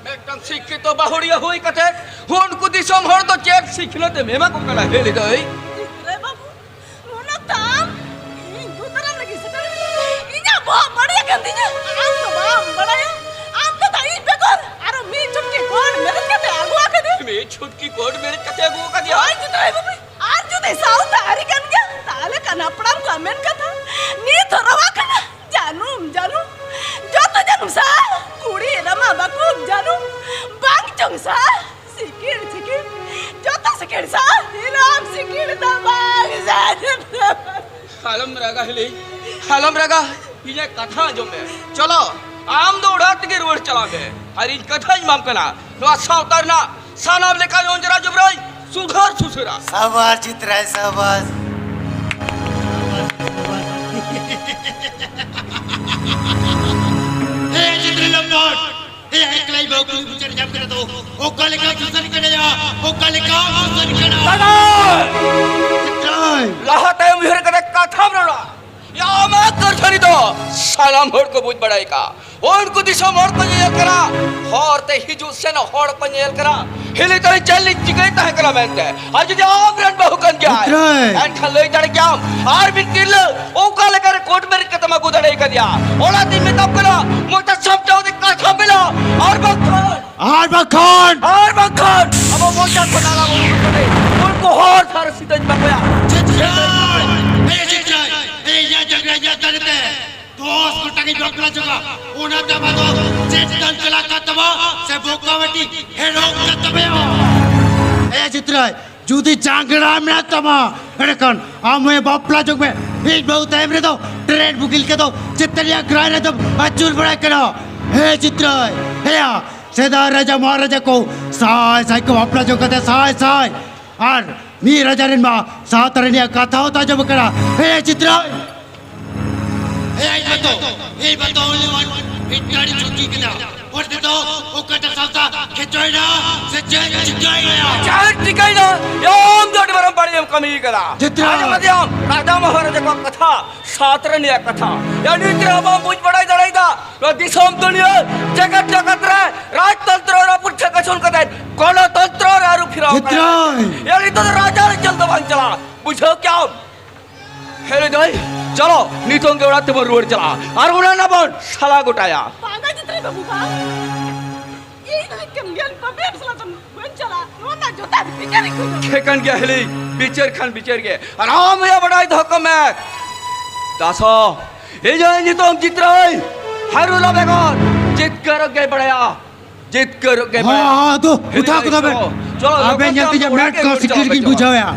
ᱢᱤᱫᱴᱟᱝ ᱥᱤᱠᱠᱷᱤᱛᱚ ᱵᱟᱹᱦᱩᱲᱤᱭᱟᱹ ᱦᱩᱭ ᱠᱟᱛᱮ ᱩᱱᱠᱩ ᱫᱤᱥᱚᱢ ᱦᱚᱲ ᱫᱚ ᱪᱮᱫ ᱥᱤᱠᱷᱱᱟᱹᱛ ᱮᱢ ᱮᱢᱟ ᱠᱚ ᱠᱟᱱᱟ? ᱦᱮ ᱞᱟᱹᱭ ᱫᱟᱹᱭ᱾ ᱨᱮ ᱵᱟᱹᱵᱩ, ᱩᱱᱟᱹᱜ ᱛᱟᱢ ᱤᱧ ᱫᱩᱛᱟᱨᱟᱢ ᱞᱟᱹᱜᱤᱫ ᱥᱮᱴᱮᱨ ᱤᱧᱟᱹᱜ ᱵᱚᱦᱚᱜ ᱵᱟᱹᱲᱤᱡ ᱟᱠᱟᱱ ᱛᱤᱧᱟ᱾ ᱟᱢ ᱫᱚ ᱵᱟᱢ ᱵᱟᱲᱟᱭᱟ, ᱟᱢ ᱫᱚ ᱤᱧ ᱵᱮᱜᱚᱨ ᱟᱨᱚ ᱢᱤᱫ ᱪᱷᱩᱴᱠᱤ ᱠᱚᱲ ᱢᱮᱨᱮᱫ ᱠᱟᱛᱮ ᱟᱹᱜᱩ ᱟᱠᱟᱫᱮ᱾ ᱢᱤᱫ ᱪᱷᱩᱴᱠᱤ ᱠᱚᱲ ᱢᱮᱨᱮᱫ ᱠᱟᱛᱮ ᱟᱹᱜᱩ ᱟᱠᱟᱫᱮᱭᱟ? ᱦᱳᱭ ᱫᱩᱛᱟᱨᱟᱭ ᱵᱟᱹᱵᱩ, ᱟᱨ ᱡᱩᱫᱤ ᱥᱟᱶᱛᱟ ᱟᱹᱨᱤ ᱠᱟᱱ ᱜᱮᱭᱟ, ᱛᱟᱦᱞᱮ ᱠᱟᱱ ᱦᱟᱯᱲᱟᱢ ᱠᱚᱣᱟᱜ ᱢᱮᱱ ᱠᱟᱛᱷᱟ ᱱᱤᱛ ᱦᱚᱸ ᱨᱚᱣᱟ ᱠᱟᱱᱟ᱾ ᱡᱟᱹᱱᱩᱢ, ᱡᱟᱹᱱᱩᱢ, ᱡᱚᱛᱚ ᱡᱟᱹᱱᱩᱢ ᱥᱟᱜ᱾ ᱠᱩᱲᱤ ᱨᱟᱢᱟ ᱵᱟᱠᱩᱵ ᱡᱟᱹᱱᱩᱢ, ᱵᱟᱝ ᱪᱚᱝ ᱥᱟᱜ᱾ ᱥᱤᱠᱤᱲ, ᱥᱤᱠᱤᱲ, ᱡᱚᱛᱚ ᱥᱤᱠᱤᱲ ᱥᱟᱜ᱾ ᱦᱤᱨᱟᱢ ᱥᱤᱠᱤᱲ ᱫᱚ ᱵᱟᱝ ᱥᱟᱜ᱾ ᱟᱞᱚᱢ ᱨᱟᱜᱟ ᱦᱤᱞᱤ, ᱟᱞᱚᱢ ᱨᱟᱜᱟ᱾ ᱤᱧᱟᱹᱜ ᱠᱟᱛᱷᱟ ᱟᱸᱡᱚᱢ ᱢᱮ᱾ ᱪᱚᱞᱚ, ᱟᱢ ᱫᱚ ᱚᱲᱟᱜ ᱛᱮᱜᱮ ᱨᱩᱣᱟᱹᱲ ᱪᱟᱞᱟᱜ ᱢᱮ᱾ ᱟᱨ ᱤᱧ ᱠᱟᱛᱷᱟᱧ ᱮᱢᱟᱢ ᱠᱟᱱᱟ, ᱱᱚᱣᱟ ᱥᱟᱶᱛᱟ ᱨᱮᱱᱟᱜ ᱥᱟᱱᱟᱢ ᱞᱮᱠᱟᱱ ᱚᱸᱡᱽᱨᱟ ᱡᱚᱵᱽᱨᱟᱧ ᱥᱩᱫᱷᱟᱹᱨ ᱥᱩᱥᱟᱹᱨᱟ᱾ ᱥᱟᱵᱟᱥ ᱪᱤᱛᱨᱟᱭ, ᱥᱟᱵᱟᱥ᱾ ᱦᱮ ᱪᱤᱛᱨᱤ ᱞᱚᱢᱵᱚᱴ, ᱦᱮ ᱮᱠᱞᱟᱭ ᱵᱟᱹᱦᱩ ᱠᱩᱲᱤ ᱵᱩᱪᱟᱹᱨ ᱧᱟᱢ ᱠᱟᱱᱟ ᱛᱚ, ᱚᱠᱟ ᱞᱮᱠᱟ ᱥᱩᱥᱟᱹᱨ ᱠᱟᱱᱟᱭᱟ, ᱚᱠᱟ ᱞᱮᱠᱟ ᱥᱩᱥᱟᱹᱨ ᱠᱟᱱᱟ? ᱫᱟᱫᱟ! ᱪᱤᱛᱨᱟᱭ! ᱞᱟᱦᱟ ᱛᱟᱭᱚᱢ ᱩᱭᱦᱟᱹᱨ ᱠᱟᱛᱮ ᱠᱟᱛᱷᱟᱢ ᱨᱚᱲᱟ᱾ ᱭᱟ ᱟᱢᱟᱜ ᱠᱟᱛᱷᱟ ᱫᱚ ᱥᱟᱱᱟᱢ ᱦᱚᱲ ᱠᱚ ᱵᱩᱡᱽ ᱵᱟᱲᱟᱭ ᱠᱟᱜᱼᱟ᱾ ᱩᱱᱠᱩ ᱫᱤᱥᱚᱢ ᱦᱚᱲ ᱠᱚ ᱧᱮᱞ ᱠᱟᱱᱟ, ᱦᱚᱨ ᱛᱮ ᱦᱤᱡᱩᱜ ᱥᱮᱱᱚᱜ ᱦᱚᱲ ᱠᱚ ᱧᱮᱞ ᱠᱟᱱᱟ, ᱦᱤᱞᱤ ᱛᱟᱹᱲᱤ ᱪᱮᱫ ᱞᱤᱧ ᱪᱤᱠᱟᱹᱭ ᱛᱟᱦᱮᱸ ᱠᱟᱱᱟ ᱢᱮᱱᱛᱮ᱾ ᱟᱨ ᱡᱩᱫᱤ ᱟᱢ ᱨᱮᱱ ᱵᱟᱹᱦᱩ ᱠᱟᱱ ᱜᱮᱭᱟᱭ, ᱯᱩᱛᱨᱟᱹᱭ᱾ ᱮᱱᱠᱷᱟᱱ ᱞᱟᱹᱭ ᱫᱟᱲᱮ ᱠᱮᱭᱟᱢ, ᱟᱨ ᱢᱤᱫ ᱛᱤᱨᱞᱟᱹ ᱚᱠᱟ ᱞᱮᱠᱟᱨᱮ ᱠᱳᱨᱴ ᱢᱮᱨᱮᱡ ᱠᱟᱛᱮᱢ ᱟᱹᱜᱩ ᱫᱟᱲᱮ ᱠᱟᱫᱮᱭᱟ᱾ ᱚᱱᱟᱛᱤᱧ ᱢᱮᱛᱟᱢ ᱠᱟᱱᱟ, ᱢᱚᱪᱟ ᱥᱟᱢᱴᱟᱣ ᱛᱮ ᱠᱟᱛᱷᱟ ᱢᱮᱱᱟ, ᱟᱨ ᱵᱟᱝᱠᱷᱟᱱ ᱟᱨ ᱵᱟᱝᱠᱷᱟᱱ ᱟᱨ ᱵᱟᱝᱠᱷᱟᱱ ᱟᱵᱚ ᱢᱚᱪᱟ ᱠᱷᱚᱱ ᱟᱞᱟᱝ ᱩᱰᱩᱠ ᱠᱟᱛᱮ ᱩᱱᱠᱩ ᱦᱚᱲ ᱥᱟᱨ ᱥᱤᱛᱟᱹᱧ ᱵᱟᱠᱚᱭᱟ᱾ ᱪᱤᱛᱨᱟᱹᱭ! ᱮᱭ ᱪᱤᱛᱨᱟᱹᱭ! ᱮᱭ ᱤᱧᱟᱹᱜ ᱡᱟᱸᱜᱟ ᱤᱧᱟᱹᱜ ᱫᱟᱨᱮ ᱛᱮ ᱫᱚᱥ ᱜᱚᱴᱟᱝ ᱤᱧ ᱵᱟᱯᱞᱟ ᱡᱚᱜᱟ᱾ ᱚᱱᱟ ᱛᱟᱢᱟ ᱫᱚ ᱪᱮᱫ ᱫᱟᱱ ᱪᱟᱞᱟᱜ ᱠᱟᱱ ᱛᱟᱢᱟ ᱥᱮ ᱵᱚᱠᱟ ᱵᱮᱴᱤ ᱦᱮᱨᱚᱜ ᱠᱟᱱ ᱛᱟᱯᱮᱭᱟ? ᱮᱭ ᱪᱤᱛᱨᱟᱹᱭ! ᱡᱩᱫᱤ ᱪᱟᱝᱜᱲᱟ ᱢᱮᱱᱟᱜ ᱛᱟᱢᱟ, ᱮᱸᱰᱮᱠᱷᱟᱱ ᱟᱢ ᱦᱚᱸ ᱵᱟᱯᱞᱟ ᱡᱚᱜ ᱢᱮ᱾ ᱤᱧ ᱵᱟᱹᱦᱩ ᱛᱟᱭᱚᱢ ᱨᱮᱫᱚ ᱴᱨᱮᱱ ᱵᱩᱜᱤ ᱞᱮᱠᱟ ᱫᱚ ᱪᱮᱛᱟᱱ ᱨᱮᱭᱟᱜ ᱜᱨᱟᱭ ᱨᱮᱫᱚᱢ ᱟᱹᱪᱩᱨ ᱵᱟᱲᱟᱭ ᱠᱟᱱᱟ᱾ ᱦᱮ ᱪᱤᱛᱨᱟᱹᱭ, ᱦᱮᱭᱟ, ᱥᱮᱫᱟᱭ ᱨᱟᱡᱟ ᱢᱚᱦᱟᱨᱟᱡᱟ ᱠᱚ ᱥᱟᱭ ᱥᱟᱭ ᱠᱚ ᱵᱟᱯᱞᱟ ᱡᱚᱜ ᱠᱟᱛᱮ ᱥᱟᱭ ᱥᱟᱭ, ᱟᱨ ᱢᱤᱫ ᱨᱟᱡᱟ ᱨᱮᱱ ᱢᱟ ᱥᱟᱶᱛᱟ ᱨᱮᱱᱟᱜ ᱠᱟᱛᱷᱟ ᱦᱚᱸ ᱛᱟᱡᱚᱢ ᱟᱠᱟᱱᱟ᱾ ᱦᱮ ᱪᱤᱛᱨᱟᱹᱭ, ᱮᱭ ᱵᱟᱛᱚ, ᱮᱭ ᱵᱟᱛᱚ, only one ᱢᱤᱫᱴᱟᱝ ᱪᱩᱴᱤ ᱠᱮᱫᱟ᱾ ᱚᱸᱰᱮ ᱫᱚ ᱚᱠᱟᱴᱟᱜ ᱥᱟᱶᱛᱟ ᱠᱷᱮᱪᱚᱭᱮᱱᱟ ᱥᱮ ᱪᱮᱫ ᱪᱤᱠᱟᱹᱭᱮᱱᱟ? ᱪᱮᱫ ᱪᱤᱠᱟᱹᱭᱮᱱᱟ? ᱭᱟ, ᱟᱢ ᱫᱚ ᱟᱹᱰᱤ ᱢᱟᱨᱟᱝ ᱵᱟᱹᱲᱤᱡ ᱮᱢ ᱠᱟᱹᱢᱤ ᱠᱟᱫᱟ᱾ ᱪᱤᱛᱨᱟ᱾ ᱟᱸᱡᱚᱢ ᱠᱟᱫᱮᱭᱟᱢ? ᱨᱟᱡᱟ ᱢᱚᱦᱟᱨᱟᱡᱟ ᱠᱚᱣᱟᱜ ᱠᱟᱛᱷᱟ, ᱥᱟᱶᱛᱟ ᱨᱮᱱᱟᱜ ᱠᱟᱛᱷᱟ᱾ ᱭᱟ, ᱱᱤᱛ ᱨᱮ ᱟᱵᱚ ᱵᱩᱡᱽ ᱵᱟᱲᱟᱭ ᱫᱟᱲᱮᱭᱟᱫᱟ, ᱱᱚᱣᱟ ᱫᱤᱥᱚᱢ ᱫᱩᱱᱤᱭᱟᱹ ᱡᱮᱜᱮᱛ ᱡᱟᱠᱟᱛ ᱨᱮ ᱨᱟᱡᱽᱛᱚᱱᱛᱨᱚ ᱨᱟᱹᱯᱩᱫ ᱴᱷᱮᱠᱟ ᱥᱩᱱ ᱠᱟᱛᱮ ᱜᱚᱱᱚᱛᱚᱱᱛᱨᱚ ᱨᱮ ᱟᱹᱨᱩ ᱯᱷᱮᱨᱟᱣ ᱠᱟᱱᱟ᱾ ᱪᱤᱛᱨᱟ᱾ ᱭᱟ, ᱱᱤᱛᱚᱜ ᱫᱚ ᱨᱟᱡᱟ ᱨᱮ ᱪᱟᱹᱞ ᱫᱚ ᱵᱟᱝ ᱪᱟᱞᱟᱜᱼᱟ᱾ ᱵᱩᱡᱷᱟᱹᱣ ᱠᱮᱜᱼᱟᱢ? ᱦᱮᱞᱳ ᱫᱟᱹᱭ, ᱪᱚᱞᱚ, ᱱᱤᱛᱚᱝ ᱜᱮ ᱚᱲᱟᱜ ᱛᱮᱵᱚᱱ ᱨᱩᱣᱟᱹᱲ ᱪᱟᱞᱟᱜᱼᱟ ᱟᱨ ᱚᱱᱟ ᱨᱮᱱᱟᱜ ᱵᱚᱱ ᱥᱟᱞᱟ ᱜᱚᱴᱟᱭᱟ᱾ ᱵᱟᱝᱟ ᱡᱤᱛᱨᱟᱹᱭ ᱵᱟᱹᱵᱩ, ᱵᱟᱝ᱾ ᱤᱧ ᱫᱚ ᱮᱠᱮᱱ ᱜᱮᱞ ᱵᱟᱯᱮ ᱮᱢ ᱥᱟᱞᱟ ᱫᱚ ᱵᱟᱹᱧ ᱪᱟᱞᱟᱜᱼᱟ᱾ ᱱᱚᱣᱟ ᱨᱮᱱᱟᱜ ᱡᱚᱛᱚ ᱵᱤᱪᱟᱹᱨ ᱤᱧ ᱠᱷᱚᱡᱚᱜᱼᱟ᱾ ᱴᱷᱤᱠᱟᱹᱱ ᱜᱮᱭᱟ ᱦᱤᱞᱤ, ᱵᱤᱪᱟᱹᱨ ᱠᱷᱟᱱ ᱵᱤᱪᱟᱹᱨ ᱜᱮ᱾ ᱟᱨ ᱟᱢ ᱦᱚᱸ ᱵᱟᱰᱟᱭ ᱫᱚᱦᱚ ᱠᱟᱜ ᱢᱮ, ᱫᱟᱥᱚ, ᱤᱧ ᱦᱚᱸ ᱱᱤᱛᱚᱝ ᱡᱤᱛᱨᱟᱹᱭ ᱦᱟᱹᱨᱩ ᱞᱟ ᱵᱮᱜᱚᱨ ᱡᱤᱛᱠᱟᱹᱨᱚᱜ ᱜᱮ ᱵᱟᱲᱟᱭᱟ᱾ ᱡᱤᱛᱠᱟᱹᱨᱚᱜ ᱜᱮ ᱦᱚᱸ, ᱵᱟᱲᱟᱭᱟ᱾ ᱦᱚᱸ, ᱫᱩ, ᱦᱤᱞᱤ ᱩᱴᱷᱟᱹᱣ ᱫᱟᱹᱭ, ᱠᱚᱫᱚ ᱵᱮᱱ᱾ ᱪᱚᱞᱚ, ᱪᱚᱞᱚ, ᱟᱵᱮᱱ ᱞᱚᱜᱚᱱ ᱧᱮᱞ ᱛᱮ ᱛᱮ ᱤᱧᱟᱹᱜ ᱚᱲᱟᱜ ᱢᱮᱫ ᱜᱮ ᱠᱚ ᱨᱩᱣᱟᱹᱲ ᱥᱤᱠᱲᱤ ᱪᱟᱞᱟᱜ ᱜᱤᱧ ᱯᱮ, ᱪᱚᱞᱚ᱾ ᱵᱩᱡᱷᱟᱹᱣᱮᱜᱼᱟ᱾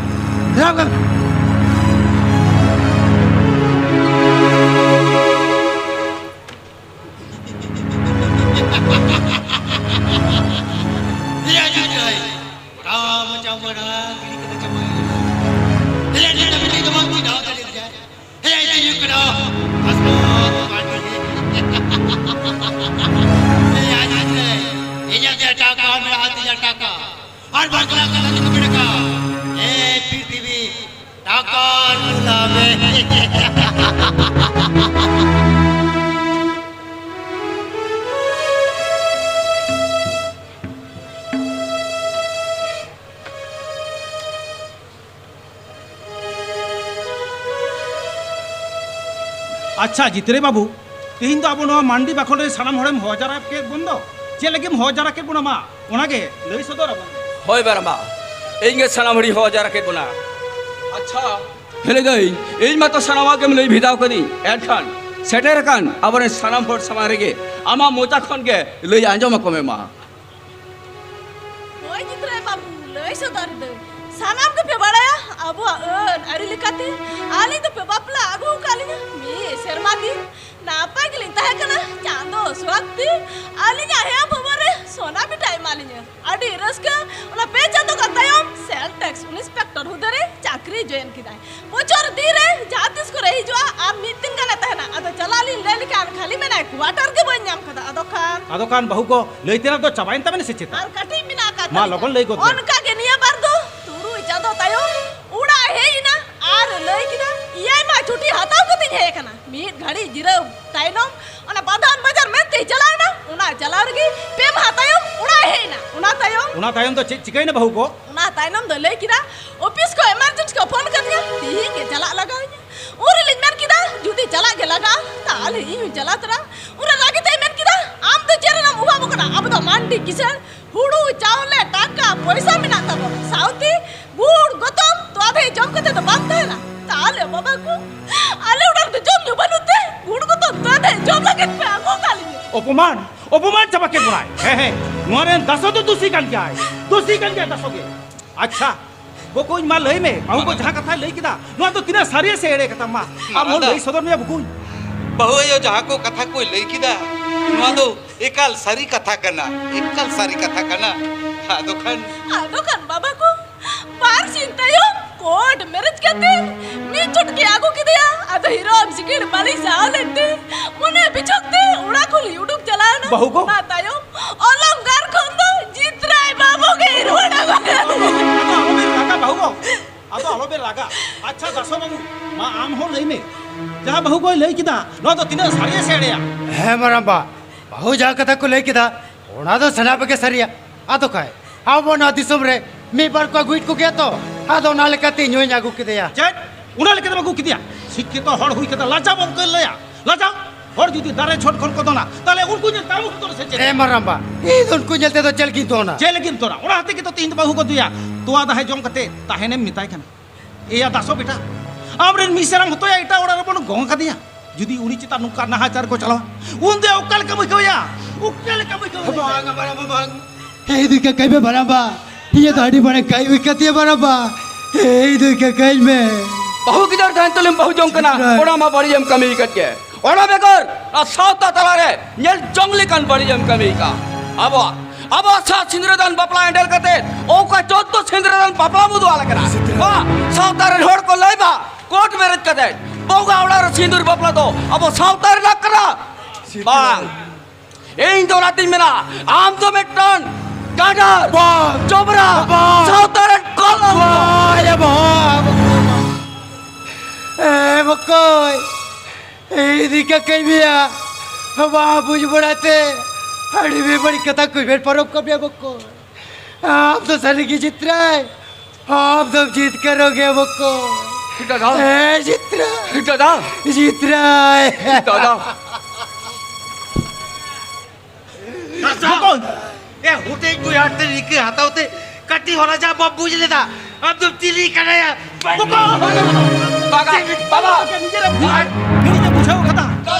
ᱨᱟᱢ ᱠᱟᱹᱢᱤ᱾ ᱮᱭᱟ ᱡᱩᱡᱟᱹᱭ, ᱨᱟᱢ ᱪᱟᱢᱵᱟᱲᱟ ᱜᱤᱲᱤ ᱠᱟᱛᱮ ᱪᱟᱵᱟᱭᱮᱱᱟ᱾ ᱮᱭᱟ ᱱᱤᱛ ᱫᱷᱟᱹᱵᱤᱡ ᱫᱚ ᱵᱟᱝ ᱪᱤᱱᱦᱟᱹᱣ ᱫᱟᱲᱮ ᱞᱮᱫᱮᱭᱟ᱾ ᱦᱮᱸ, ᱤᱧ ᱫᱚ ᱦᱩᱭᱩᱜ ᱠᱟᱱᱟ ᱟᱥᱢᱟᱛ ᱯᱟᱱᱰᱮ᱾ ᱦᱮᱸ, ᱟᱡ ᱟᱡ ᱨᱮ ᱤᱧᱟᱹᱜ ᱜᱮ ᱴᱟᱠᱟ ᱢᱮᱱᱟᱜᱼᱟ, ᱛᱤᱧᱟᱹ ᱴᱟᱠᱟ᱾ ᱟᱨ ᱵᱟᱝᱞᱟ ᱠᱟᱛᱷᱟ ᱛᱮᱠᱚ ᱢᱮᱱ ᱠᱟᱜᱼᱟ, "ᱮ ᱯᱨᱤᱛᱷᱤᱵᱤ, ᱴᱟᱠᱟ ᱨᱩᱞᱟ ᱢᱮ᱾" ᱟᱪᱪᱷᱟ ᱡᱤᱛᱨᱟᱹᱭ ᱵᱟᱹᱵᱩ, ᱛᱮᱦᱮᱧ ᱫᱚ ᱟᱵᱚ ᱱᱚᱣᱟ ᱢᱟᱱᱰᱤ ᱵᱟᱠᱷᱳᱞ ᱨᱮ ᱥᱟᱱᱟᱢ ᱦᱚᱲᱮᱢ ᱦᱚᱦᱚ ᱡᱟᱣᱨᱟ ᱠᱮᱫ ᱵᱚᱱ ᱫᱚ, ᱪᱮᱫ ᱞᱟᱹᱜᱤᱫ ᱮᱢ ᱦᱚᱦᱚ ᱡᱟᱣᱨᱟ ᱠᱮᱫ ᱵᱚᱱᱟ? ᱢᱟ ᱚᱱᱟᱜᱮ ᱞᱟᱹᱭ ᱥᱚᱫᱚᱨ ᱟᱵᱚᱱ ᱢᱮ᱾ ᱦᱳᱭ ᱵᱟᱨᱟᱢᱵᱟ, ᱤᱧ ᱜᱮ ᱥᱟᱱᱟᱢ ᱦᱚᱲᱤᱧ ᱦᱚᱦᱚ ᱡᱟᱣᱨᱟ ᱠᱮᱫ ᱵᱚᱱᱟ᱾ ᱟᱪᱪᱷᱟ, ᱦᱮᱞᱮ ᱫᱟᱹᱭ, ᱤᱧ ᱢᱟᱛᱚ ᱥᱟᱱᱟᱢᱟᱜ ᱜᱮᱢ ᱞᱟᱹᱭ ᱵᱷᱮᱫᱟᱣ ᱠᱟᱹᱫᱤᱧ, ᱮᱱᱠᱷᱟᱱ ᱥᱮᱴᱮᱨ ᱟᱠᱟᱱ ᱟᱵᱚᱨᱮᱱ ᱥᱟᱱᱟᱢ ᱦᱚᱲ ᱥᱟᱢᱟᱝ ᱨᱮᱜᱮ ᱟᱢᱟᱜ ᱢᱚᱪᱟ ᱠᱷᱚᱱ ᱜᱮ ᱞᱟᱹᱭ ᱟᱸᱡᱚᱢ ᱟᱠᱚ ᱢᱮ ᱢᱟ᱾ ᱦᱳᱭ ᱡᱤᱛᱨᱟᱹᱭ ᱵᱟᱹᱵᱩ, ᱞᱟᱹᱭ ᱥᱚᱫᱚᱨ ᱫᱟᱹᱧ᱾ ᱥᱟᱱᱟᱢ ᱜᱮᱯᱮ ᱵᱟᱲᱟᱭᱟ, ᱟᱵᱚᱣᱟᱜ ᱟᱹᱱ ᱟᱹᱨᱤ ᱞᱮᱠᱟᱛᱮ ᱟᱹᱞᱤᱧ ᱫᱚᱯᱮ ᱵᱟᱯᱞᱟ ᱟᱹᱜᱩ ᱟᱠᱟᱫ ᱞᱤᱧᱟ ᱢᱤᱫ ᱥᱮᱨᱢᱟ ᱫᱤᱱ᱾ ᱱᱟᱯᱟᱭ ᱜᱮᱞᱤᱧ ᱛᱟᱦᱮᱸ ᱠᱟᱱᱟ, ᱪᱟᱸᱫᱚ ᱥᱚᱠᱛᱤ ᱟᱹᱞᱤᱧᱟᱜ ᱦᱮᱭᱟ ᱵᱷᱚᱵᱚᱱ ᱨᱮ ᱥᱚᱱᱟ ᱵᱤᱴᱟᱭ ᱮᱢᱟ ᱞᱤᱧᱟ᱾ ᱟᱹᱰᱤ ᱨᱟᱹᱥᱠᱟᱹ᱾ ᱚᱱᱟ ᱯᱮ ᱪᱟᱸᱫᱚ ᱜᱟᱱ ᱛᱟᱭᱚᱢ ᱥᱮᱞ ᱴᱮᱠᱥ ᱤᱱᱥᱯᱮᱠᱴᱚᱨ ᱦᱩᱫᱟᱹ ᱨᱮ ᱪᱟᱹᱠᱨᱤ ᱡᱚᱭᱮᱱ ᱠᱮᱫᱟᱭ᱾ ᱵᱚᱪᱷᱚᱨ ᱫᱤᱱ ᱨᱮ ᱡᱟᱦᱟᱸ ᱛᱤᱥ ᱠᱚᱨᱮ ᱦᱤᱡᱩᱜᱼᱟ ᱟᱨ ᱢᱤᱫ ᱫᱤᱱ ᱜᱟᱱᱮ ᱛᱟᱦᱮᱱᱟ᱾ ᱟᱫᱚ ᱪᱟᱞᱟᱜ ᱞᱤᱧ ᱞᱟᱹᱭ ᱞᱮᱠᱷᱟᱱ ᱠᱷᱟᱹᱞᱤ ᱢᱮᱱᱟᱭ, ᱠᱣᱟᱴᱟᱨ ᱜᱮ ᱵᱟᱹᱧ ᱧᱟᱢ ᱠᱟᱫᱟ᱾ ᱟᱫᱚ ᱠᱷᱟᱱ ᱟᱫᱚ ᱠᱷᱟᱱ ᱵᱟᱹᱦᱩ ᱠᱚ ᱞᱟᱹᱭ ᱛᱮᱱᱟᱜ ᱫᱚ ᱪᱟᱵᱟᱭᱮᱱ ᱛᱟᱵᱮᱱᱟ ᱥᱮ ᱪᱮᱛᱟ? ᱟᱨ ᱠᱟᱹᱴᱤᱡ ᱢᱮᱱᱟᱜ ᱟᱠᱟᱫ ᱢᱟ ᱛᱟᱹᱞᱤᱧᱟ᱾ ᱞᱚᱜᱚᱱ ᱞᱟᱹᱭ ᱜᱚᱫ ᱵᱮᱱ᱾ ᱚᱱᱠᱟ ᱜᱮ ᱱᱤᱭᱟᱹ ᱵᱟᱨ ᱫᱚ ᱛᱩᱨᱩᱭ ᱪᱟᱸᱫᱚ ᱛᱟᱭᱚᱢ ᱚᱲᱟᱜ ᱮ ᱦᱮᱡ ᱮᱱᱟ ᱟᱨ ᱞᱟᱹᱭ ᱠᱮᱫᱟ, "ᱤᱭᱟᱭ ᱢᱟ ᱪᱷᱩᱴᱤ ᱦᱟᱛᱟᱣ ᱠᱟᱛᱮᱧ ᱦᱮᱡ ᱟᱠᱟᱱᱟ᱾" ᱢᱤᱫ ᱜᱷᱟᱹᱲᱤᱡ ᱡᱤᱨᱟᱹᱣ ᱛᱟᱭᱱᱚᱢ ᱚᱱᱟ ᱵᱟᱫᱷᱟᱱ ᱵᱟᱡᱟᱨ ᱢᱮᱱᱛᱮᱭ ᱪᱟᱞᱟᱣ ᱮᱱᱟ᱾ ᱚᱱᱟ ᱪᱟᱞᱟᱣ ᱨᱮᱜᱮ ᱯᱮ ᱢᱟᱦᱟ ᱛᱟᱭᱚᱢ ᱚᱲᱟᱜ ᱮ ᱦᱮᱡ ᱮᱱᱟ᱾ ᱚᱱᱟ ᱛᱟᱭᱚᱢ ᱚᱱᱟ ᱛᱟᱭᱚᱢ ᱫᱚ ᱪᱮᱫ ᱪᱤᱠᱟᱹᱭᱮᱱᱟ ᱵᱟᱹᱦᱩ ᱠᱚ? ᱚᱱᱟ ᱛᱟᱭᱱᱚᱢ ᱫᱚ ᱞᱟᱹᱭ ᱠᱮᱫᱟ, "ᱚᱯᱷᱤᱥ ᱠᱷᱚᱱ ᱮᱢᱟᱨᱡᱮᱱᱥᱤ ᱠᱚ ᱯᱷᱳᱱ ᱠᱟᱫᱤᱧᱟ, ᱛᱤᱦᱤᱧ ᱜᱮ ᱪᱟᱞᱟᱜ ᱞᱟᱜᱟᱣᱤᱧᱟ᱾" ᱩᱱ ᱨᱮᱞᱤᱧ ᱢᱮᱱ ᱠᱮᱫᱟ, "ᱡᱩᱫᱤ ᱪᱟᱞᱟᱜ ᱜᱮ ᱞᱟᱜᱟᱜᱼᱟ, ᱛᱟᱦᱞᱮ ᱤᱧ ᱦᱚᱸᱧ ᱪᱟᱞᱟᱣ ᱛᱚᱨᱟᱜᱼᱟ᱾" ᱩᱱᱨᱮ ᱨᱟᱹᱜᱤ ᱛᱮᱭ ᱢᱮᱱ ᱠᱮᱫᱟ, "ᱟᱢ ᱫᱚ ᱪᱮᱫ ᱨᱮᱱᱟᱜ ᱚᱵᱷᱟᱵ ᱠᱟᱱᱟ? ᱟᱵᱚ ᱫᱚ ᱢᱟᱱᱰᱤ ᱠᱤᱥᱟᱹᱬ, ᱦᱩᱲᱩ ᱪᱟᱣᱞᱮ ᱴᱟᱠᱟ ᱯᱚᱭᱥᱟ ᱢᱮᱱᱟᱜ ᱛᱟᱵᱚᱱᱟ, ᱥᱟᱶᱛᱮ ᱜᱩᱲ ᱜᱚᱛᱚᱢ ᱛᱚᱣᱟ ᱫᱷᱮᱭ ᱡᱚᱢ ᱠᱟᱛᱮ ᱫᱚ ᱵᱟᱝ ᱛᱟᱦᱮᱱᱟ᱾ ᱛᱟᱦᱞᱮ ᱵᱟᱵᱟ ᱠᱚ, ᱟᱞᱮ ᱚᱲᱟᱜ ᱨᱮᱫᱚ ᱡᱚᱢ ᱧᱩ ᱵᱟᱹᱱᱩᱜ ᱛᱮ ᱜᱩᱲ ᱜᱚᱛᱚᱢ ᱛᱚᱣᱟ ᱫᱷᱮᱭ ᱡᱚᱢ ᱞᱟᱹᱜᱤᱫ ᱯᱮ ᱟᱹᱜᱩ ᱟᱠᱟᱫ ᱞᱤᱧᱟ᱾" ᱚᱯᱚᱢᱟᱱ, ᱚᱯᱚᱢᱟᱱ ᱪᱟᱵᱟ ᱠᱮᱫ ᱵᱚᱱᱟᱭ᱾ ᱦᱮᱸ, ᱦᱮᱸ, ᱱᱚᱣᱟ ᱨᱮᱱ ᱫᱟᱥᱚ ᱫᱚ ᱫᱩᱥᱤ ᱠᱟᱱ ᱜᱮᱭᱟᱭ, ᱫᱩᱥᱤ ᱠᱟᱱ ᱜᱮᱭᱟᱭ ᱫᱟᱥᱚ ᱜᱮ᱾ ᱟᱪᱪᱷᱟ, ᱵᱚᱠᱚᱧ ᱢᱟ ᱞᱟᱹᱭ ᱢᱮ, ᱵᱟᱹᱦᱩ ᱠᱚ ᱡᱟᱦᱟᱸ ᱠᱟᱛᱷᱟᱭ ᱞᱟᱹᱭ ᱠᱮᱫᱟ, ᱱᱚᱣᱟ ᱫᱚ ᱛᱤᱱᱟᱹᱜ ᱥᱟᱹᱨᱤᱭᱟ ᱥᱮ ᱮᱲᱮ ᱠᱟᱛᱷᱟ? ᱢᱟ, ᱟᱢ ᱦᱚᱸ ᱞᱟᱹᱭ ᱥᱚᱫᱚᱨ ᱢᱮᱭᱟ ᱵᱚᱠᱚᱧ᱾ ᱵᱟᱹᱦᱩ ᱟᱭᱳ ᱡᱟᱦᱟᱸ ᱠᱚ ᱠᱟᱛᱷᱟ ᱠᱚᱭ ᱞᱟᱹᱭ ᱠᱮᱫᱟ, ᱱᱚᱣᱟ ᱫᱚ ᱮᱠᱟᱞ ᱥᱟᱹᱨᱤ ᱠᱟᱛᱷᱟ ᱠᱟᱱᱟ, ᱮᱠᱟᱞ ᱥᱟᱹᱨᱤ ᱠᱟᱛᱷᱟ ᱠᱟᱱᱟ᱾ ᱟᱫᱚ ᱠᱷᱟᱱ ᱟᱫᱚ ᱠᱷᱟᱱ ᱵᱟᱵᱟ ᱠᱚ, ᱵᱟᱨ ᱥᱤᱧ ᱛᱟᱭᱚᱢ ᱠᱳᱨᱴ ᱢᱮᱨᱮᱡᱽ ᱠᱟᱛᱮ ᱢᱤᱫ ᱪᱷᱩᱴ ᱜᱮ ᱟᱹᱜᱩ ᱠᱮᱫᱮᱭᱟ᱾ ᱟᱫᱚ ᱦᱤᱨᱚᱢ ᱥᱤᱠᱤᱲ ᱵᱟᱹᱞᱤ ᱥᱟᱶ ᱞᱮᱱᱛᱮ ᱢᱚᱱᱮ ᱵᱤᱪᱷᱚᱠ ᱛᱮ ᱚᱲᱟᱜ ᱠᱷᱚᱱ ᱞᱤᱧ ᱩᱰᱩᱠ ᱪᱟᱞᱟᱣ ᱮᱱᱟ᱾ ᱵᱟᱹᱦᱩ ᱜᱚ᱾ ᱚᱱᱟ ᱛᱟᱭᱚᱢ ᱚᱞᱚᱝᱠᱟᱨ ᱠᱷᱚᱱ ᱫᱚ ᱡᱤᱛᱨᱟᱭ ᱵᱟᱹᱵᱩ ᱜᱮ ᱨᱩᱣᱟᱹᱲ ᱟᱹᱜᱩ ᱠᱮᱫᱮᱭᱟ᱾ ᱟᱫᱚ ᱟᱞᱚᱵᱮᱱ ᱨᱟᱜᱟ ᱵᱟᱹᱦᱩ ᱜᱚ, ᱟᱫᱚ ᱟᱞᱚᱵᱮᱱ ᱨᱟᱜᱟ᱾ ᱟᱪᱪᱷᱟ ᱫᱟᱥᱚ ᱵᱟᱹᱵᱩ, ᱢᱟ ᱟᱢ ᱦᱚᱸ ᱞᱟᱹᱭ ᱢᱮ, ᱡᱟᱦᱟᱸ ᱵᱟᱹᱦᱩ ᱜᱚᱭ ᱞᱟᱹᱭ ᱠᱮᱫᱟ, ᱱᱚᱣᱟ ᱫᱚ ᱛᱤᱱᱟᱹᱜ ᱥᱟᱹᱨᱤᱭᱟ ᱥᱮ ᱮᱲᱮᱭᱟ? ᱦᱮᱸ ᱢᱟᱨᱟᱝᱵᱟ, ᱵᱟᱹᱦᱩ ᱡᱟᱦᱟᱸ ᱠᱟᱛᱷᱟ ᱠᱚ ᱞᱟᱹᱭ ᱠᱮᱫᱟ, ᱚᱱᱟ ᱫᱚ ᱥᱟᱱᱟᱢᱟᱜ ᱜᱮ ᱥᱟᱹᱨᱤᱭᱟ᱾ ᱟᱫᱚ ᱠᱷᱟᱡ ᱟᱵᱚ ᱱᱚᱣᱟ ᱫᱤᱥᱚᱢ ᱨᱮ ᱢᱤᱫ ᱵᱟᱨ ᱠᱚ ᱟᱹᱜᱩᱭᱮᱫ ᱠᱚᱜᱮᱭᱟ ᱛᱚ, ᱟᱫᱚ ᱚᱱᱟ ᱞᱮᱠᱟᱛᱮ ᱤᱧ ᱦᱚᱸᱧ ᱟᱹᱜᱩ ᱠᱮᱫᱮᱭᱟ᱾ ᱪᱮᱫ? ᱚᱱᱟ ᱞᱮᱠᱟᱛᱮᱢ ᱟᱹᱜᱩ ᱠᱮᱫᱮᱭᱟ᱾ ᱥᱤᱠᱠᱷᱤᱛᱚ ᱦᱚᱲ ᱦᱩᱭ ᱠᱟᱛᱮ ᱞᱟᱡᱟ ᱵᱟᱢ ᱟᱹᱭᱠᱟᱹᱣ ᱞᱮᱭᱟ? ᱞᱟᱡᱟ? ᱦᱚᱲ ᱡᱩᱫᱤ ᱫᱟᱨᱮ ᱪᱷᱚᱴ ᱠᱷᱚᱱ ᱠᱚ ᱫᱚᱱᱟ, ᱛᱟᱦᱞᱮ ᱩᱱᱠᱩ ᱧᱮᱞ ᱛᱟᱢ ᱩᱱᱠᱩ ᱫᱚ ᱥᱮ ᱪᱮᱫ? ᱮ ᱢᱟᱨᱟᱢᱵᱟ, ᱤᱧ ᱫᱚ ᱩᱱᱠᱩ ᱧᱮᱞ ᱛᱮᱫᱚ ᱪᱮᱫ ᱞᱟᱹᱜᱤᱫ ᱫᱚᱱᱟ? ᱪᱮᱫ ᱞᱟᱹᱜᱤᱫ ᱫᱚᱱᱟ? ᱚᱱᱟ ᱦᱚᱛᱮ ᱜᱮᱛᱚ ᱛᱮᱦᱮᱧ ᱫᱚ ᱵᱟᱹᱦᱩ ᱠᱚ ᱫᱩᱭᱟ᱾ ᱛᱚᱣᱟ ᱫᱟᱦᱮ ᱡᱚᱢ ᱠᱟᱛᱮ ᱛᱟᱦᱮᱱᱮᱢ ᱢᱮᱛᱟᱭ ᱠᱟᱱᱟ᱾ ᱮᱭᱟ ᱫᱟᱥᱚ ᱵᱮᱴᱟ, ᱟᱢᱨᱮᱱ ᱢᱤᱥᱨᱟᱢ ᱦᱚᱛᱚᱭᱟ ᱮᱴᱟᱜ ᱚᱲᱟᱜ ᱨᱮᱵᱚᱱ ᱜᱚᱝ ᱠᱟᱫᱮᱭᱟ᱾ ᱡᱩᱫᱤ ᱩᱱᱤ ᱪᱮᱛᱟᱱ ᱱᱚᱝᱠᱟ ᱱᱟᱦᱟᱪᱟᱨ ᱠᱚ ᱪᱟᱞᱟᱣᱟ, ᱩᱱᱫᱚ ᱚᱠᱟ ᱞᱮᱠᱟᱢ ᱟᱹᱭᱠᱟᱹᱣᱭᱟ? ᱚᱠᱟ ᱞᱮᱠᱟᱢ ᱟᱹᱭᱠᱟᱹᱣᱭᱟ? ᱵᱟᱝ, ᱵᱟᱝ, ᱵᱟᱝ, ᱵᱟᱝ᱾ ᱦᱮᱸ, ᱤᱧ ᱫᱚ ᱠᱟᱠᱟᱭ ᱢᱮ ᱵᱟᱨᱟᱢᱵᱟ᱾ ᱤᱧᱟᱹᱜ ᱫᱚ ᱟᱹᱰᱤ ᱢᱟᱨᱟᱝ ᱠᱟᱹᱭ ᱦᱩᱭ ᱠᱟᱛᱮ ᱵᱟᱨᱟᱢᱵᱟ᱾ ᱦᱮᱸ, ᱤᱧ ᱫᱚ ᱠᱟᱠᱟᱭ ᱢᱮ᱾ ᱵᱟᱹᱦᱩ ᱜᱤᱫᱟᱹᱨ ᱛᱟᱦᱮᱱ ᱛᱩᱞᱩᱡ ᱵᱟᱹᱦᱩ ᱡᱚᱝ ᱠᱟᱱᱟ, ᱦᱮᱸ᱾ ᱚᱱᱟ ᱢᱟ ᱵᱟᱹᱲᱤᱡ ᱮᱢ ᱠᱟᱹᱢᱤ ᱟᱠᱟᱫ ᱜᱮ᱾ ᱚᱱᱟ ᱵᱮᱜᱚᱨ ᱱᱚᱣᱟ ᱥᱟᱶᱛᱟ ᱛᱟᱞᱟᱨᱮ ᱧᱮᱞ ᱡᱚᱝ ᱞᱮᱠᱟᱱ ᱵᱟᱹᱲᱤᱡ ᱮᱢ ᱠᱟᱹᱢᱤ ᱟᱠᱟᱫ᱾ ᱟᱵᱚᱣᱟᱜ, ᱟᱵᱚᱣᱟᱜ ᱥᱟᱨ ᱥᱤᱸᱫᱽᱨᱟᱹ ᱫᱟᱱ ᱵᱟᱯᱞᱟ ᱮᱸᱰᱮᱞ ᱠᱟᱛᱮ ᱚᱠᱟ ᱪᱳᱫᱽᱫᱳ ᱥᱤᱸᱫᱽᱨᱟᱹ ᱫᱟᱱ ᱵᱟᱯᱞᱟ ᱵᱚ ᱫᱚᱦᱚ ᱟᱠᱟᱫᱟ? ᱵᱟ, ᱥᱟᱶᱛᱟ ᱨᱮᱱ ᱦᱚᱲ ᱠᱚ ᱞᱟᱹᱭ ᱵᱟ, ᱠᱳᱨᱴ ᱢᱮᱨᱮᱡᱽ ᱠᱟᱛᱮ ᱵᱚᱸᱜᱟ ᱚᱲᱟᱜ ᱨᱮ ᱥᱤᱸᱫᱩᱨ ᱵᱟᱯᱞᱟ ᱫᱚ ᱟᱵᱚ ᱥᱟᱶᱛᱟ ᱨᱮᱱᱟᱜ ᱠᱟᱱᱟ? ᱵᱟᱝ᱾ ᱤᱧ ᱫᱚ ᱚᱱᱟᱛᱤᱧ ᱢᱮᱱᱟ, ᱟᱢ ᱫᱚ ᱢᱤᱫᱴᱟᱝ ᱜᱟᱰᱟᱨ, ᱵᱟᱝ᱾ ᱡᱚᱵᱽᱨᱟ, ᱵᱟᱝ᱾ ᱥᱟᱶᱛᱟ ᱨᱮᱱ ᱠᱚᱞᱚᱝᱠᱚ᱾ ᱵᱟᱝ, ᱭᱟ ᱵᱟᱝ᱾ ᱮ ᱵᱚᱠᱚᱭ, ᱤᱧ ᱫᱚ ᱠᱟᱠᱟᱭ ᱢᱮᱭᱟ᱾ ᱵᱟᱝ ᱵᱩᱡᱽ ᱵᱟᱲᱟᱛᱮ ᱟᱹᱰᱤ ᱵᱮᱵᱟᱹᱲᱤᱡ ᱠᱟᱛᱷᱟ ᱠᱚ ᱢᱮᱱ ᱯᱟᱨᱚᱢ ᱠᱟᱜ ᱢᱮᱭᱟ ᱵᱚᱠᱚᱭ᱾ ᱟᱢ ᱫᱚ ᱥᱟᱹᱨᱤ ᱜᱮ ᱡᱤᱛᱨᱟᱭ, ᱟᱢ ᱫᱚᱢ ᱡᱤᱛᱠᱟᱹᱨᱚᱜ ᱜᱮᱭᱟ ᱵᱚᱠᱚ᱾ ᱫᱟᱫᱟ᱾ ᱦᱮᱸ, ᱡᱤᱛᱨᱟ᱾ ᱫᱟᱫᱟ᱾ ᱡᱤᱛᱨᱟᱭ᱾ ᱫᱟᱫᱟ᱾ ᱵᱚᱠᱚ᱾ ᱮ, ᱦᱩᱰᱤᱧ ᱵᱚᱭᱦᱟ ᱴᱷᱮᱱ ᱨᱤᱠᱟᱹ ᱦᱟᱛᱟᱣ ᱛᱮ ᱠᱟᱹᱴᱤᱡ ᱦᱚᱸ ᱞᱟᱡᱟᱣ ᱵᱟᱢ ᱵᱩᱡᱽ ᱞᱮᱫᱟ? ᱟᱢ ᱫᱚᱢ ᱪᱤᱞᱤ ᱠᱟᱱᱟᱭᱟ? ᱵᱚᱠᱚ᱾ ᱵᱟᱵᱟ, ᱵᱟᱵᱟ᱾ ᱱᱤᱡᱮᱨᱮᱢ ᱵᱩᱡᱷᱟᱹᱣ, ᱱᱤᱡᱮᱨᱮᱢ ᱵᱩᱡᱷᱟᱹᱣ ᱠᱟᱫᱟ᱾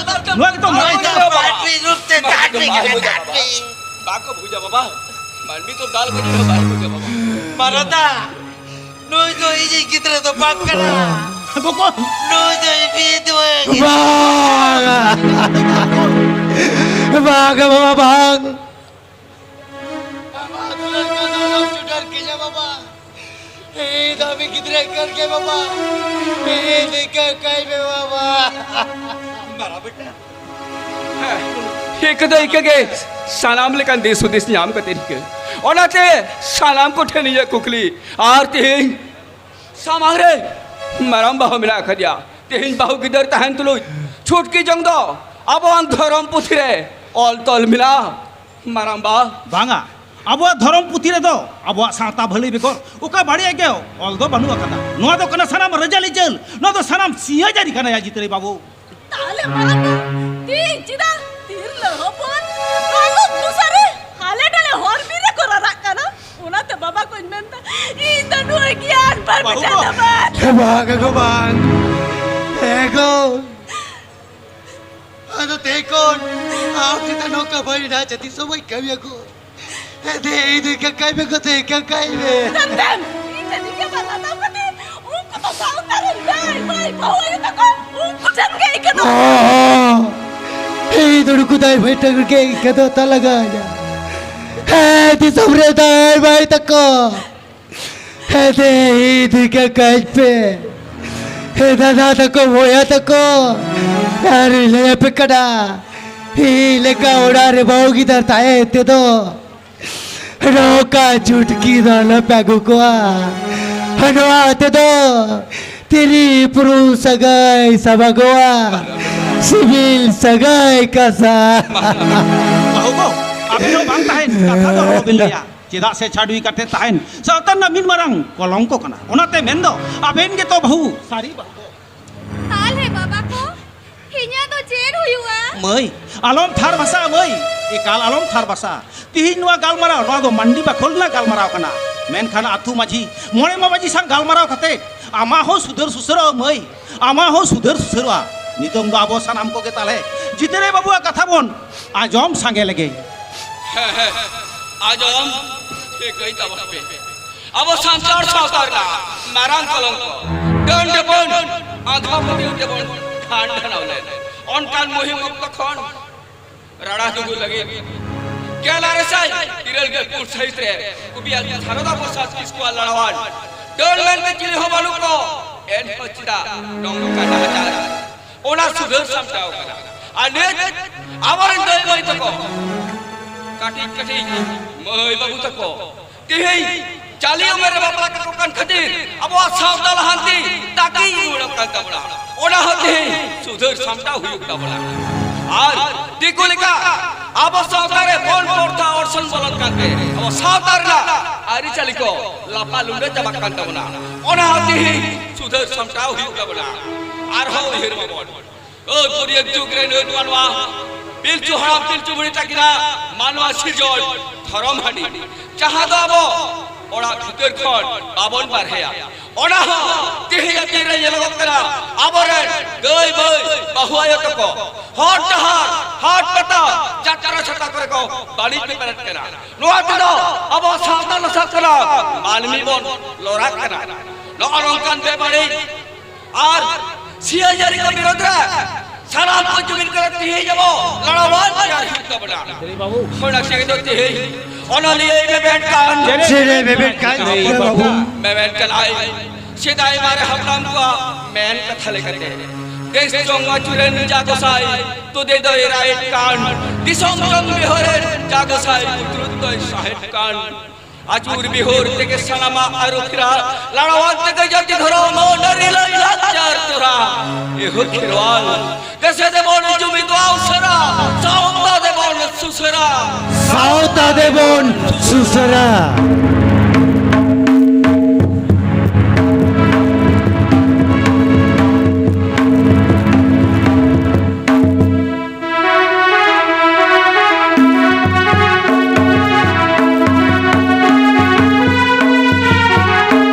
ᱱᱚᱣᱟ ᱜᱮᱛᱚ ᱢᱟᱨᱟᱝ ᱵᱟᱹᱲᱤᱡ ᱨᱩᱯ ᱛᱮ ᱫᱟᱜ ᱯᱮ ᱠᱟᱱᱟ, ᱫᱟᱜ ᱯᱮ᱾ ᱵᱟᱠᱚ ᱵᱩᱡᱟ ᱵᱟᱵᱟ᱾ ᱢᱟᱹᱱᱢᱤ ᱫᱚ ᱫᱟᱞ ᱜᱚᱡ ᱨᱮᱦᱚᱸ ᱵᱟᱠᱚ ᱵᱩᱡᱟ ᱵᱟᱵᱟ᱾ ᱢᱟᱨᱟᱫᱟ, ᱱᱩᱭ ᱫᱚ ᱤᱧᱤᱡ ᱜᱤᱫᱽᱨᱟᱹ ᱫᱚ ᱵᱟᱝ ᱠᱟᱱᱟ᱾ ᱵᱚᱠᱚ᱾ ᱱᱩᱭ ᱫᱚ ᱤᱧ ᱵᱤᱫᱷᱣᱟᱹ ᱜᱤᱫᱽᱨᱟᱹ᱾ ᱵᱟᱝ᱾ ᱵᱟᱝ, ᱵᱟᱵᱟ, ᱵᱟᱝ᱾ ᱵᱟᱵᱟ, ᱫᱩᱞᱟᱹᱲ ᱠᱚ ᱫᱚ ᱟᱞᱚᱢ ᱪᱩᱰᱟᱹᱨ ᱠᱤᱧᱟ ᱵᱟᱵᱟ᱾ ᱤᱧ ᱫᱚ ᱟᱢᱤᱡ ᱜᱤᱫᱽᱨᱟᱹ ᱠᱟᱱ ᱜᱮ ᱵᱟᱵᱟ᱾ ᱤᱧ ᱫᱚ ᱤᱠᱟᱹ ᱠᱟᱭ ᱢᱮ ᱵᱟᱵᱟ᱾ ᱢᱟᱨᱟ ᱵᱮᱴᱟ᱾ ᱦᱮᱸ, ᱤᱠᱟᱹ ᱫᱚ ᱤᱠᱟᱹ ᱜᱮ, ᱥᱟᱱᱟᱢ ᱞᱮᱠᱟᱱ ᱫᱤᱥ ᱦᱩᱫᱤᱥ ᱧᱟᱢ ᱠᱟᱛᱮ ᱤᱠᱟᱹ᱾ ᱚᱱᱟᱛᱮ ᱥᱟᱱᱟᱢ ᱠᱚᱴᱷᱮᱱ ᱤᱧᱟᱹᱜ ᱠᱩᱠᱞᱤ, ᱟᱨ ᱛᱮᱦᱮᱧ ᱥᱟᱢᱟᱝ ᱨᱮ ᱢᱟᱨᱟᱝ ᱵᱟᱹᱦᱩ ᱢᱮᱱᱟᱜ ᱟᱠᱟᱫᱮᱭᱟ᱾ ᱛᱮᱦᱮᱧ ᱵᱟᱹᱦᱩ ᱜᱤᱫᱟᱹᱨ ᱛᱟᱦᱮᱱ ᱛᱩᱞᱩᱡ ᱪᱷᱩᱴᱠᱤ ᱡᱚᱝ ᱫᱚ ᱟᱵᱚᱣᱟᱝ ᱫᱷᱚᱨᱚᱢ ᱯᱩᱛᱷᱤ ᱨᱮ ᱚᱞ ᱛᱚᱞ ᱢᱮᱱᱟᱜᱼᱟ᱾ ᱢᱟᱨᱟᱝ ᱵᱟ᱾ ᱵᱟᱝᱟ, ᱟᱵᱚᱣᱟᱜ ᱫᱷᱚᱨᱚᱢ ᱯᱩᱛᱷᱤ ᱨᱮᱫᱚ ᱟᱵᱚᱣᱟᱜ ᱥᱟᱶᱛᱟ ᱵᱷᱟᱹᱞᱟᱹᱭ ᱵᱮᱜᱚᱨ ᱚᱠᱟ ᱵᱟᱹᱲᱤᱡᱟᱜ ᱜᱮ ᱚᱞ ᱫᱚ ᱵᱟᱹᱱᱩᱜ ᱟᱠᱟᱫᱟ᱾ ᱱᱚᱣᱟ ᱫᱚ ᱠᱟᱱᱟ ᱥᱟᱱᱟᱢ ᱨᱟᱡᱟᱞᱤ ᱪᱟᱹᱞ, ᱱᱚᱣᱟ ᱫᱚ ᱥᱟᱱᱟᱢ ᱥᱤᱧᱭᱟᱹ ᱡᱟᱹᱨᱤ ᱠᱟᱱᱟ, ᱭᱟ ᱡᱤᱛᱨᱟᱹᱭ ᱵᱟᱹᱵᱩ᱾ ᱛᱟᱦᱞᱮ ᱢᱟᱨᱟᱝᱵᱟ, ᱛᱤᱦᱤᱧ ᱪᱮᱫᱟᱜ ᱛᱤᱨᱞᱟᱹ ᱦᱚᱯᱚᱱ ᱟᱞᱚ ᱫᱩᱥᱟᱨᱮ ᱦᱟᱞᱮ ᱰᱟᱞᱮ ᱦᱚᱨ ᱵᱤᱨ ᱨᱮᱠᱚ ᱨᱟᱨᱟᱜ ᱠᱟᱱᱟ? ᱚᱱᱟᱛᱮ ᱵᱟᱵᱟ ᱠᱚᱧ ᱢᱮᱱᱫᱟ, ᱤᱧ ᱫᱚ ᱱᱩᱭ ᱜᱮᱭᱟᱱ ᱵᱟᱹᱵᱩ ᱯᱟᱨᱢᱤᱴᱟ ᱠᱚ᱾ ᱫᱚ ᱵᱟᱝ᱾ ᱦᱮ ᱵᱟᱝ ᱜᱚ, ᱵᱟᱝ᱾ ᱦᱮ ᱜᱚ᱾ ᱟᱫᱚ ᱛᱮᱦᱮᱧ ᱠᱷᱚᱱ ᱟᱢ ᱪᱮᱛᱟᱱ ᱱᱚᱝᱠᱟ ᱵᱟᱹᱲᱤᱡ ᱱᱟᱦᱟᱪᱟᱨ ᱛᱤᱥ ᱦᱚᱸ ᱵᱟᱹᱧ ᱠᱟᱹᱢᱤᱭᱟ ᱜᱚ᱾ ᱦᱮᱸ, ᱫᱮ, ᱤᱧ ᱫᱚ ᱠᱟᱠᱟᱭ ᱢᱮ ᱜᱚ, ᱫᱮ, ᱠᱟᱠᱟᱭ ᱢᱮ᱾ ᱫᱮᱱ, ᱫᱮᱱ, ᱤᱧ ᱴᱷᱮᱱ ᱤᱧ ᱜᱮ ᱵᱟᱝ ᱞᱟᱸᱫᱟ ᱠᱟᱛᱮ, ᱩᱱᱠᱩ ᱫᱚ ᱥᱟᱶᱛᱟ ᱨᱮᱱ ᱫᱟᱹᱭ, ᱢᱟᱹᱭ, ᱵᱟᱹᱦᱩ ᱟᱭᱳ ᱛᱟᱠᱚ, ᱩᱱᱠᱩ ᱴᱷᱮᱱ ᱜᱮ ᱤᱧ ᱫᱚ᱾ ᱚ, ᱤᱧ ᱫᱚ ᱱᱩᱠᱩ ᱫᱟᱹᱭ ᱵᱷᱟᱹᱭ ᱴᱷᱮᱱ ᱜᱮ ᱤᱧ ᱫᱚ ᱛᱟᱞᱟ ᱜᱟᱭᱟ᱾ ᱦᱮᱸ, ᱫᱤᱥᱚᱢ ᱨᱮ ᱫᱟᱹᱭ ᱵᱷᱟᱹᱭ ᱛᱟᱠᱚ᱾ ᱦᱮᱸ, ᱫᱮ, ᱤᱧ ᱫᱚ ᱠᱟᱠᱟᱭ ᱯᱮ᱾ ᱦᱮᱸ, ᱫᱟᱫᱟ ᱛᱟᱠᱚ, ᱵᱚᱭᱦᱟ ᱛᱟᱠᱚ᱾ ᱟᱨ ᱞᱟᱹᱭ ᱟᱯᱮ ᱠᱟᱱᱟ, ᱤᱧ ᱞᱮᱠᱟ ᱚᱲᱟᱜ ᱨᱮ ᱵᱟᱹᱦᱩ ᱜᱤᱫᱟᱹᱨ ᱛᱟᱦᱮᱸ ᱛᱮᱫᱚ ᱱᱚᱝᱠᱟ ᱪᱩᱴᱠᱤ ᱫᱚ ᱟᱞᱚᱯᱮ ᱟᱹᱜᱩ ᱠᱚᱣᱟ᱾ ᱱᱚᱣᱟ ᱛᱮᱫᱚ ᱛᱤᱨᱤ ᱯᱩᱨᱩᱥ ᱥᱟᱹᱜᱟᱹᱭ ᱥᱟᱵᱟᱜᱚᱜᱼᱟ, ᱥᱤᱵᱤᱞ ᱥᱟᱹᱜᱟᱹᱭ ᱠᱟᱥᱟ᱾ ᱵᱟᱹᱦᱩ ᱜᱚ, ᱟᱹᱵᱤᱱ ᱦᱚᱸ ᱵᱟᱝ ᱛᱟᱦᱮᱱ ᱠᱟᱛᱷᱟ ᱫᱚ ᱟᱞᱚᱵᱤᱱ ᱞᱟᱹᱭᱟ᱾ ᱪᱮᱫᱟᱜ ᱥᱮ ᱪᱷᱟᱹᱰᱣᱤ ᱠᱟᱛᱮ ᱛᱟᱦᱮᱱ ᱥᱟᱶᱛᱟ ᱨᱮᱱᱟᱜ ᱢᱤᱫ ᱢᱟᱨᱟᱝ ᱠᱚᱞᱚᱝᱠᱚ ᱠᱟᱱᱟ᱾ ᱚᱱᱟᱛᱮ ᱢᱮᱱᱫᱚ ᱟᱵᱮᱱ ᱜᱮᱛᱚ ᱵᱟᱹᱦᱩ ᱥᱟᱹᱨᱤ ᱵᱟᱹᱦᱩ ᱫᱚ᱾ ᱛᱟᱦᱞᱮ ᱵᱟᱵᱟ ᱠᱚ, ᱤᱧᱟᱹᱜ ᱫᱚ ᱪᱮᱫ ᱦᱩᱭᱩᱜᱼᱟ? ᱢᱟᱹᱭ, ᱟᱞᱚᱢ ᱛᱷᱟᱨ ᱵᱷᱟᱥᱟᱜᱼᱟ ᱢᱟᱹᱭ, ᱮᱠᱟᱞ ᱟᱞᱚᱢ ᱛᱷᱟᱨ ᱵᱷᱟᱥᱟᱜᱼᱟ᱾ ᱛᱤᱦᱤᱧ ᱱᱚᱣᱟ ᱜᱟᱞᱢᱟᱨᱟᱣ, ᱱᱚᱣᱟ ᱫᱚ ᱢᱟᱱᱰᱤ ᱵᱟᱠᱷᱳᱞ ᱨᱮᱱᱟᱜ ᱜᱟᱞᱢᱟᱨᱟᱣ ᱠᱟᱱᱟ᱾ ᱢᱮᱱᱠᱷᱟᱱ ᱟᱹᱛᱩ ᱢᱟᱹᱡᱷᱤ, ᱢᱚᱬᱮ ᱢᱟᱹᱡᱷᱤ ᱥᱟᱶ ᱜᱟᱞᱢᱟᱨᱟᱣ ᱠᱟᱛᱮ ᱟᱢᱟᱜ ᱦᱚᱸ ᱥᱩᱫᱷᱟᱹᱨ ᱥᱩᱥᱟᱹᱨᱚᱜᱼᱟ ᱢᱟᱹᱭ, ᱟᱢᱟᱜ ᱦᱚᱸ ᱥᱩᱫᱷᱟᱹᱨ ᱥᱩᱥᱟᱹᱨᱚᱜᱼᱟ᱾ ᱱᱤᱛᱚᱝ ᱫᱚ ᱟᱵᱚ ᱥᱟᱱᱟᱢ ᱠᱚᱜᱮ ᱛᱟᱦᱞᱮ ᱡᱤᱛᱨᱟᱹᱭ ᱵᱟᱹᱵᱩᱣᱟᱜ ᱠᱟᱛᱷᱟ ᱵᱚᱱ ᱟᱸᱡᱚᱢ ᱥᱟᱸᱜᱮ ᱞᱮᱜᱮ᱾ ᱦᱮᱸ, ᱦᱮᱸ, ᱟᱸᱡᱚᱢ ᱴᱷᱤᱠᱟᱹᱭ ᱛᱟᱵᱚᱱ ᱯᱮ᱾ ᱟᱵᱚ ᱥᱟᱱᱛᱟᱲ ᱥᱟᱶᱛᱟ ᱨᱮᱱᱟᱜ ᱢᱟᱨᱟᱝ ᱠᱚᱞᱚᱝᱠᱚ ᱰᱟᱹᱱ ᱰᱟᱹᱯᱟᱹᱱ ᱟᱸᱫᱷᱟ ᱯᱟᱹᱛᱭᱟᱹᱣ ᱛᱮᱵᱚᱱ ᱠᱷᱟᱱ ᱠᱷᱟᱱᱟᱣ ᱞᱮᱱ ᱚᱱᱠᱟᱱ ᱢᱩᱦᱤᱢ ᱚᱠᱛᱚ ᱠᱷᱚᱱ ᱨᱟᱲᱟ ᱫᱩᱜᱩ ᱞᱟᱹᱜᱤᱫ ᱜᱮᱞ ᱟᱨᱮ ᱥᱟᱭ ᱤᱨᱟᱹᱞ ᱜᱮᱞ ᱯᱩᱱ ᱥᱟᱹᱦᱤᱛ ᱨᱮ ᱠᱚᱵᱤ ᱟᱨ ᱥᱟᱨᱚᱫᱟ ᱯᱨᱚᱥᱟᱫᱽ ᱠᱤᱥᱠᱩᱣᱟᱜ ᱞᱟᱲᱟᱣᱟᱱ ᱰᱟᱹᱱ ᱢᱮᱱᱛᱮ ᱪᱤᱞᱤ ᱦᱚᱸ ᱵᱟᱹᱱᱩᱜ ᱠᱚ, ᱮᱱᱦᱚᱸ ᱪᱮᱫᱟᱜ ᱱᱚᱝᱠᱟ ᱱᱟᱦᱟᱪᱟᱨ? ᱚᱱᱟ ᱥᱩᱫᱷᱟᱹᱨ ᱥᱟᱢᱴᱟᱣ ᱠᱟᱱᱟ᱾ ᱟᱨ ᱱᱤᱛ ᱟᱵᱚᱨᱮᱱ ᱫᱟᱹᱭ ᱢᱟᱹᱭ ᱛᱟᱠᱚ, ᱠᱟᱹᱴᱤᱡ ᱠᱟᱹᱴᱤᱡ ᱢᱟᱹᱭ ᱵᱟᱹᱵᱩ ᱛᱟᱠᱚ ᱛᱮᱦᱮᱧ ᱡᱟᱹᱞᱤ ᱩᱢᱮᱨ ᱨᱮ ᱵᱟᱯᱞᱟ ᱠᱟᱠᱚ ᱠᱟᱱ ᱠᱷᱟᱹᱛᱤᱨ ᱟᱵᱚᱣᱟᱜ ᱥᱟᱶᱛᱟ ᱞᱟᱦᱟᱱᱛᱤ ᱛᱟᱹᱠᱤᱡ ᱨᱩᱣᱟᱹᱲᱚᱜ ᱠᱟᱱ ᱛᱟᱵᱚᱱᱟ᱾ ᱚᱱᱟ ᱦᱚᱸ ᱛᱮᱦᱮᱧ ᱥᱩᱫᱷᱟᱹᱨ ᱥᱟᱢᱴᱟᱣ ᱦᱩᱭᱩᱜ ᱛᱟᱵᱚᱱᱟ᱾ ᱟᱨ ᱫᱤᱠᱩ ᱞᱮᱠᱟ ᱟᱵᱚ ᱥᱟᱶᱛᱟ ᱨᱮ ᱵᱚᱱ ᱯᱚᱨᱛᱷᱟ ᱚᱨᱥᱚᱝ ᱵᱚᱞᱚᱱ ᱠᱟᱱᱛᱮ ᱟᱵᱚ ᱥᱟᱶᱛᱟ ᱨᱮᱱᱟᱜ ᱟᱹᱨᱤᱪᱟᱹᱞᱤ ᱠᱚ ᱞᱟᱯᱟ ᱞᱩᱸᱰᱟᱹ ᱪᱟᱵᱟᱜ ᱠᱟᱱ ᱛᱟᱵᱚᱱᱟ᱾ ᱚᱱᱟ ᱦᱚᱸ ᱛᱤᱦᱤᱧ ᱥᱩᱫᱷᱟᱹᱨ ᱥᱟᱢᱴᱟᱣ ᱦᱩᱭᱩᱜ ᱛᱟᱵᱚᱱᱟ᱾ ᱟᱨᱦᱚᱸ ᱩᱭᱦᱟᱹᱨ ᱢᱟᱵᱚᱱ, ᱟᱹᱫ ᱵᱩᱨᱤᱭᱟᱹᱛ ᱡᱩᱜᱽ ᱨᱮᱱ ᱟᱹᱫ ᱢᱟᱱᱣᱟ ᱯᱤᱞᱪᱩ ᱦᱟᱲᱟᱢ ᱯᱤᱞᱪᱩ ᱵᱩᱲᱦᱤ ᱛᱟᱹᱠᱤᱱᱟᱜ ᱢᱟᱱᱣᱟ ᱥᱤᱨᱡᱚᱱ ᱫᱷᱚᱨᱚᱢ ᱦᱟᱺᱰᱤ, ᱡᱟᱦᱟᱸ ᱫᱚ ᱟᱵᱚ ᱚᱲᱟᱜ ᱵᱷᱤᱛᱟᱹᱨ ᱠᱷᱚᱱ ᱵᱟᱵᱚᱱ ᱵᱟᱨᱦᱮᱭᱟ᱾ ᱚᱱᱟ ᱦᱚᱸ ᱛᱮᱦᱮᱧ ᱟᱜ ᱫᱤᱱ ᱨᱮ ᱧᱮᱞᱚᱜᱚᱜ ᱠᱟᱱᱟ, ᱟᱵᱚᱨᱮᱱ ᱫᱟᱹᱭ ᱵᱟᱹᱭ ᱵᱟᱹᱦᱩ ᱟᱭᱳ ᱛᱟᱠᱚ ᱦᱚᱨ ᱰᱟᱦᱟᱨ, ᱦᱟᱴ ᱯᱟᱛᱟ, ᱡᱟᱛᱨᱟ ᱪᱷᱟᱛᱟ ᱠᱚᱨᱮ ᱠᱚ ᱵᱟᱹᱲᱤᱡ ᱵᱮᱯᱟᱨᱮᱫ ᱠᱟᱱᱟ᱾ ᱱᱚᱣᱟ ᱛᱮᱫᱚ ᱟᱵᱚ ᱥᱟᱶᱛᱟ ᱱᱟᱥᱟᱜ ᱠᱟᱱᱟ, ᱢᱟᱹᱱᱢᱤ ᱵᱚᱱ ᱞᱚᱨᱟᱜ ᱠᱟᱱᱟ᱾ ᱱᱚᱜᱼᱚ ᱱᱚᱝᱠᱟᱱ ᱵᱮᱵᱟᱹᱲᱤᱡ ᱟᱨ ᱥᱤᱭᱟᱹ ᱡᱟᱹᱨᱤ ᱠᱚ ᱵᱤᱨᱳᱫᱷ ᱨᱮ ᱥᱟᱱᱟᱢ ᱠᱚ ᱡᱩᱢᱤᱫ ᱠᱟᱛᱮ ᱛᱮᱦᱮᱧ ᱟᱵᱚ ᱞᱟᱲᱟᱣᱟᱱ ᱛᱮᱭᱟᱨ ᱦᱩᱭᱩᱜ ᱛᱟᱵᱚᱱᱟ᱾ ᱚᱱᱟ ᱛᱮᱜᱮ ᱫᱚ ᱛᱮᱦᱮᱧ ᱚᱱᱚᱞᱤᱭᱟᱹᱭ ᱢᱮᱢᱮᱱ ᱠᱟᱱ, ᱪᱮᱫ ᱮ ᱢᱮᱢᱮᱱ ᱠᱟᱱ? ᱪᱮᱫ ᱮ ᱵᱟᱹᱵᱩ? ᱢᱮᱢᱮᱱ ᱠᱟᱱᱟᱭ, ᱥᱮᱫᱟᱭ ᱢᱟᱨᱮ ᱦᱟᱯᱲᱟᱢ ᱠᱚᱣᱟᱜ ᱢᱮᱱ ᱠᱟᱛᱷᱟ ᱞᱮᱠᱟᱛᱮ, ᱫᱮᱥ ᱡᱚᱝ ᱟᱹᱪᱩᱨᱮᱱ ᱡᱟ ᱜᱚᱸᱥᱟᱭ, ᱛᱩᱫᱮ ᱫᱚᱭ ᱨᱟᱭᱮᱫ ᱠᱟᱱ, ᱫᱤᱥᱚᱢ ᱡᱚᱝ ᱵᱤᱦᱚᱨᱮᱱ ᱡᱟ ᱜᱚᱸᱥᱟᱭ, ᱩᱛᱨᱩᱫ ᱫᱚᱭ ᱥᱟᱦᱮᱫ ᱠᱟᱱ᱾ ᱟᱹᱪᱩᱨ ᱵᱤᱦᱩᱨ ᱛᱮᱜᱮ ᱥᱟᱱᱟᱢᱟᱜ ᱟᱹᱨᱩ ᱯᱷᱮᱨᱟ, ᱞᱟᱲᱟᱣᱟᱱ ᱛᱮᱜᱮ ᱡᱟᱹᱛᱤ ᱫᱷᱚᱨᱚᱢ ᱟᱹᱱ ᱟᱹᱨᱤ ᱞᱟᱭ ᱞᱟᱠᱪᱟᱨ ᱛᱚᱨᱟ᱾ ᱮᱦᱳ ᱠᱷᱮᱨᱣᱟᱞ, ᱫᱮᱥᱮ ᱫᱮᱵᱚᱱ ᱡᱩᱢᱤᱫᱚᱜᱼᱟ ᱩᱥᱟᱹᱨᱟ, ᱥᱟᱶᱛᱟ ᱫᱮᱵᱚᱱ ᱥᱩᱥᱟᱹᱨᱟ᱾ ᱥᱟᱶᱛᱟ ᱫᱮᱵᱚᱱ ᱥᱩᱥᱟᱹᱨᱟ᱾